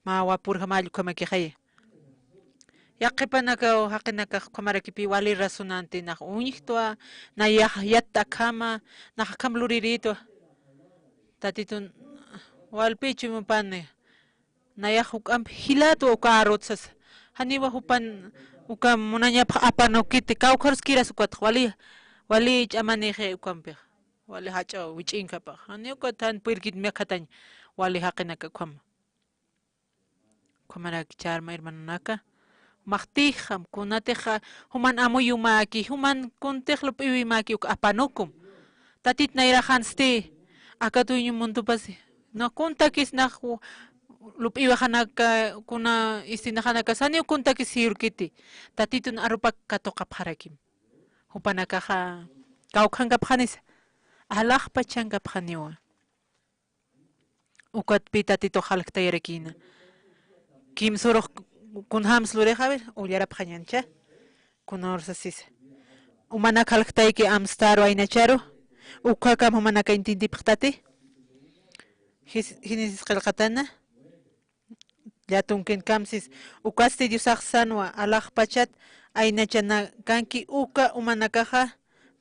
mä wapurjam jallku ukhamakixaya. Yaqhipanakaw jaqinakax ukhamarakipi wali razonanti, nax uñjtwa, nayax yatta akhama, nax akham luriritwa. Tatitun, walpichu mupani, nayax juk'amp jilatwa uka arut sasa. Janiwa jupan uka munañapx apanukiti, kawkharus kiras ukatx wali, wali ch'amanixi ukampix. Wali jach'a wich'inkapax. Jani ukat jan puyrkit miakhatañ wali jaqinaka ukhama. Ukhamaraki charma hermanonaka. Umaxtixam, kunatixa juman amuyumaki, juman kuntix lup'iwimaki uk apanukum. Tatit nayraxansti, aka dueño mundopasi. Na kuntakis nax lup'iwaxanaka, kuna istinaxanaka, saniw kuntakis siyurkiti. Tatitun arupak katuqapxarakim. Jupanakaxa kawkhankapxanisa, alaxpachankapxaniwa. Ukatpi Tatitux jaljtayarakïna. Kimsurux kunjams lurix, a ver, ullarapxañäncha. Kunawrsa sisa. Umanak jaljtayki amstaru aynacharu. Ukhakam jumanaka intintipxtati. Génesis qillqatana. Llätunkin kamsis, ukatsti Diosax sänwa, alaxpachat aynachanakanki uka umanakaxa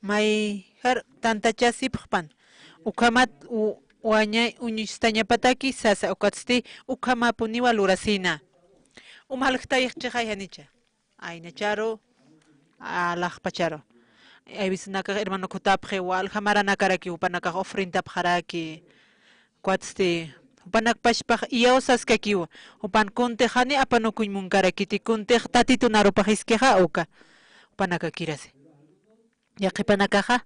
mayjar tantachasipxpan. Ukhamat u-, wañay uñustañapataki sasa, ukatsti ukhamapuniwa lurasïna. Um jaljtayix chixay janicha. Aynacharu, alaxpacharu. Hay veces nakax hermano kutapxi, walja maranakaraki, jupanakax ofrendapxaraki. Ukatsti, jupanakpachpax iyawsaskakiwa. Jupan kuntix jani apanukuñ munkarakiti, kuntix Tatitun arupax jiskixa uka. Jupanakakirasi. Yaqhipanakaxa,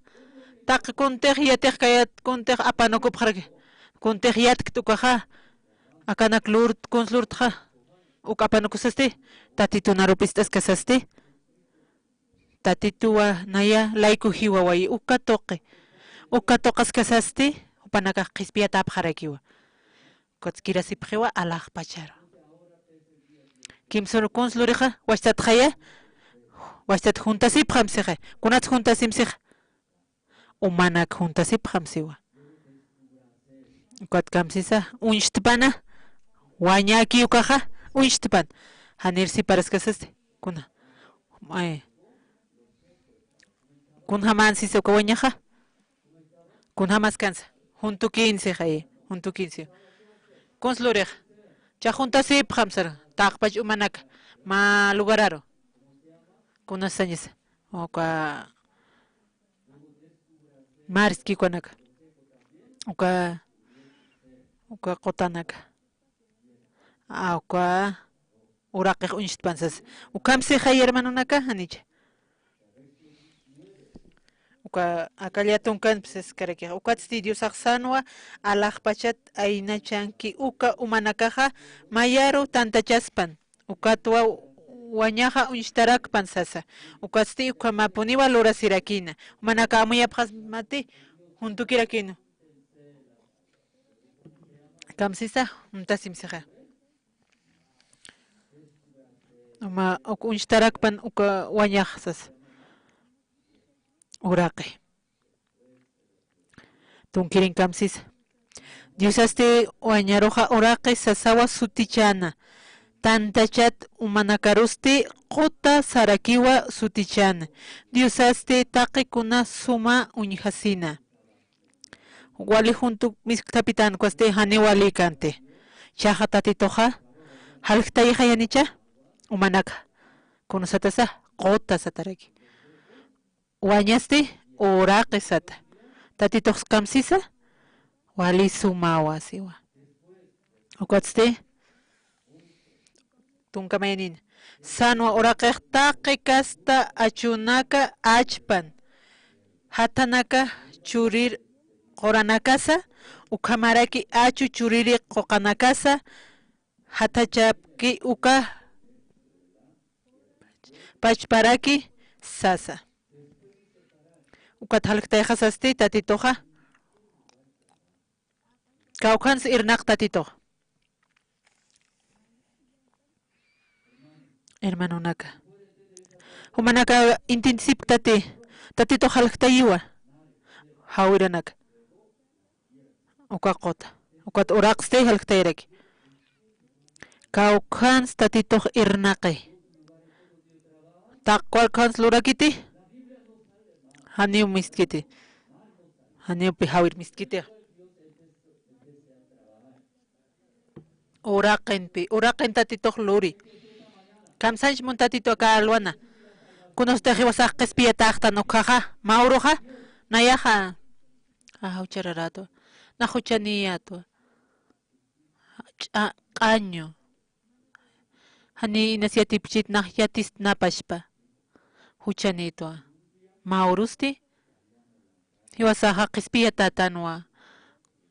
taqi kuntix yatix kayat, kuntix apanukupxaraki. Kuntix yatkt ukaxa, akanak lurt, kuns lurtxa. Uk apanukusasti, Tatitun arup ist'askasasti. Tatituwa naya layku jiwawayi, uka tuqi. Uka tuqaskasasti, jupanakax qhispiyatapxarakiwa. Ukatskirasipxiwa alaxpacharu. Kimsur kuns lurixa, wachtatxaya, wachtat juntasipxam sixa. Kunats juntasim sixa. Umanak juntasipxam siwa. Ukat kamsisa, uñchtpana, wañaki ukaxa, uñchtpan. Janir siparaskasasti, kuna. Ay. Kunjaman sisa uka wañaxa. Kunjamaskansa. Juntukin sixa, ay. Juntukin si. Kuns lurixa. Cha juntasipxam sar. Taqpach umanaka. Mä lugararu. Kunasañasa. Uka Marski ukanaka. Uka, uka qutanaka. A, uka uraqix uñchtpan sas. Ukham sixay hermanonaka, janicha. Uka aka llätunkanpi saskaraki. Ukatsti Diosax sänwa alaxpachat aynachanki uka umanakaxa mayaru tantachaspan. Ukatwa wañaxa uñstarakpan sasa. Ukatsti ukhamapuniwa lurasirakïna. Umanaka amuyapxasmati juntukirakïna. Kamsisa, juntasim sixa. Uma, uk uñstarakpan uka wañax sasa. Uraqi. Tunkirin kamsisa. Diosasti wañaruxa uraqi sasawa sutichäna. Tantachat umanakarusti quta sarakiwa sutichäna. Diosasti taqi kuna suma uñjasina. Wali juntu misktapitän ukhasti janiw wali kanti. Jichhaxa Tatituxa, jaljtayxay janicha, umanaka. Kunasatasa, quta sataraki. Wañasti, uraqi sata. Tatitux kamsisa, wali sumawa siwa. Ukatsti, tunka maynina. Sänwa uraqix taqi kasta achunaka achpan. Jathanaka churir quranakasa, ukhamaraki achu churiri quqanakasa, jathachapki uka pachparaki sasa. Ukat jaljtayxasasti Tatituxa. Kawkhans irnaq Tatitux. Hermanonaka. Jumanaka intintisipktati, Tatitux jaljtayiwa. Jawiranaka. Uka quta. Ukat uraqsti jaljtayraki. Kawkhans Tatitux irnaqi. Taqi kawkhans lurakiti. Janiw mistkiti. Janiwpi jawir mistkiti. Uraqinpi, uraqin Tatitux luri. Kamsañch mun Tatitu aka alwana. Kunasti jiwasax qhispiyatäxtan ukkhaxa, mä uruxa, nayaxa. Ajaw, juchararätwa. Nax juchaniyätwa. Ch'a-, q'añu. Jani inas yatipchit nax yatistnapachpa. Juchanïtwa. Mä urusti. Jiwasaxa qhispiyatätanwa.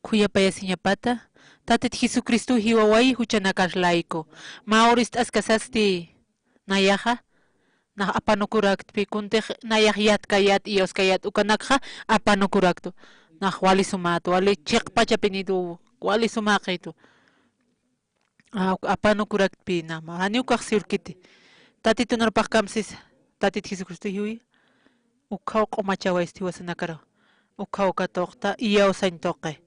Khuyapayasiñapata. Tatit Jesucristo jiwawayi juchanakar layku. Mä uru ist'askasasti. Nayaxa. Nax apanukuraktpi kuntix nayax yatkayät, iyawskayät ukanakxa apanukuraktwa. Nax wali sumät, wali chiqpachapinïtwa, wali sumäqïtwa. A, uk apanukuraktpï nama, janiw ukax siwirkiti. Tatitun arpax kamsisa, Tatit Jesucristo jiwi, ukhaw q'umachawaysti jiwasanakaru, ukhaw katuqta iyawsañ tuqi.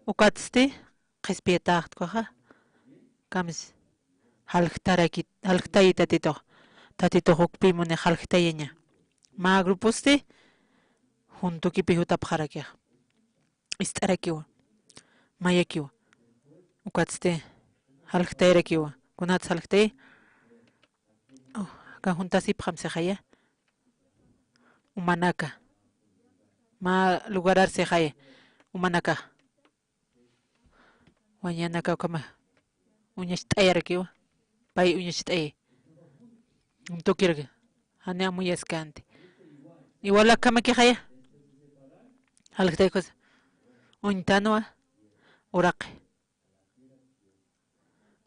Ukatsti, qhispiyatäxtwa ukkhaxa, kamsi, jaljtarakit, jaljtayi Tatitux, Tatitux ukpï muni jaljtayaña. Mä gruposti, juntukipi jutapxarakixa. Ist'arakiwa, mayakiwa. Ukatsti, jaljtayarakiwa. Kunats jaljtay? Oh, aka juntasipxam sixaya. Umanaka. Mä lugarar sixaya. Umanaka. Wañanaka ukhama. Uñacht'ayarakiwa. Pay uñacht'ay. Juntukiraki. Jani amuyaskanti. Igual akhamakixaya. Jaljtaykusa. Uñtanwa. Uraqi.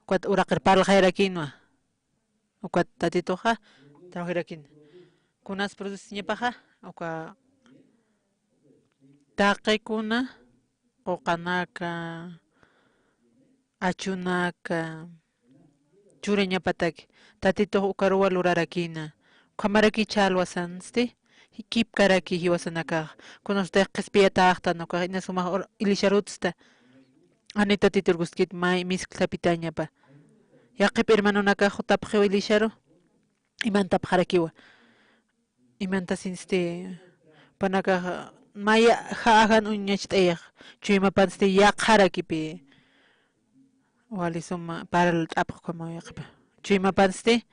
Ukat uraqir parlxayarakinwa. Ukat Tatituxa. Trabajirakin. Kunas produciñapaxa. Uka. Taqikuna. Quqanaka. achunaka churañapataki, Tatitux ukaruwa lurarakïna. Ukhamaraki ch'alwasansti, kipkaraki jiwasanakax. Kunasutix qhispiyatäxtan ukax, inas jumax or-, ilisharutsta. Jani Tatitur gustkit may misklapitañapa. Yaqhip hermanonakax jutapxiw ilisharu. Imantapxarakiwa. Imantasinsti, jupanakax maya ja'ajan uñacht'ayax, chuymapansti yaqharakipï. Wali suma parlt'apxkama yaqhipa. Chuymapansti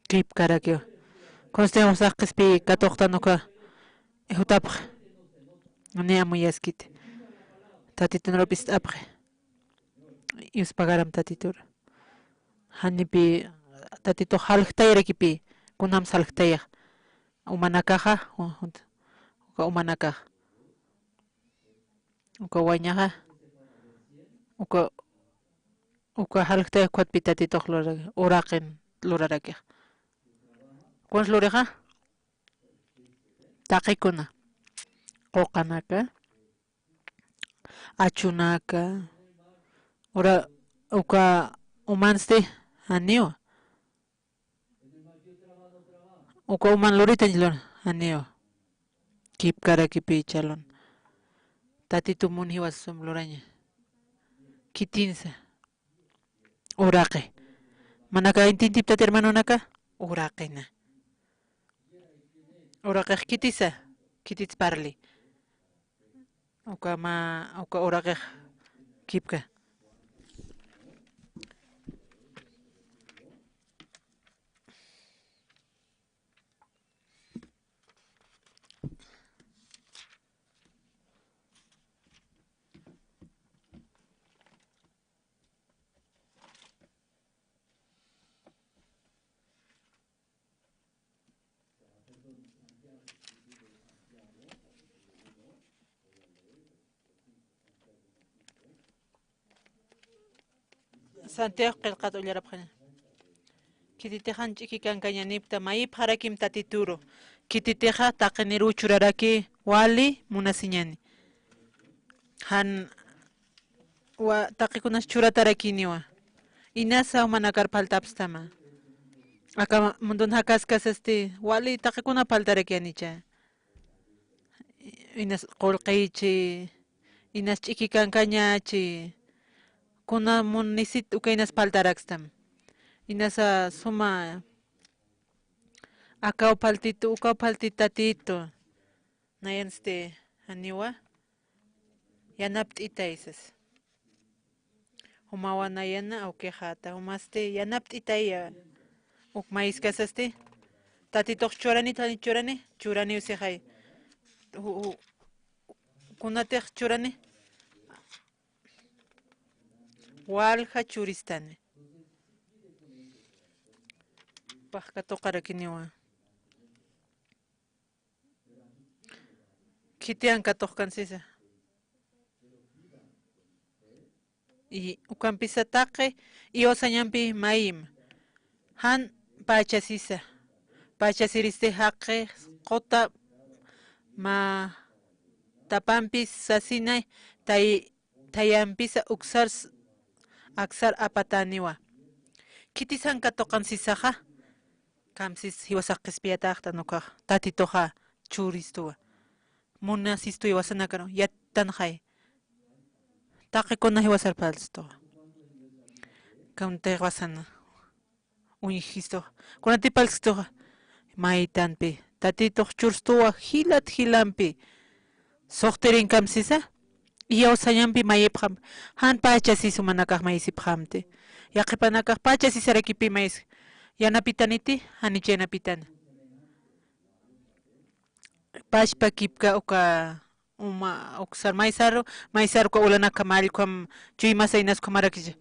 kipkarakiwa. Kunsti jusax qhispiyat katuqtan uka, jutapxi. Ni amuyaskiti. Tatitun rup'ist'apxi. Yuspagaram Tatitur. Janipï Tatitux jalktayarakipï, kunjams jalktayax. Umanakaxa, u-, uka umanakax. Uka wañaxa. Uka, uka jalktayax ukatpï Tatitux luraraki, uraqin lurarakix. Kuns lurixa? Taqikuna. Quqanaka. Achunaka, ura, uka umansti, janiwa. Uka uman luritañ lun, janiwa. Kipkarakipï ch'alwan. Tatitu mun jiwas sum luraña. Khitinsa. Uraqi. Manaka intintiptat hermanonaka, uraqina. Uraqix khitisa, khitits parli. Uka mä, uka uraqix kipka. Santiago qillqat ullarapxaña. Khititixan ch'iki kankañanipkta, mayipxarakim Tatituru. Khititixa taqiniruw churaraki wali munasiñani. Jan wa-, taqikunas churatarakiniwa. Inasa jumanakar phaltapstama. Aka mundun jakaskasasti, wali taqikuna phaltarakiyanicha. Inas qullqichi, inas ch'iki kankañachi, kuna mun nisit uka inas phaltarakstam. Inasa suma, akaw phaltitu, ukaw phaltit Tatitu. Nayansti, janiwa, yanapt'itay sas. Jumawa nayana, awkixata, jumasti, yanapt'itaya, uk mayiskasasti, Tatitux churani, Tatitux churani, churaniw sixay. Ju-, ju-, kunatix churani, walja churistani. Pax katuqarakiniwa. Khitiyan katuqkan sisa. Y ukampisa taqi, iyawsañampi mayim. Jan pachasisa. Pachasiristi jaqi, quta, mä tapampis sasinay, tay-, tayampisa uksar s-, aksar apataniwa. Khitisan katuqan sisaxa. Kamsis jiwasax qhispiyataxtan ukax, Tatituxa churistuwa. Munasistu jiwasanakaru, yattanxay. Taqikuna jiwasar phalstuwa. Kamtix jiwasana. Uñjistuwa. Kunatï phalstuwa. Maytanpi. Tatitux churstuwa, jilat jilampi. Suxtirin kamsisa. Iyawsañampi mayipxam, jan pachasis jumanakax mayisipxamti. Yaqhipanakax pachasisarakipï mayis, yanapitaniti, janich yanapitana. Pachpa kipka uka, uma, uksar maysaru, maysaru uka ulanaka mallkham chuymasa inas ukhamarakicha.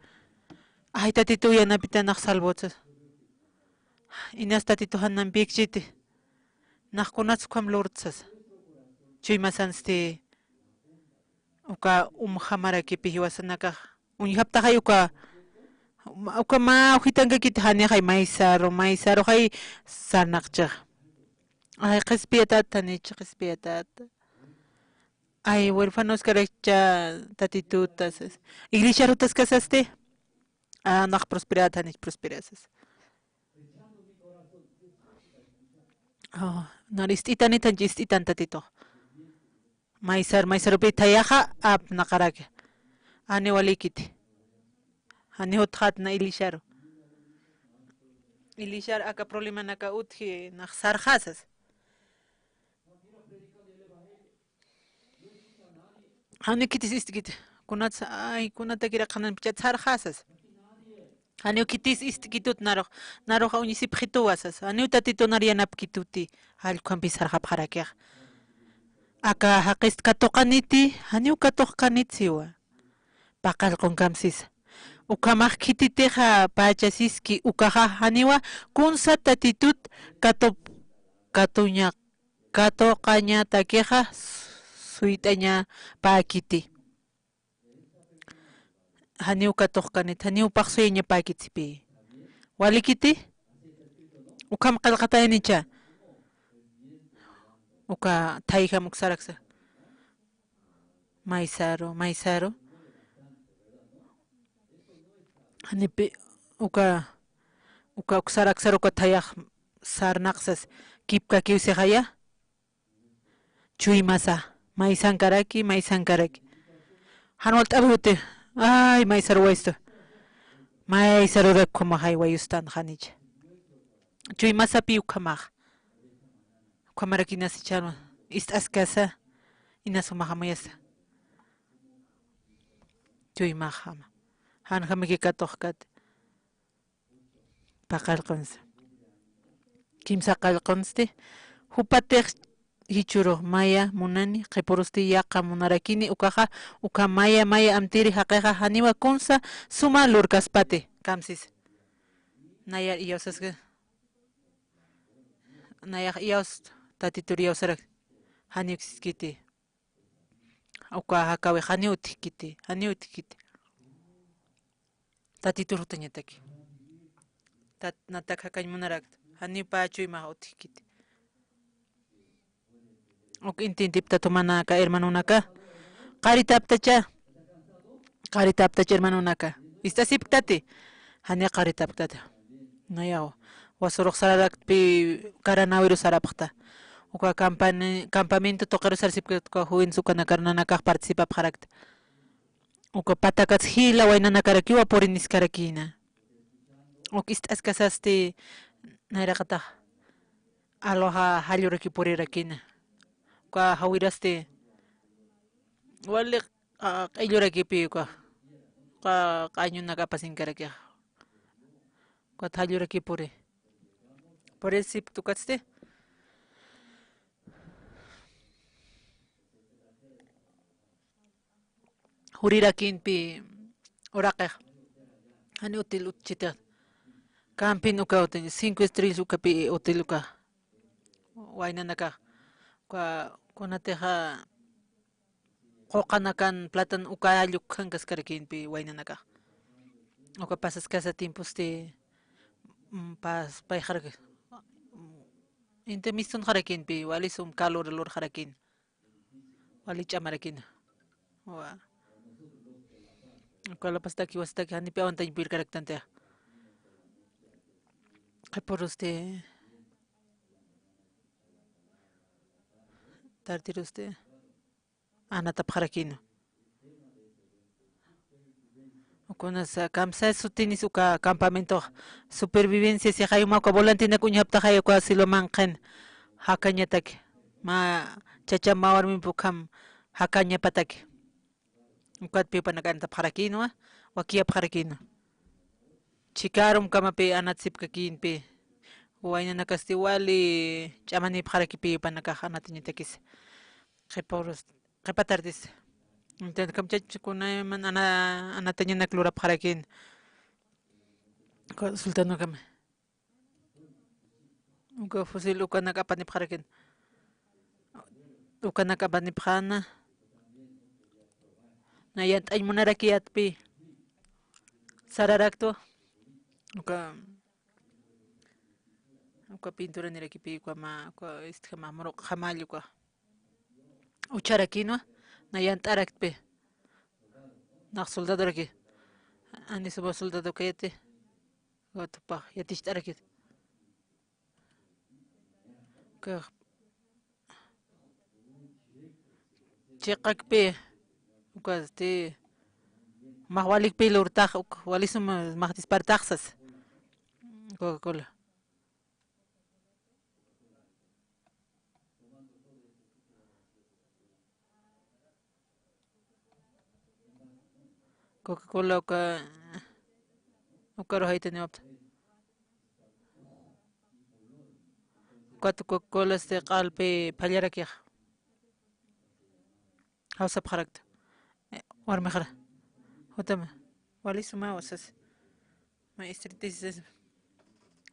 Ay, Tatituw yanapitanax salvotsas. Inas Tatitu janampïkchiti. Nax kunats ukham lurtsas. Chuymasansti. Uka umjamarakipï jiwasanakax. Uñjaptaxay uka, uka mä ujitankakit janixay maysaru, maysaruxay sarnaqchix. Ay, qhispiyatat, janich qhispiyatat. Ay, huérfanos karakcha tatitutas. Iglesiar jutaskasasti. Ah, nax prosperat, janich prosperasas. Ah, nar ist'itanit, janchi ist'itan tatitux. Maysar, maysarupi thayaxa, apnaqaraki. Ani walikiti. Jani jutxatna Elishar. Elishar aka problemanaka utji nax sarxasas. Janiw khitis ist'kit. Kunats, ay, kunatakiraq jananpichat sarxasas. Janiw khitis ist'kitut narux. Naruxa uñisipxituwa sas. Janiw tatitu nar yanapkituti. Jallkhampi sarxapxarakix. Aka jaqist katuqaniti, janiw katuqkanit siwa. Paqallqunkamsisa. Ukhamax khititixa pachasiski ukaxa janiwa kunsa tatitut katup-, katuña-, katuqañatakixa suyt'añapäkiti. Janiw katuqkanit, janiw pax suyañapäkit sipi. Walikiti? Ukham qillqatayanicha. Uka thayjam uksaraksa. Maysaru, maysaru. Janipi uka, uka uksaraksaru uka thayax sarnaqsas kipkakiw sixaya. Chuymasa, maysankaraki, maysankaraki. Jan walt'api juti, ay, maysaru waystu. Maysarurak ukhamaxay wayustan janicha. Chuymasapi ukhamax. Ukhamaraki inasichanu, ist'askasa, inasumaxamuyasa. Chuymaxama. Janjamiki katuqkat. Paqallqunsa. Kimsa qallqunsti, jupatix jichhürux maya munani, qhipurusti yaqa munarakini, ukaxa, uka maya, maya amtiri jaqixa, janiwa kunsa, suma lurkaspati, kamsis. Nayar iyawsaski. Nayax iyaws, tatitur iyawsarak, janiw ksiskiti. Uka jakawix janiw utjkiti, janiw utjkiti. Tatitur jutañataki. Tat-, natak jakañ munarakta, janiw pä chuymax utjkiti. Uk intintiptat jumanaka hermanonaka. Qaritaptacha. Qaritaptacha hermanonaka. Ist'asipktati. Janiw qaritapktati. Nayaw. Wasurux sararaktpi karanäwiru sarapxta. Uka campani-, campamento tuqiru sarasipkta uka joven ukanakar nanakax participapxarakta. Uka patakats jila waynanakarakiwa puriniskarakïna. Uk ist'askasasti nayraqatax alwaxa jalluraki purirakïna. Uka jawirasti wali, ah, q'illurakipi uka, uka q'añunak apasinkarakixa. Ukat jalluraki puri. Purisipkta ukatsti. Jurirakïnpi uraqix. Jani hotel utjchitix. Camping uka hotel, cinco estrellas ukapi hotel uka. Waynanakax. Uka, kunatixa quqanakan platan uka alluk jankaskarakïnpi waynanakax. Uka pasaskasa tiemposti, mm, pas-, payxaraki. Inti mistunxarakïnpi, wali sum calor lurxarakïn. Wali ch'amarakïna. Wa. Uka lapastaki, wasitaki, janipi awantañ purkaraktantixa. Qhipurusti. Tartirusti. Anatapxarakïna. Ukunasa, kamsa sutinis uka campamentox supervivencia sixay uma uka volantenak uñjaptaxay uka siluman qhin jakañataki. Mä chacham mä warmimpi ukham jakañapataki. Ukatpi jupanaka anatapxarakïnwa, wakiyapxarakïnwa. Chhikarum kamapi anatsipkakïnpi. Waynanakasti wali ch'amanipxarakipi jupanakax anatañatakisa. Qhiparus, qhipa tardes. Entonces, kamachachkunayman ana-, anatañanak lurapxarakïn. Consultanukama. Uka fusil ukanak apanipxarakïn. Ukanak apanipxäna. Na yant'añ munarakiyatpi. Sararaktu. Uka, uka pinturanirakipi, uka mä, uka, este, mä muruq jamall uka. Ucharakinwa, Nayant'araktpi. Nax soldadoraki. Ani suma soldado kayati. Watupax yaticht'arakit. Kax chiqakpi, ukasti, max walikpi lurtax, uk walisum max dispartaxsas. Coca-Cola. Coca-Cola uka, ukaru jaytaniwapta. Ukat Coca-Cola este q'alpi phallarakixa. Jawsapxarakta. Eh, warmixra. Jutama. Wali sumawa sas. Ma estricticismo.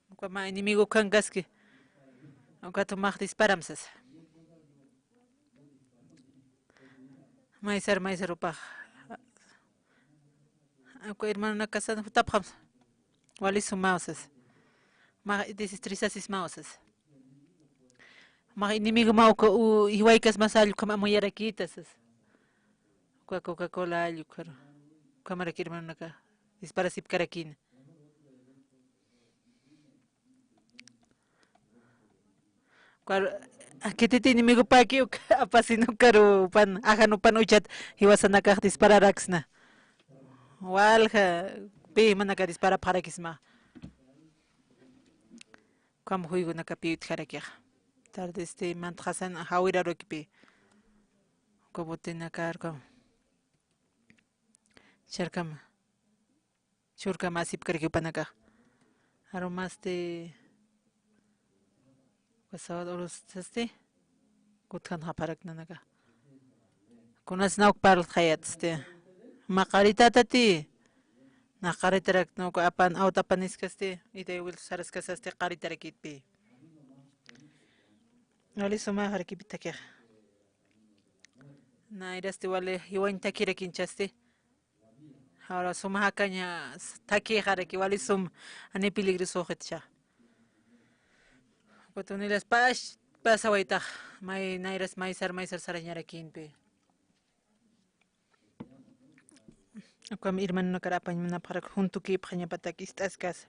Uka ma enemigo kankaski. Ukat max disparam sas. Maysar, maysar upax. Uka hermanonakasan jutapxam. Wali sumaw sas. Max desestresasismaw sas. Max enemigo ma uka u, jiwaykas mas allkam amuyarakita sas. Uka Coca-Cola allkar. Ukhamaraki hermanonaka. Disparasipkarakina. Ukaru, kititi enemigo paki uka apasin ukaru pan, ajan upan uchat jiwasanakax dispararaksna. Walja, pi manaka disparapxarakisma. Ukham juykunakapi utjarakixa. Tarde este mantxasan jawirarukipi. Uka botenakar ukham. Charkama. Churkama asipkaraki jupanakax. Arumasti, pasawat urustasti, kutjanxapxaraknanakax. Kunas nawk parltxayatsti. Ma qaritatati. Nax qaritarakna uka apan, awt apaniskasti, ida y vuelta saraskasasti qaritarakitpi. Wali sumaxarakipitakixa. Nayrasti wali jiwañ takirakinchasti. Ahora suma jakaña s-, thakixaraki wali sum, ani peligrosoxitcha. Ukatunilas pas, pasawaytax, may, nayras maysar, maysar sarañarakinpi. Ukham hermanonakar apañ munapxarak juntukipxañapatak ist'askas.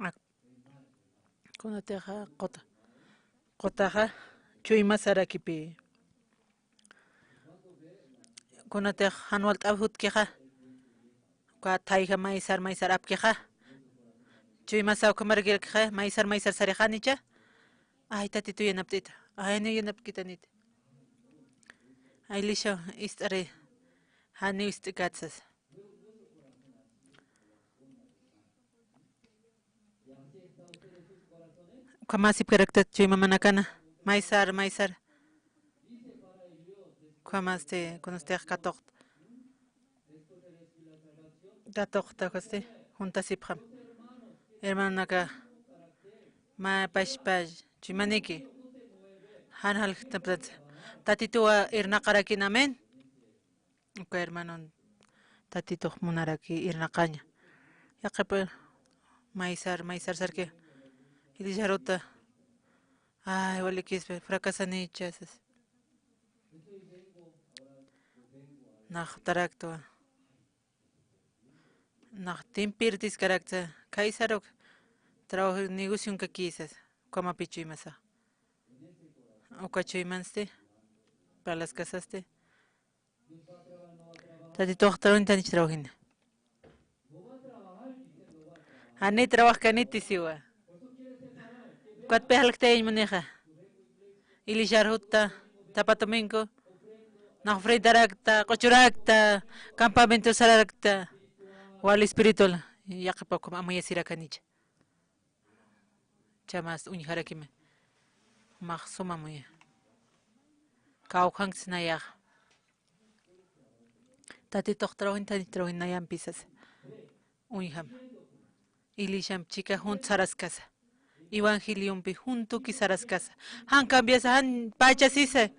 Ak-, kunatixa quta, qutaxa chuymasarakipi. Kunatix jan walt'ap jutkixa, uka thayja maysar, maysar apkixa. Chuymasaw ukhamarkirakixa, maysar, maysar sarixanicha. Ay, Tatitu yanapt'ita. Ay, ni yanapkitaniti. Ay, lisha, ist'ari. Jani ist'ikatsas. Ukhama asipkaraktat chuymamanakana, maysar, maysar. Ukhamasti, kunastix katuqta. Katuqta, ukasti, juntasipxam. Hermanonaka, mä pachpa chuymaniki. Jan jaljtaptat. Tatituwa irnaqarakin, amén. Uka hermanon Tatitux munaraki irnaqaña. Yaqhipa maysar, maysar sarki. Ilillarut'a. Ay, walikispa, fracasanicha sas. Nax jutaraktwa. Nax timpirtiskaraktsa. Khaysaruk trabajo negocion kakisas. Ukhamapi chuymasa. Uka chuymansti. Parlaskasasti. Tatitux trawintanich trawjina. Jani trabajkaniti siwa. Ukatpi jalktayañ munixa. Ilillar jutta, tapa domingo. Nax ofrendarakta, q'uchurakta, campamento sararakta. Wali espiritual, yaqhipa ukham amuyasirakanicha. Chamas uñjarakima. Max suma amuya. Kawkhanks nayax. Tatitux trawin, Tatitux trawin nayampisas. Uñjam. Ilisham chika junt saraskasa. Evangeliompi juntuki saraskasa. Jan cambiasa, jan pachasisa.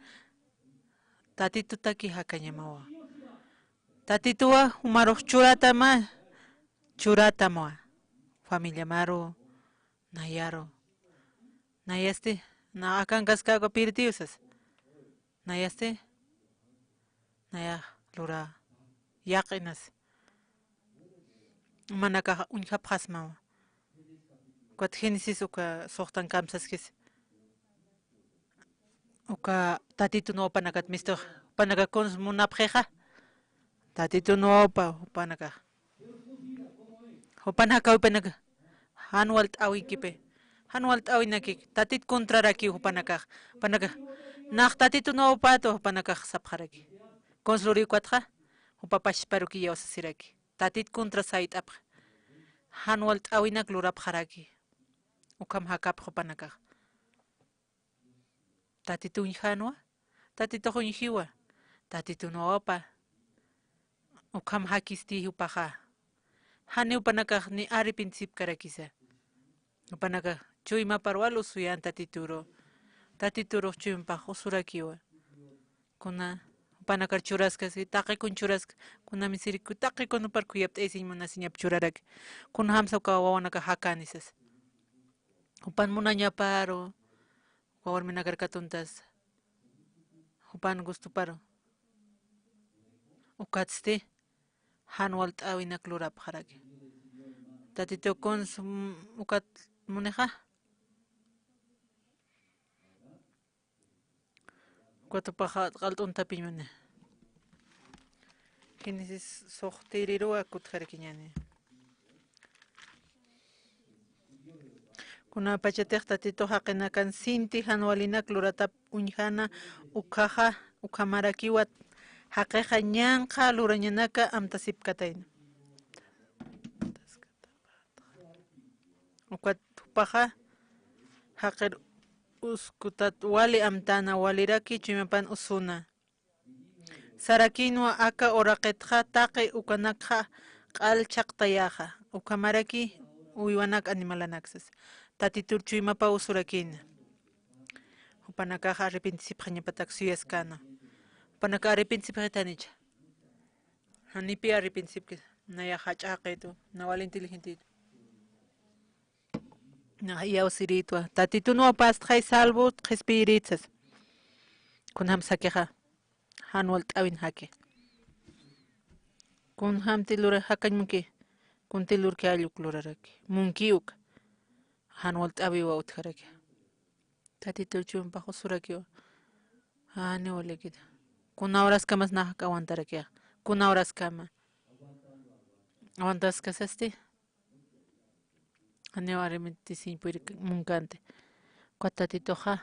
Tatitutaki jakañamawa. Tatituwa jumarux churatama, churatamwa. Familiamaru, nayaru. Nayasti, Na akankaskaku pirtiw sas. Nayasti, nayax lura, yaq'inas. Manakax uñjapxasmawa. Ukat Génesis uka suxtan kamsaskis. Uka Tatitun wawapanakat mistux, jupanaka kuns munapxixa. Tatitun wawapa, jupanakax. Jupanaka, jupanaka. Jan walt'äwikipi. Jan walt'äwinakik. Tatit contrarakiw jupanakax. Jupanakax. Nax Tatitun wawapatwa jupanakax sapxaraki. Kuns luriw ukatxa. Jupa pachparukiyaw sasiraki. Tatit contra sayt'apxi. Jan walt'äwinak lurapxaraki. Ukham jakapxi jupanakax. Tatitun uñjanwa, Tatitux uñjiwa, Tatitun wawapa. Ukham jakisti jupaxa. Janiw jupanakax ni arrepentisipkarakisa. Jupanakax chuymapar wal usuyän Tatituru. Tatiturux chuymapax usurakiwa. Kuna jupanakar churaskasi, taqi kun churaska, kuna misiriku taqi kunapar khuyapt'ayasiñ munasiñap churaraki. Kunjamsa uka wawanakax jakäni sasa. Jupan munañaparu, uka warminakar katuntasa. Jupan gustuparu. Ukatsti, jan walt'äwinak lurapxaraki. Tatitu kuns, mm, ukat munixa. Ukat jupaxa q'alt'untapiñ muni. Génesis suxtiriruw kutjarakiñäni. Kunapachatix Tatitux jaqinakan sinti jan walinak luratap uñjäna ukhaxa, ukhamarakiwa jaqixa ñanqha lurañanaka amtasipkatayna. Ukat jupaxa jaqir uskutat wali amtäna, waliraki chuymapan usuna. Sarakïnwa aka uraqitxa taqi ukanakxa q'al chhaqtayäxa, ukhamaraki uywanak animalanaksa. Tatitur chuymapaw usurakïna. Jupanakax arrepentisipxañapatak suyaskäna. Jupanakax arrepentisipxitanicha. Janipi arrepentisipki, nayax jach'aqitu, na wal inteligentitu. Nax iyawsirïtwa. Tatitun wawapastxay salvo qhispiyirït sasa. Kunjam sakixa. Jan walt'äwin jaki. Kunjamti lura jakañ munki. Kunti lurki alluk luraraki. Munki uka. Jan walt'äwiwa utjaraki. Tatitur chuymapax usurakiwa. Janiw walïkita. Kuna horaskamas nax aguantarakixa. Kuna horaskama. Aguantaskasasti. Janiw arrepentisipxi munkanti. Ukat Tatituxa.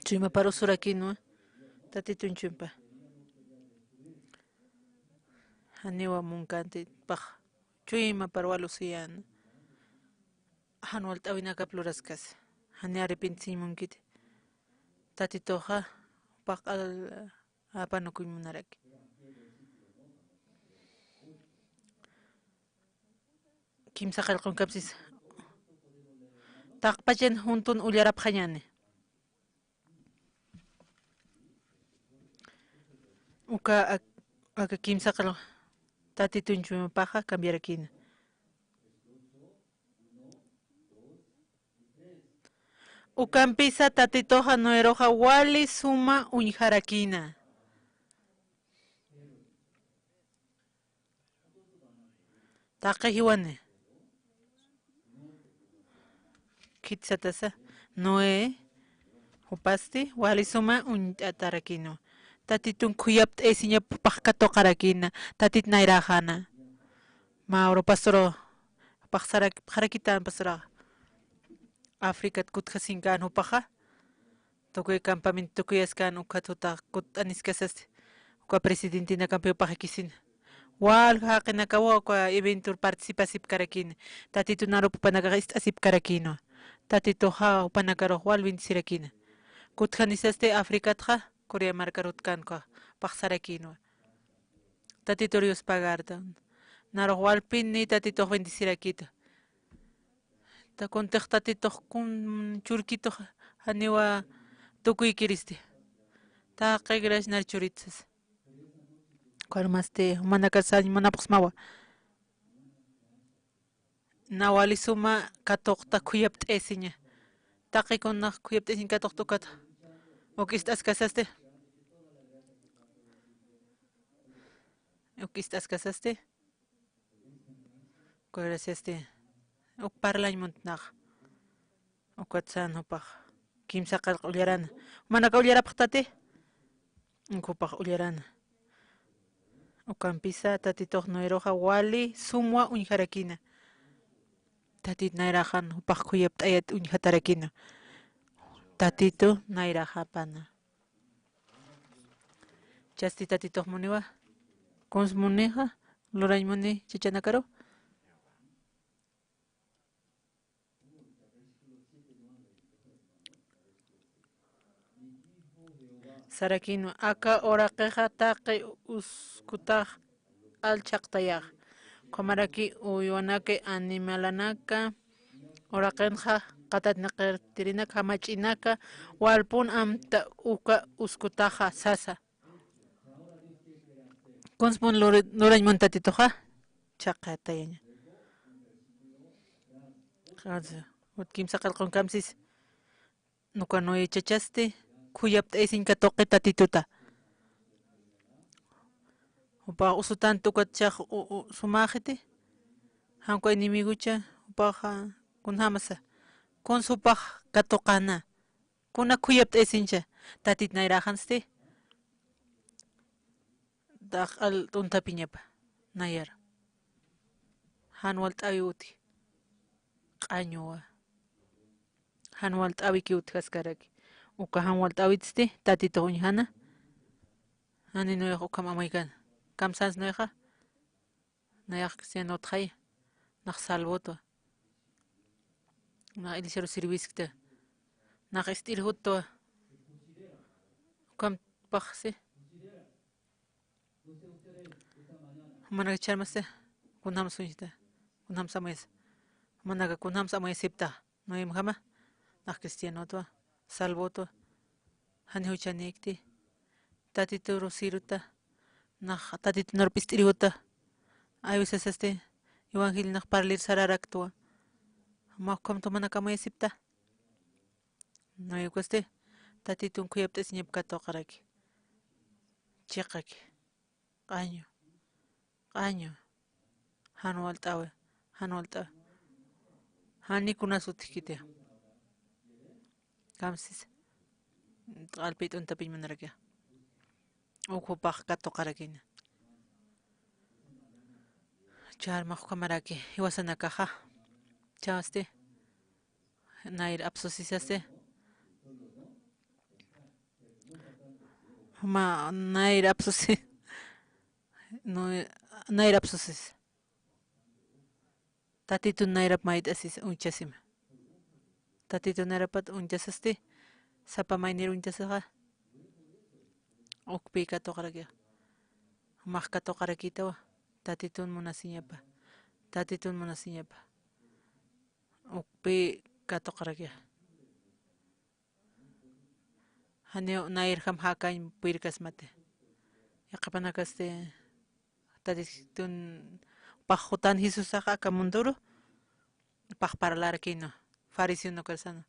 Chuymapar usurakïnwa. Tatitun chuymapa. Janiwa munkanti pax. Chuymapar wal usuyäna. Jan walt'äwinakap luraskasa. Jani arrepentisiñ munkiti. Tatituxa, jupax q'al apanukuñ munaraki. Kimsa qillqankapsis. Taqpachan juntun ullarapxañäni. Uka ak-, aka kimsa qillqa Tatitun chuymapaxa cambiarakïna. Ukampisa Tatituxa Noeruxa wali suma uñjarakïna. Taqi jiwani. Khitsatasa, Noé, jupasti, wali suma uñt'atarakïnwa. Tatitun khuyapt'ayasiñap jupax katuqarakïna, Tatit nayräxäna. Mä Europa suru, jupax sarak-, sarakitän pasuraxa. Africat kutjasinkän jupaxa. Tukuy campamento tukuyaskän ukhat juta kutt'aniskasasti, uka presidentinakampi jupax jikisina. Walja jaqinakawa uka eventor participasipkarakïna. Tatitun arup jupanakax ist'asipkarakïnwa. Tatituxa jupanakarux wal bendecirakïna. Kutjanisasti Africatxa, Corea markar jutkän ukax, jupax sarakïnwa. Tatitur yuspagarta. Narux walpini Tatitux bendecirakïta. Ta kuntix Tatitux kun churkitux janiwa tukuykiristi. Taqi gracias nar churitsas. Ukarmasti, jumanakar sañ munapxsmawa. Na wali suma katuqta khuyapt'ayasiña. Taqi kunax khuyapt'asin katuqta ukat. Uk ist'askasasti. Uk ist'askasasti. Graciasti. Uk parlañ muntnax. Ukat san jupax. Kimsa qillq ullarana. Jumanaka ullarapxtati. Uk jupax ullarana. Ukampisa Tatitux Noeruxa wali sumwa uñjarakina. Tatit nayraxan jupax khuyapt'ayat uñjatarakina. Tatitu nayraxapana. Chasti Tatitux muniwa. Kuns munixa, lurañ muni chachanakaru. Sarakïnwa, aka uraqixa taqi uskutax allchhaqtayax. Ukhamaraki uywanaki animalanaka, uraqinxa qatatniqirtirinaka, jamach'inaka, walpun amta uka uskutaxa sasa. Kunspun lur-, lurañ mun Tatituxa, chhaqatayaña. Ut kimsa qillqun kamsis, uka Noé chachasti, khuyapt'ayasiñ katuqi Tatituta. Jupax usutanti ukat chhax u-, u-, sumäxiti, jan uka enemigocha, jupaxa kunjamasa, kuns jupax katuqana. Kuna khuyapt'ayasiñcha, Tatit nayraxansti, taqal t'untapiñapa, nayar. Jan walt'äwi utji, q'añuwa. Jan walt'äwiki utjaskaraki. Uka jan walt'äwitsti, Tatitux uñjana. Jani Noex ukham amuykana. Kamsans Noexa. Nayax cristianotxaya, nax salvotwa, nax iglesiaru sirviskta, nax ist'irjutwa, ukham paxsi. Jumanaka ch'armasti, kunjams uñjta, kunjams amuyas, jumanaka kunjams amuyasipta. Noemjama, nax cristianotwa, salvotwa, jani juchanïkti, Tatituru siruta, nax Tatitunarp ist'irïwta, aywisasasti, evangelio nax parlir sararaktwa, mä ukham jumanaka amuyasipta. Noé ukasti, Tatitun khuyapt'asiñap katuqaraki, chiqaki. Q'añu, q'añu, jan walt'äwi, jan walt'äwi, jani kunas utjkiti. Kamsis, q'alpi t'untapiñ munarakixa. Uk jupax katuqarakina. Ch'armax ukhamaraki, jiwasanakaxa. Ch'amasti, nayr apsusisasti. Juma nayr apsusis. No, nayr apsusis. Tatitun nayrap mayt'asis uñchasima. Tatitun nayrapat uñchasasti, sapa maynir uñchasixa. Ukpi katuqarakixa. Jumax katuqarakïtawa. Tatitun munasiñapa. Tatitun munasiñapa. Ukpi katuqarakixa. Janiw nayrjam jakañ purirkasmati. Yaqhipanakasti, Tatitun, jupax jutan Jesusaxa aka munduru, jupax parlarakïnwa, fariseonakar sänwa.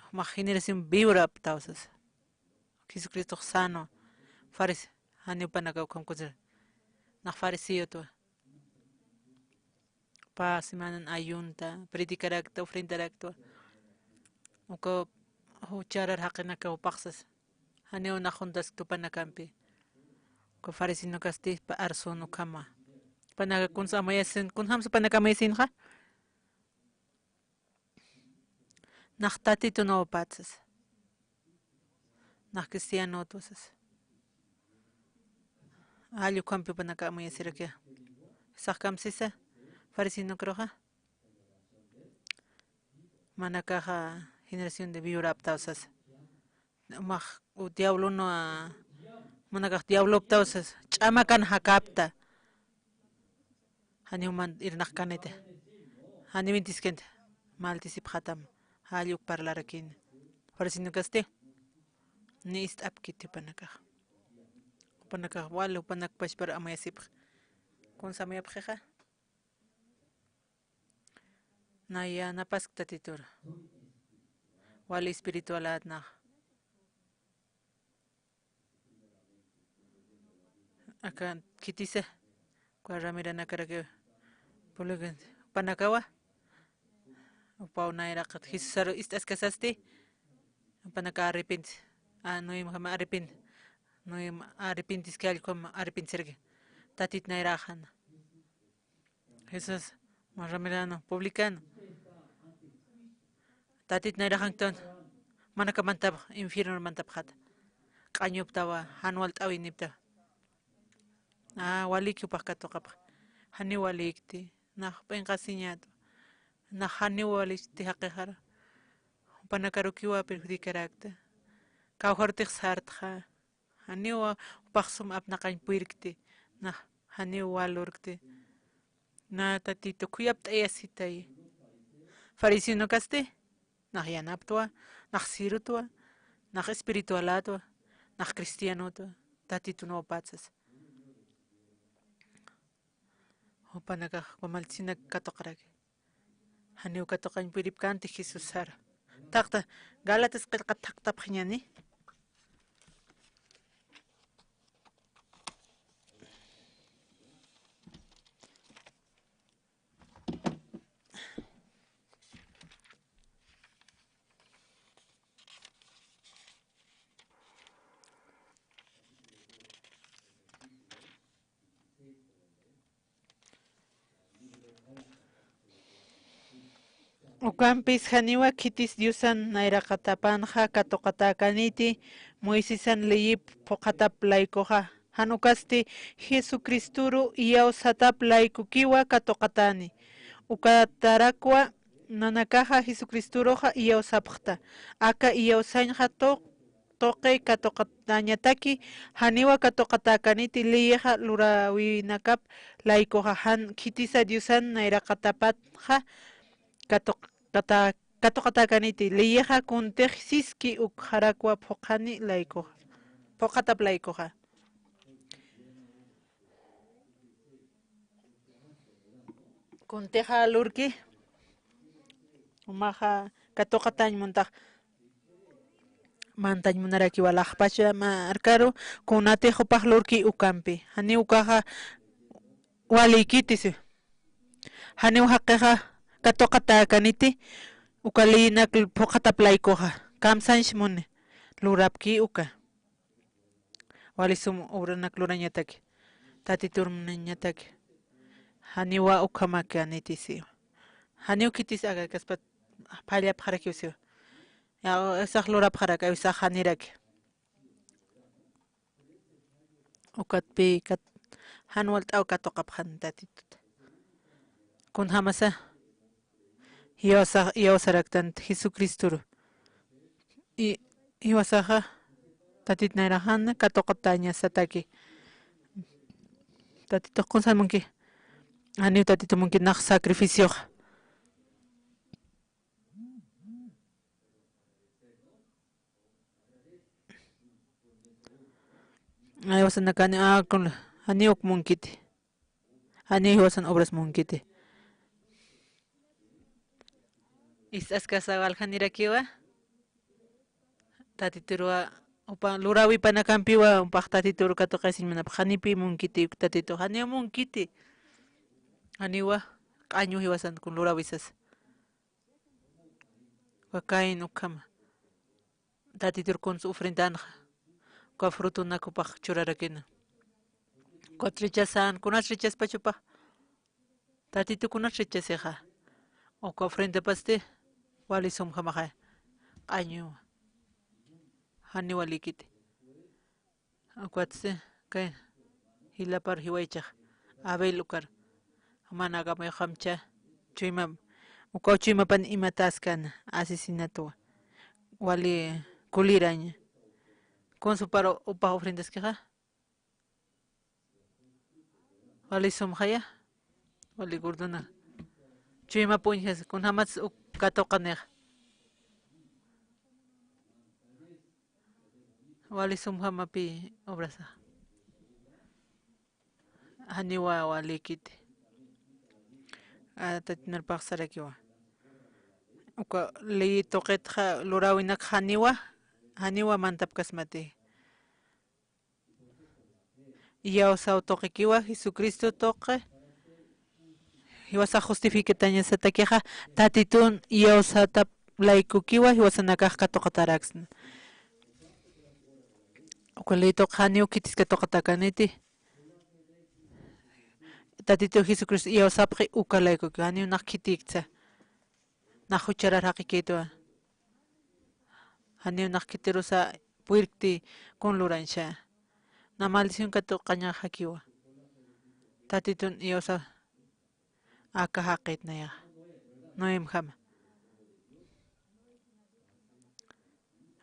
Jumax generación víbora aptaw sasa. Jesucristox sänwa, fariseo, janiw jupanaka ukham kunsir. Nax fariseotwa. Pä semanan ayunta, predicaraktwa, ofrendaraktwa. Uka jucharar jaqinaka jupax sasa. Janiw nax juntaskti jupanakampi. Uka fariseonakasti pä arsün ukhama. Jupanaka kuns amuyasin, kunjams jupanaka amuyasinxa. Nax Tatitun awpat sasa. Nax cristianotwa sasa. Jall ukhampi jupanaka amuyasirakixa. Sax kamsisa, fariseonakaruxa. Jumanakaxa generación de víbora aptaw sasa. Jumax, u diablonwa, jumanakax diablo aptaw sasa. Ch'amakan jakäpta. Janiw juman irnaqkaniti. Janiw intiskinti. Maldicipxätam. Jall uk parlarakïn. Fariseonakasti. Ni ist'apkiti jupanakax. Jupanakax wal, jupanak pachpar amuyasipxi. Kuns amuyapxixa. Naya napask Tatitur. wali espiritualat nax. Aka khitisa, uka Ramiranakaraki pulgan, jupanakawa, jupaw nayraqat Jesusaru ist'askasasti, jupanaka arrepent, a, nuyma jama arrepent, nuyma arrepentiski allkuma arrepentsirki, Tatit nayraxan. Jesús, mä Ramirano, publicano. Tatit nayraxanktan, manaka mantapx, infierno mantapxata. Q'añuptawa, jan walt'äwiniptawa. A, waliki jupax katuqapx. Janiw walikti, nax p'inqasiñätwa. Nax janiw walikti jaqixara. Jupanakarukiwa perjudicarakta. Kawkharutix sartxa. Janiw jupax sum apnaqañ purirkti, nax janiw wal lurkti. Na Tatitu khuyapt'ayasitayi. Fariseonakasti, nax yanaptwa, nax sirutwa, nax espiritualatwa, nax cristianotwa, Tatitun wawpat sasa. Jupanakax uka maldicionak katuqaraki. Janiw katuqañ puripkänti Jesusar. Taqta, Gálatas qillqat thaqtapxiñäni. Ukampis janiwa khitis Diosan nayraqatapanxa katuqatäkäniti Moisesan leyip phuqhatap laykuxa, jan ukasti Jesucristoru iyawsatap laykukiwa katuqatäni. Ukatarakwa nanakaxa Jesucristoruxa iyawsapxta. Aka iyawsañxa tuq tuqi katuqatäñataki, janiwa katuqatäkäniti leyixa luräwinakap laykuxa, jan khitisa Diosan nayraqatapatxa katuqata-, katuqatäkäniti leyixa kuntix siski ukxarakwa phuqhani laykuxa, phuqhatap laykuxa. Kuntixa lurki, jumaxa katuqatañ muntax, mantañ munarakiwa laxpacha markaru, kunatix jupax lurki ukampi. Janiw ukaxa walikiti si. Janiw jaqixa katuqatäkäniti, uka leyinak phuqhatap laykuxa. Kamsañs muni, lurapki uka. Wali sum obranak lurañataki, Tatitur munañataki. Janiwa ukhamakäniti siwa. Janiw khitis akakaspat phallapxarakiw siwa. Ya, isax lurapxarak, isax janiraki. Ukatpi kat-, jan walt'äw katuqapxan Tatitut. Kunjamasa, iyawsa-, iyawsaraktanti Jesucristoru. I-, iwasaxa, Tatit nayraxan katuqatañasataki. Tatitux kunsa munki. Janiw Tatitu munki nax sacrificioxa. Ay, iwasanakani, a, kun, janiw uk munkiti. Janiw iwasan obras munkiti. Ist'askasa waljanirakiwa. Tatituruwa, upa, luräwipanakampiwa, upax Tatituru katuqayasiñ munapxi, janipi munkiti, Tatitu, janiw munkiti. Janiwa, q'añu jiwasan kun luräwisas. Uka Caín ukhama. Tatitur kunsa ofrendanxa, uka frutunak jupax churarakina. Ukat rechazan, kunas rechazpacha jupax. Tatitu kunas rechazixa. Uka ofrendapasti, wali sumjamaxay. Q'añu. Jani walikiti. Ukatsi, kay jilapar jiwaychax, Abel ukar, jumanakamayuxamcha, chuyma, ukaw chuymapan imatäskän, asesinatuwa, wali kuliraña. Kunsa upar, upax ofrendaskixa, wali sumxaya, wali gordona. Chuyma puñjas, kunjamatsa uk katuqanixa. Wali sumjamapi obrasa. Janiwa walikiti. A, Tatit narpax sarakiwa. Uka ley tuqitxa luräwinak janiwa, janiwa mantapkasmati. Iyawsaw tuqikiwa, Jesucristo tuqi. Jiwasax justificatañasatakixa, Tatitun iyawsatap laykukiwa, jiwasanakax katuqataraksna. Uka ley tuqi janiw khitis katuqatakaniti. Tatitu Jesucristo iyawsapxi uka laykukiwa, janiw nax khitïkta. Nax jucharar jaqikïtwa. Janiw nax khitirusa purirkti kun lurañsa. Na maldición katuqañaxakiwa. Tatitun iyawsa aka jaqït nayaxa. Noemjama.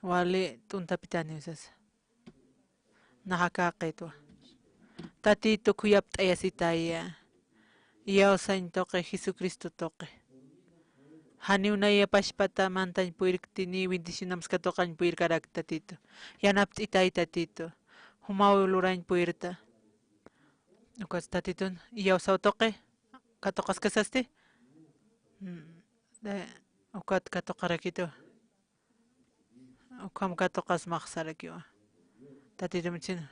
Wali t'untapitaniw sasa. Nax aka jaqïtwa. Tatitu khuyapt'ayasitaya. Iyawsañ tuqi, Jesucristo tuqi. Janiw naya pachpata mantañ purirkti ni bendicionamsa katuqañ purirkarakti Tatitu. Yanapt'itay Tatitu. Jumaw lurañ purirta. Ukas Tatitun iyawsaw tuqi. Katuqaskasasti. Mm, de, ukat katuqarakitu. Ukham katuqasmax sarakiwa. Tatitumichina.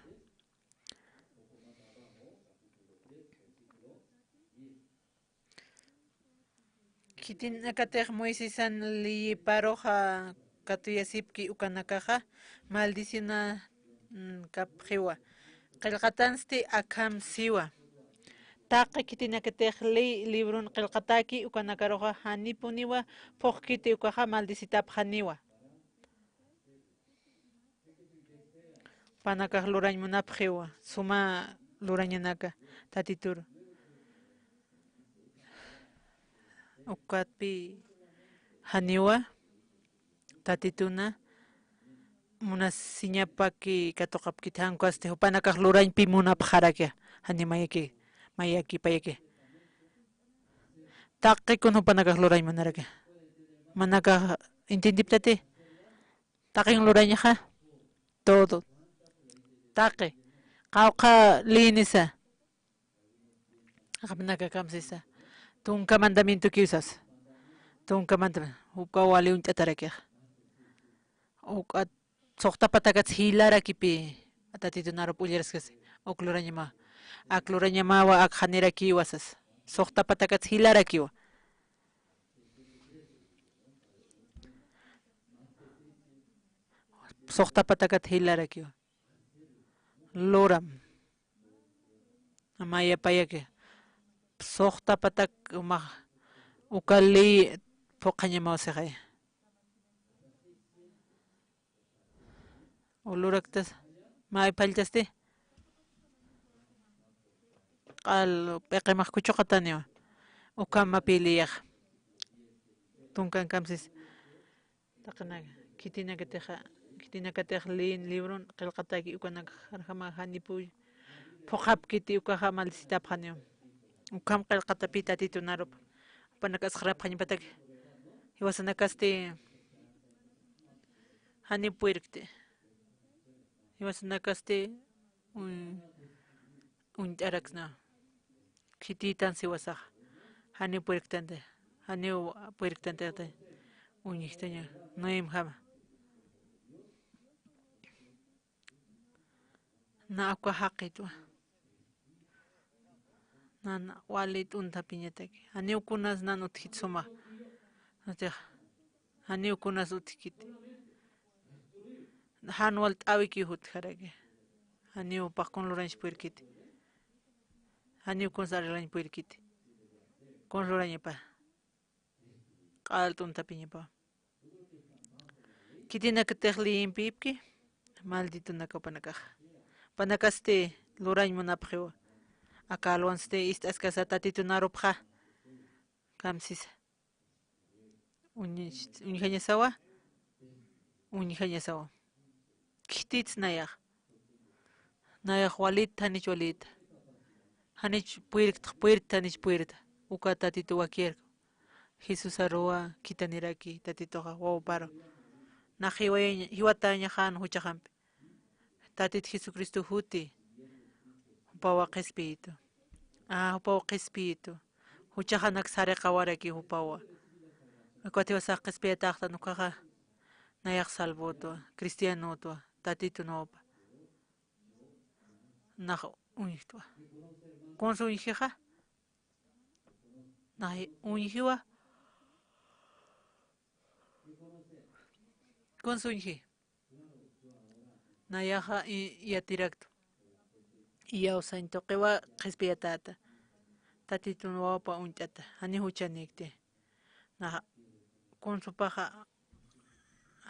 Khitinakatix Moisesan leyiparuxa katuyasipki ukanakaxa, maldiciona, mm, kapxiwa. Qillqatansti akham siwa. Taqi khitinakatix ley libron qillqatäki ukanakaruxa janipuniwa phuqkiti ukaxa maldicitapxaniwa. Jupanakax lurañ munapxiwa, suma lurañanaka Tatituru. Ukatpï janiwa Tatituna munasiñapaki katuqapkiti, jan ukasti jupanakax lurañpï munapxaraki, jani mayaki, mayaki, payaki. Taqi kun jupanakax lurañ munaraki. Jupanakax entiendiptati. Taqin lurañaxa, todo. Taqi, qawqha lïnisa. Aqapnaka kamsisa. Tunka mandamientokiw sasa. Tunka mandamiento, uka wali uñt'atarakixa. Uka suxta patakats jilarakipï, Tatitun arup ulliraskasi. Uk lurañamawa. Ak lurañamawa, ak janirakiwa sasa. Suxta patakats jilarakiwa. Suxta patakat jilarakiwa. Luram. Amaya payaki. Suxta patak umax uka ley phuqhañamaw sixaya. Uluraktas, may palltasti. Q'al p'iqimax kuchuqataniwa. Ukham mapï leyax. Tunkan kamsis. Taqinaka, khitinakatixa, khitinakatix leyin libron qillqataki ukanakax jarjama janipuy phuqhapkiti ukaxa maldicitapxaniwa. Ukham qillqatapï Tatitun arup. Jupanakax sarapxañapataki. Jiwasanakasti janiw purirkti. Jiwasanakasti uñ-, uñt'araksna. Khitïtan siwasaxa. Janiw purirktanti. Janiw purirktanti. Uñjtaña. Noemjama. Na uka jaqitwa. Nan wali t'untapiñataki. Janiw kunas nan utjkit suma. Janiw kunas utjkit. Jan walt'äwikiw jutjaraki. Janiw jupax kun lurañs purirkiti. Janiw kuns arreglañ purirkiti. Kun lurañapa. Q'al t'untapiñapa. Khitinakatix leyimpïpki, malditonaka jupanakaxa. Jupanakasti lurañ munapxiwa. Aka alwansti ist'askasa Tatitun arupxa. Kamsisa. Uñis-, uñjañasawa. Uñjañasawa. Khitits nayax. Nayax walit, janich walit. Janich puyrkt, puyrkt, janich puyrkt. Uka Tatitu wakirk. Jesús aruwa khitaniraki Tatituxa wawaparu. Nax jiwayañ-, jiwatañaxan juchaxampi. Tatit Jesucristo juti. Jupawa qhispiyitu. Ah, jupawa qhispiyitu. Juchaxanak sariqawaraki jupawa. Ukat jiwasax qhispiyataxtan ukaxa, nayax salvotwa, cristianotwa, Tatitun wawpa. Nax uñjtwa. Kunsa uñjixa? Nax uñjiwa. Kunsa uñji? Nayaxa i-, yatiraktwa. Iyawsañ tuqiwa qhispiyatäta. Tatitun wawpa uñt'ata. Janiw juchanikti. Nax kunsupaxa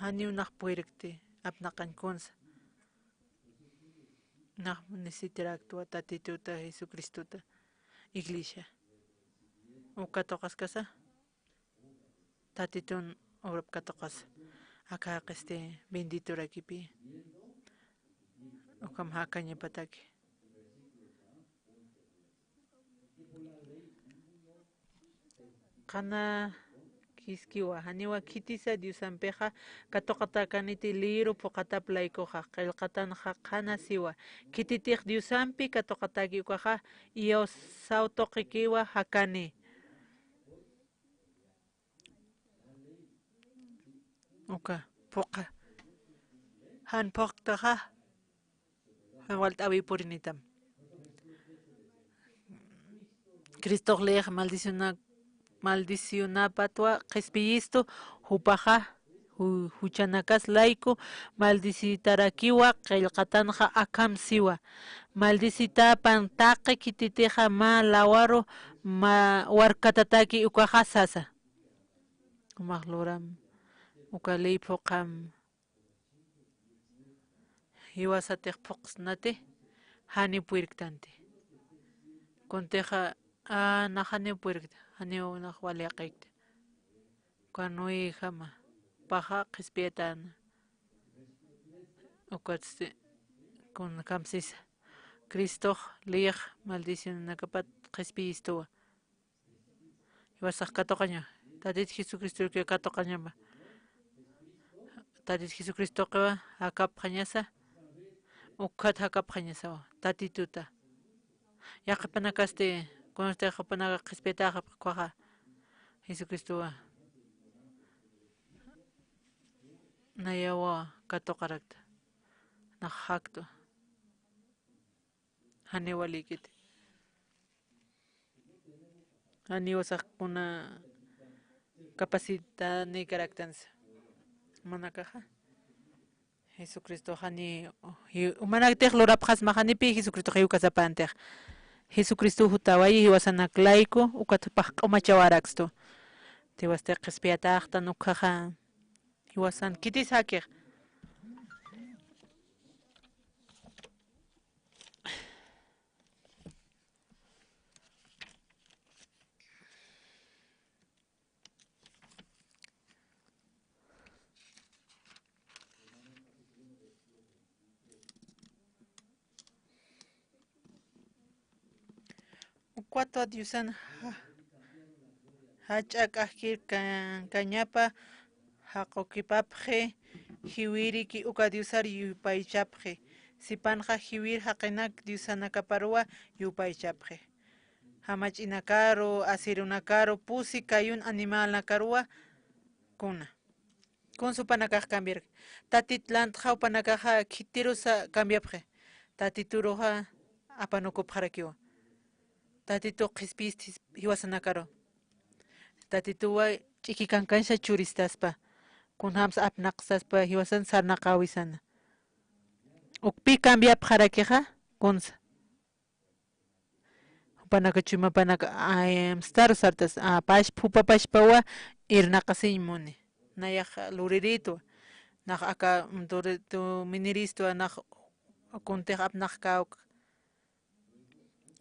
janiw nax purirkti apnaqañ kunsa. Nax necesitaraktwa Tatituta Jesucristuta iglesia. Uka katuqaskasa. Tatitun obrap katuqasa. Aka jaqisti benditorakipi. Ukham jakañapataki. Qhana khiskiwa, janiwa khitisa Diosampixa katuqatäkaniti liru phuqhatap laykuxa, qillqatanxa qhana siwa. Khititix Diosampi katuqatäki ukaxa, iyawsaw tuqikiwa jakani. Uka phuqha. Jan phuqtaxa. Jan walt'äwi purinitam. Cristox leyix maldiciona-, maldicionapatwa qhispiyistu, jupaxa ju-, juchanakas layku maldicitarakiwa, qillqatanxa akham siwa. Maldicitäpan taqi khititixa mä lawaru mä warkatatäki ukaxa sasa. Jumax luram, uka ley phuqham, jiwasatix phuqsnati, janiw purirktanti. Kuntixa, a, nax janiw purirkta, janiw nax wali yaqhikta. Uka Noéjama, paxa qhispiyatäna. Ukatsti, kun kamsisa. Cristox leyix maldicionanakapat qhispiyistuwa. Jiwasax katuqaña. Tatit Jesucristokiw katuqañama. Tatit Jesucristokiwa jakapxañasa. Ukkhat jakapxañasawa. Tatituta. Yaqhipanakasti, kunasti jupanaka qhispiyatäxapxi ukkhaxa. Jesucristowa. Nayawa katuqarakta. Nax jaktwa. Janiw walikiti. Janiw sax kuna capacitanïkaraktansa. Jumanakaxa. Jesucristo jani, ji-, jumanaktix lurapxasma janipï Jesucristo jiwkasapantix. Jesucristo jutawayi jiwasanak layku, ukat paq'umachawarakstu. Jiwasti qhispiyatäxtan ukkhaxa. Jiwasan khitis jakix. Ukwatwa Diosan ja-, jach'a k'ajkirkañapa jaqukipapxi, jiwiriki uka Diosar yupaychapxi, sipanxa jiwir jaqinak diosanakaparuwa yupaychapxi. Jamach'inakaru, asirunakaru, pusi kayun animalnakaruwa kuna. Kunsa jupanakax cambiarki. Tatit lantxa jupanakaxa khitirusa cambiapxi. Tatituruxa apanukupxarakiwa. Tatitu qhispiyisti jiwasanakaru. Tatituwa ch'iki kankansa churistaspa. Kunjamsa apnaqstaspa jiwasan sarnaqäwisana. Ukpï cambiapxarakixa, kunsa. Jupanaka chuymapanaka, ay, amstaru sartas, a, pachpa, jupa pachpawa irnaqasiñ muni. Nayax luriritwa. Nax aka, mm, turi-, tu-, miniristwa, nax kuntix apnaqkäwk.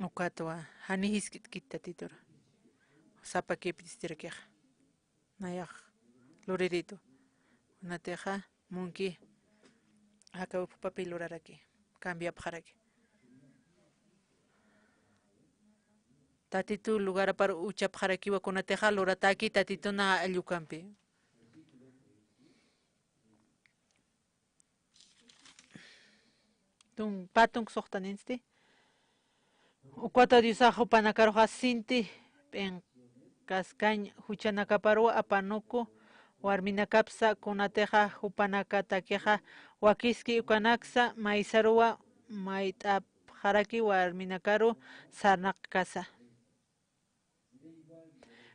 Ukatwa, jani jisk'itkit Tatitur. Sapa kiptistirakixa. Nayax luriritwa. Kunatixa, munki, aka jupapi luraraki, cambiapxaraki. Tatitu lugarapar uchapxarakiwa kunatixa luratäki Tatituna allukampi. Tun-, pä tunka suxtaninsti. Ukwata Diosax jupanakaruxa sinti p'in-, kaskañ juchanakaparuwa apanuku warminakapsa, kunatixa jupanakatakixa wakiski ukanaksa maysaruwa mayt'apxaraki warminakaru sarnaqkasa.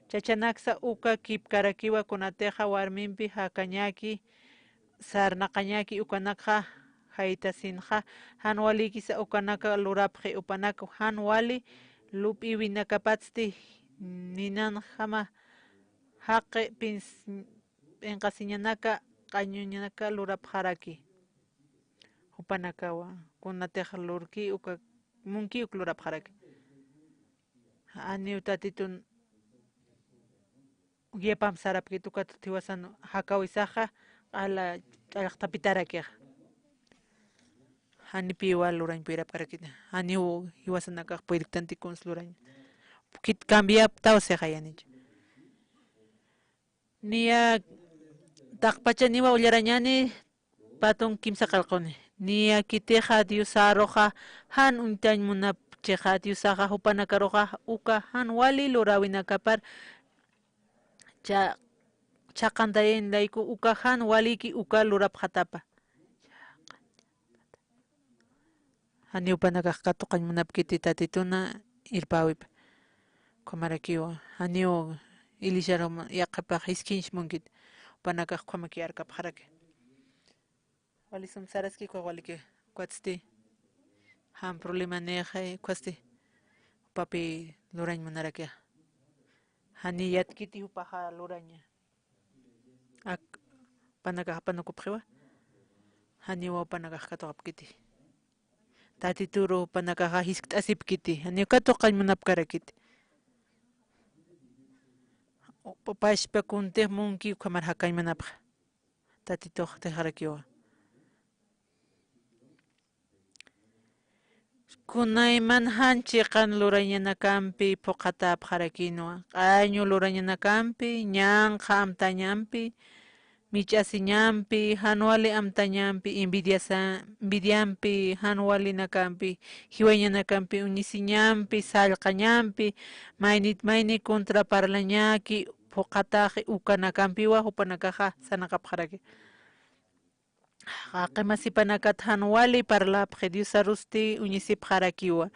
Chachanaksa uka kipkarakiwa kunatixa warmimpi jakañaki, sarnaqañaki ukanakxa jaytasinxa, jan walikisa ukanaka lurapxi, upanak jan wali lup'iwinakapatsti ninanjama jaqi pins-, p'inqasiñanaka, q'añuñanaka lurapxaraki. Jupanakawa kunatix lurki uka munki uk lurapxaraki. Janiw Tatitun yaqhipam sarapkit ukat jiwasan jakawisaxa q'ala ch'allxtapitarakixa. Janipiw lurañ puyrapkarakit. Janiw jiwasanakax puyrktanti kuns lurañ. Kit cambiaptaw sixayanich. Niya taqpachaniwa ullarañani, patun kimsa qillquni. Niya kitixa Diosaruxa jan uñtañ munapchixa, Diosaxa jupanakaruxa uka jan wali luräwinakapar cha-, chhaqantayañ layku uka jan waliki uka lurapxatapa. Janiw jupanakax katuqañ munapkiti Tatituna irpäwipa. Ukhamarakiwa, janiw iglesiaru yaqhipax jiskhiñs munkiti, jupanakax ukhamaki arkapxaraki. Wali sum saraski ukax waliki, ukatsti jan problemanix, ukatsti jupapi lurañ munarakixa. Jani yatkiti jupaxa luraña. Ak, jupanakax apanukupxiwa, janiwa jupanakax katuqapkiti. Tatituru jupanakaxa jiskt'asipkiti, janiw katuqañ munapkarakiti. Pachpa kuntix munki ukhamar jakañ munapxa. Tatitux tixarakiwa. Kunayman jan chiqan lurañanakampi phuqhatäpxarakinwa, q'añu lurañanakampi, ñanqha amtañampi, mich'asiñampi, jan wali amtañampi, envidiasa-, envidiampi, jan walinakampi, jiwañanakampi, uñisiñampi, sallqañampi, maynit mayni contra parlañaki, phuqhataxi ukanakampiwa jupanakaxa sarnaqapxaraki. Jaqi masipanakat jan wali parlapxi, Diosarusti uñisipxarakiwa.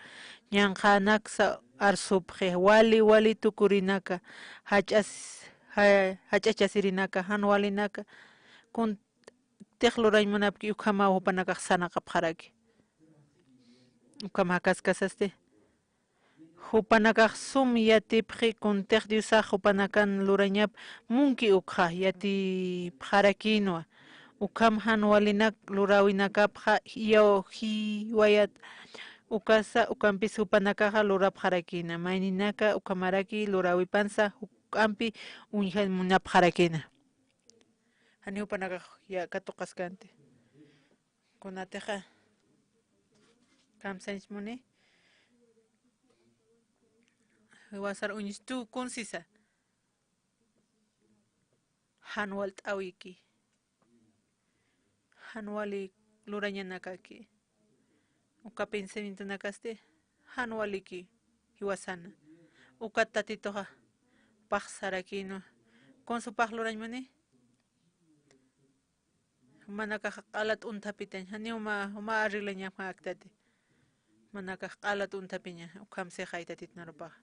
Ñanqhanaksa arsupxi, wali wali tukurinaka, jach'as-, ja-, jach'achasirinaka, jan walinaka, kuntix lurañ munapki ukhamaw jupanakax sarnaqapxaraki. Ukham jakaskasasti. Jupanakax sum yatipxi, kuntix Diosax jupanakan lurañap munki ukxa yatipxarakïnwa. Ukham jan walinak luräwinakapxa iyaw jiwayat ukasa, ukampis jupanakaxa lurapxarakïna. Mayninaka ukhamaraki luräwipansa juk'ampi uñjañ munapxarakïna. Jani jupanakax ya katuqaskanti. Kunatixa kamsañs muni, jiwasar uñistu kunsisa, jan walt'äwiki, jan wali lurañanakaki, uka pensamientonakasti jan waliki jiwasana. Ukat Tatituxa pax sarakïnwa. Kuns jupax lurañ muni, jumanakax q'ala t'unthapitañ, janiw juma, juma arreglañapxä aktati. Jumanakax q'ala t'unthapiña, ukham sixay Tatit narupaxa.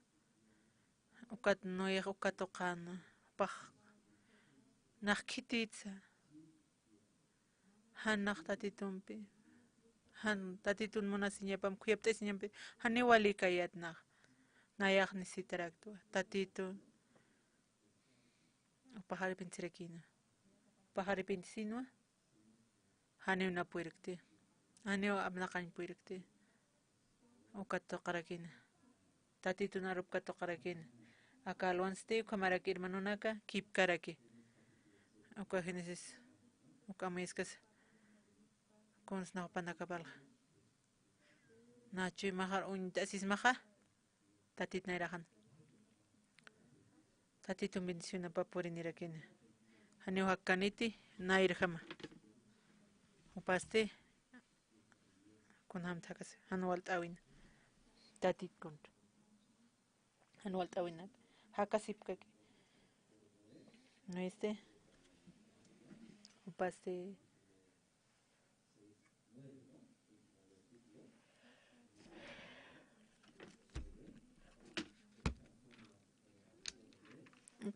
Ukat Noex uka tuqäna, jupax nax khititsa. Jan nax Tatitumpi, jan Tatitun munasiñapampi, khuyapt'asiñampi, janiw walikayät nax. Nayax necesitaraktwa, Tatitun. Jupax arrepentirakïna. Jupax arrepentisinwa, janiw na puyrkti, janiw apnaqañ puyrkti. Ukat tuqarakïna. Tatitun arup katuqarakïna. Aka alwansti, ukhamaraki hermanonaka, kipkaraki. Uka Génesis, uka amuyaskas, kuns nax jupanakapalxa. Nachu imaxar uñt'asismaxa, Tatit nayraxan. Tatitun bendicionapa purinirakïna. Janiw jakkaniti, nayrjama. Jupasti, kunjamtxa jakasi, jan walt'äwina. Tatit kuntu. Jan walt'äwinat. jakasipkaki. ¿No este? Jupasti.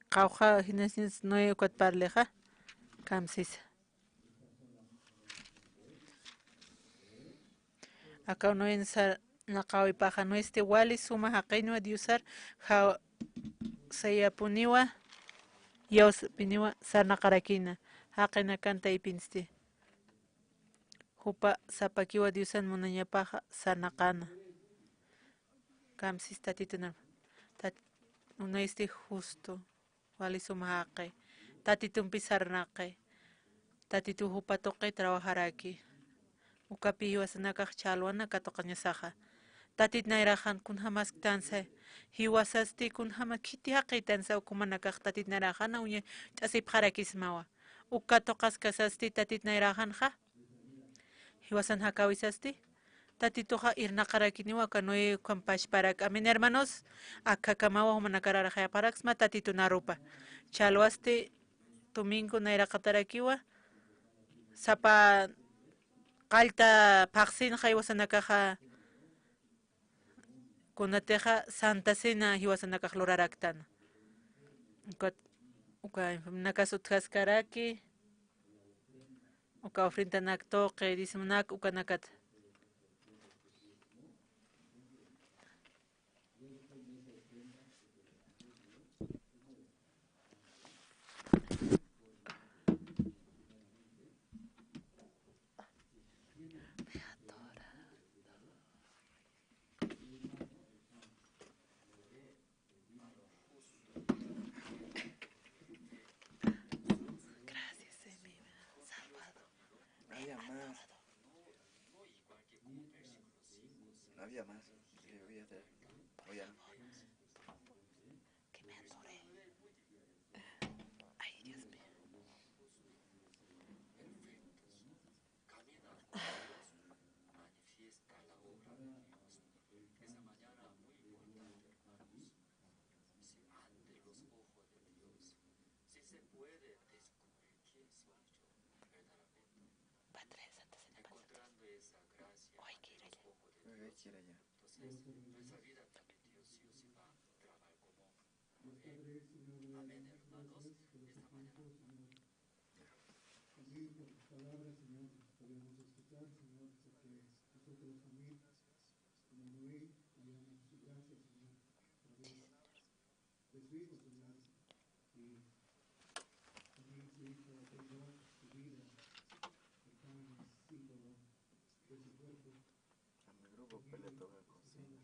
Qawqha jinasiñas Noé ukat parlixa, kamsisa. Aka Noé sarnaqäwipaxa, Noé este wali suma jaqinwa Diosar, ja-, sayapuniwa, iyawsapiniwa sarnaqarakïna, jaqinakan taypinsti. Jupa sapakiwa Diosan munañapaxa sarnaqäna. Kamsis Tatitun, tat-, Noé este justo, wali suma jaqi. Tatitumpi sarnaqi. Tatitu jupa tuqi trabajaraki. Ukapi jiwasanakax ch'alwana katuqañasaxa. Tatit nayraxan kunjamasktansa, jiwasasti kunjama khiti jaqïtansa, uka jumanakax Tatit nayraxana uñt'asipxarakismawa. Uka tuqaskasasti Tatit nayraxanxa, jiwasan jakäwisasti, Tatituxa irnaqarakiniwa aka Noé ukham pachparak. Amén, hermanos. Akhakamawa jumanakar arxayapxaraksma Tatitun arupa. Ch'alwasti domingo nayraqatarakiwa, sapa qallta phaxsinxa jiwasanakaxa, kunatixa Santa Cena jiwasanakax luraraktana. Ukat, uka enfermenakas utjaskaraki, uka ofrendanak tuqi, diezmonak, ukanakata. Gracias, eh, me ha salvado. Había más. No había más. Sí, voy a hacer. Voy a. Que me atoré. Ay, Dios mío. Va a traer Santa Cena para nosotros. O hay que ir allá. Hay que ir allá. A mi grupo que le toca cocina.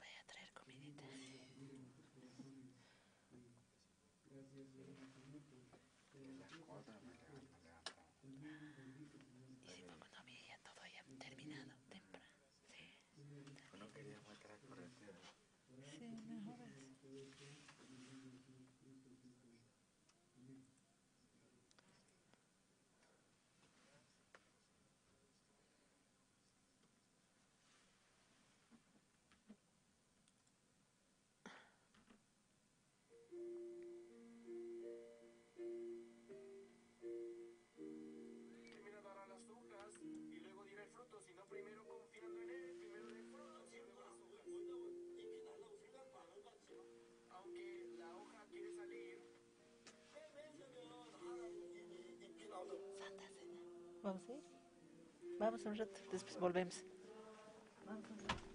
Voy a traer comidita. Y si poco no había ya todo ya terminado temprano. Sí. Uno quería mostrar corrección. Sí, mejor es. Primero dará las hojas y luego dirá el fruto, sino primero confiando en él, primero da el fruto y luego las hojas. Aunque la hoja quiere salir. Santa Cena. ¿Vamos a ir? Vamos un rato, después volvemos. Vamos un rato.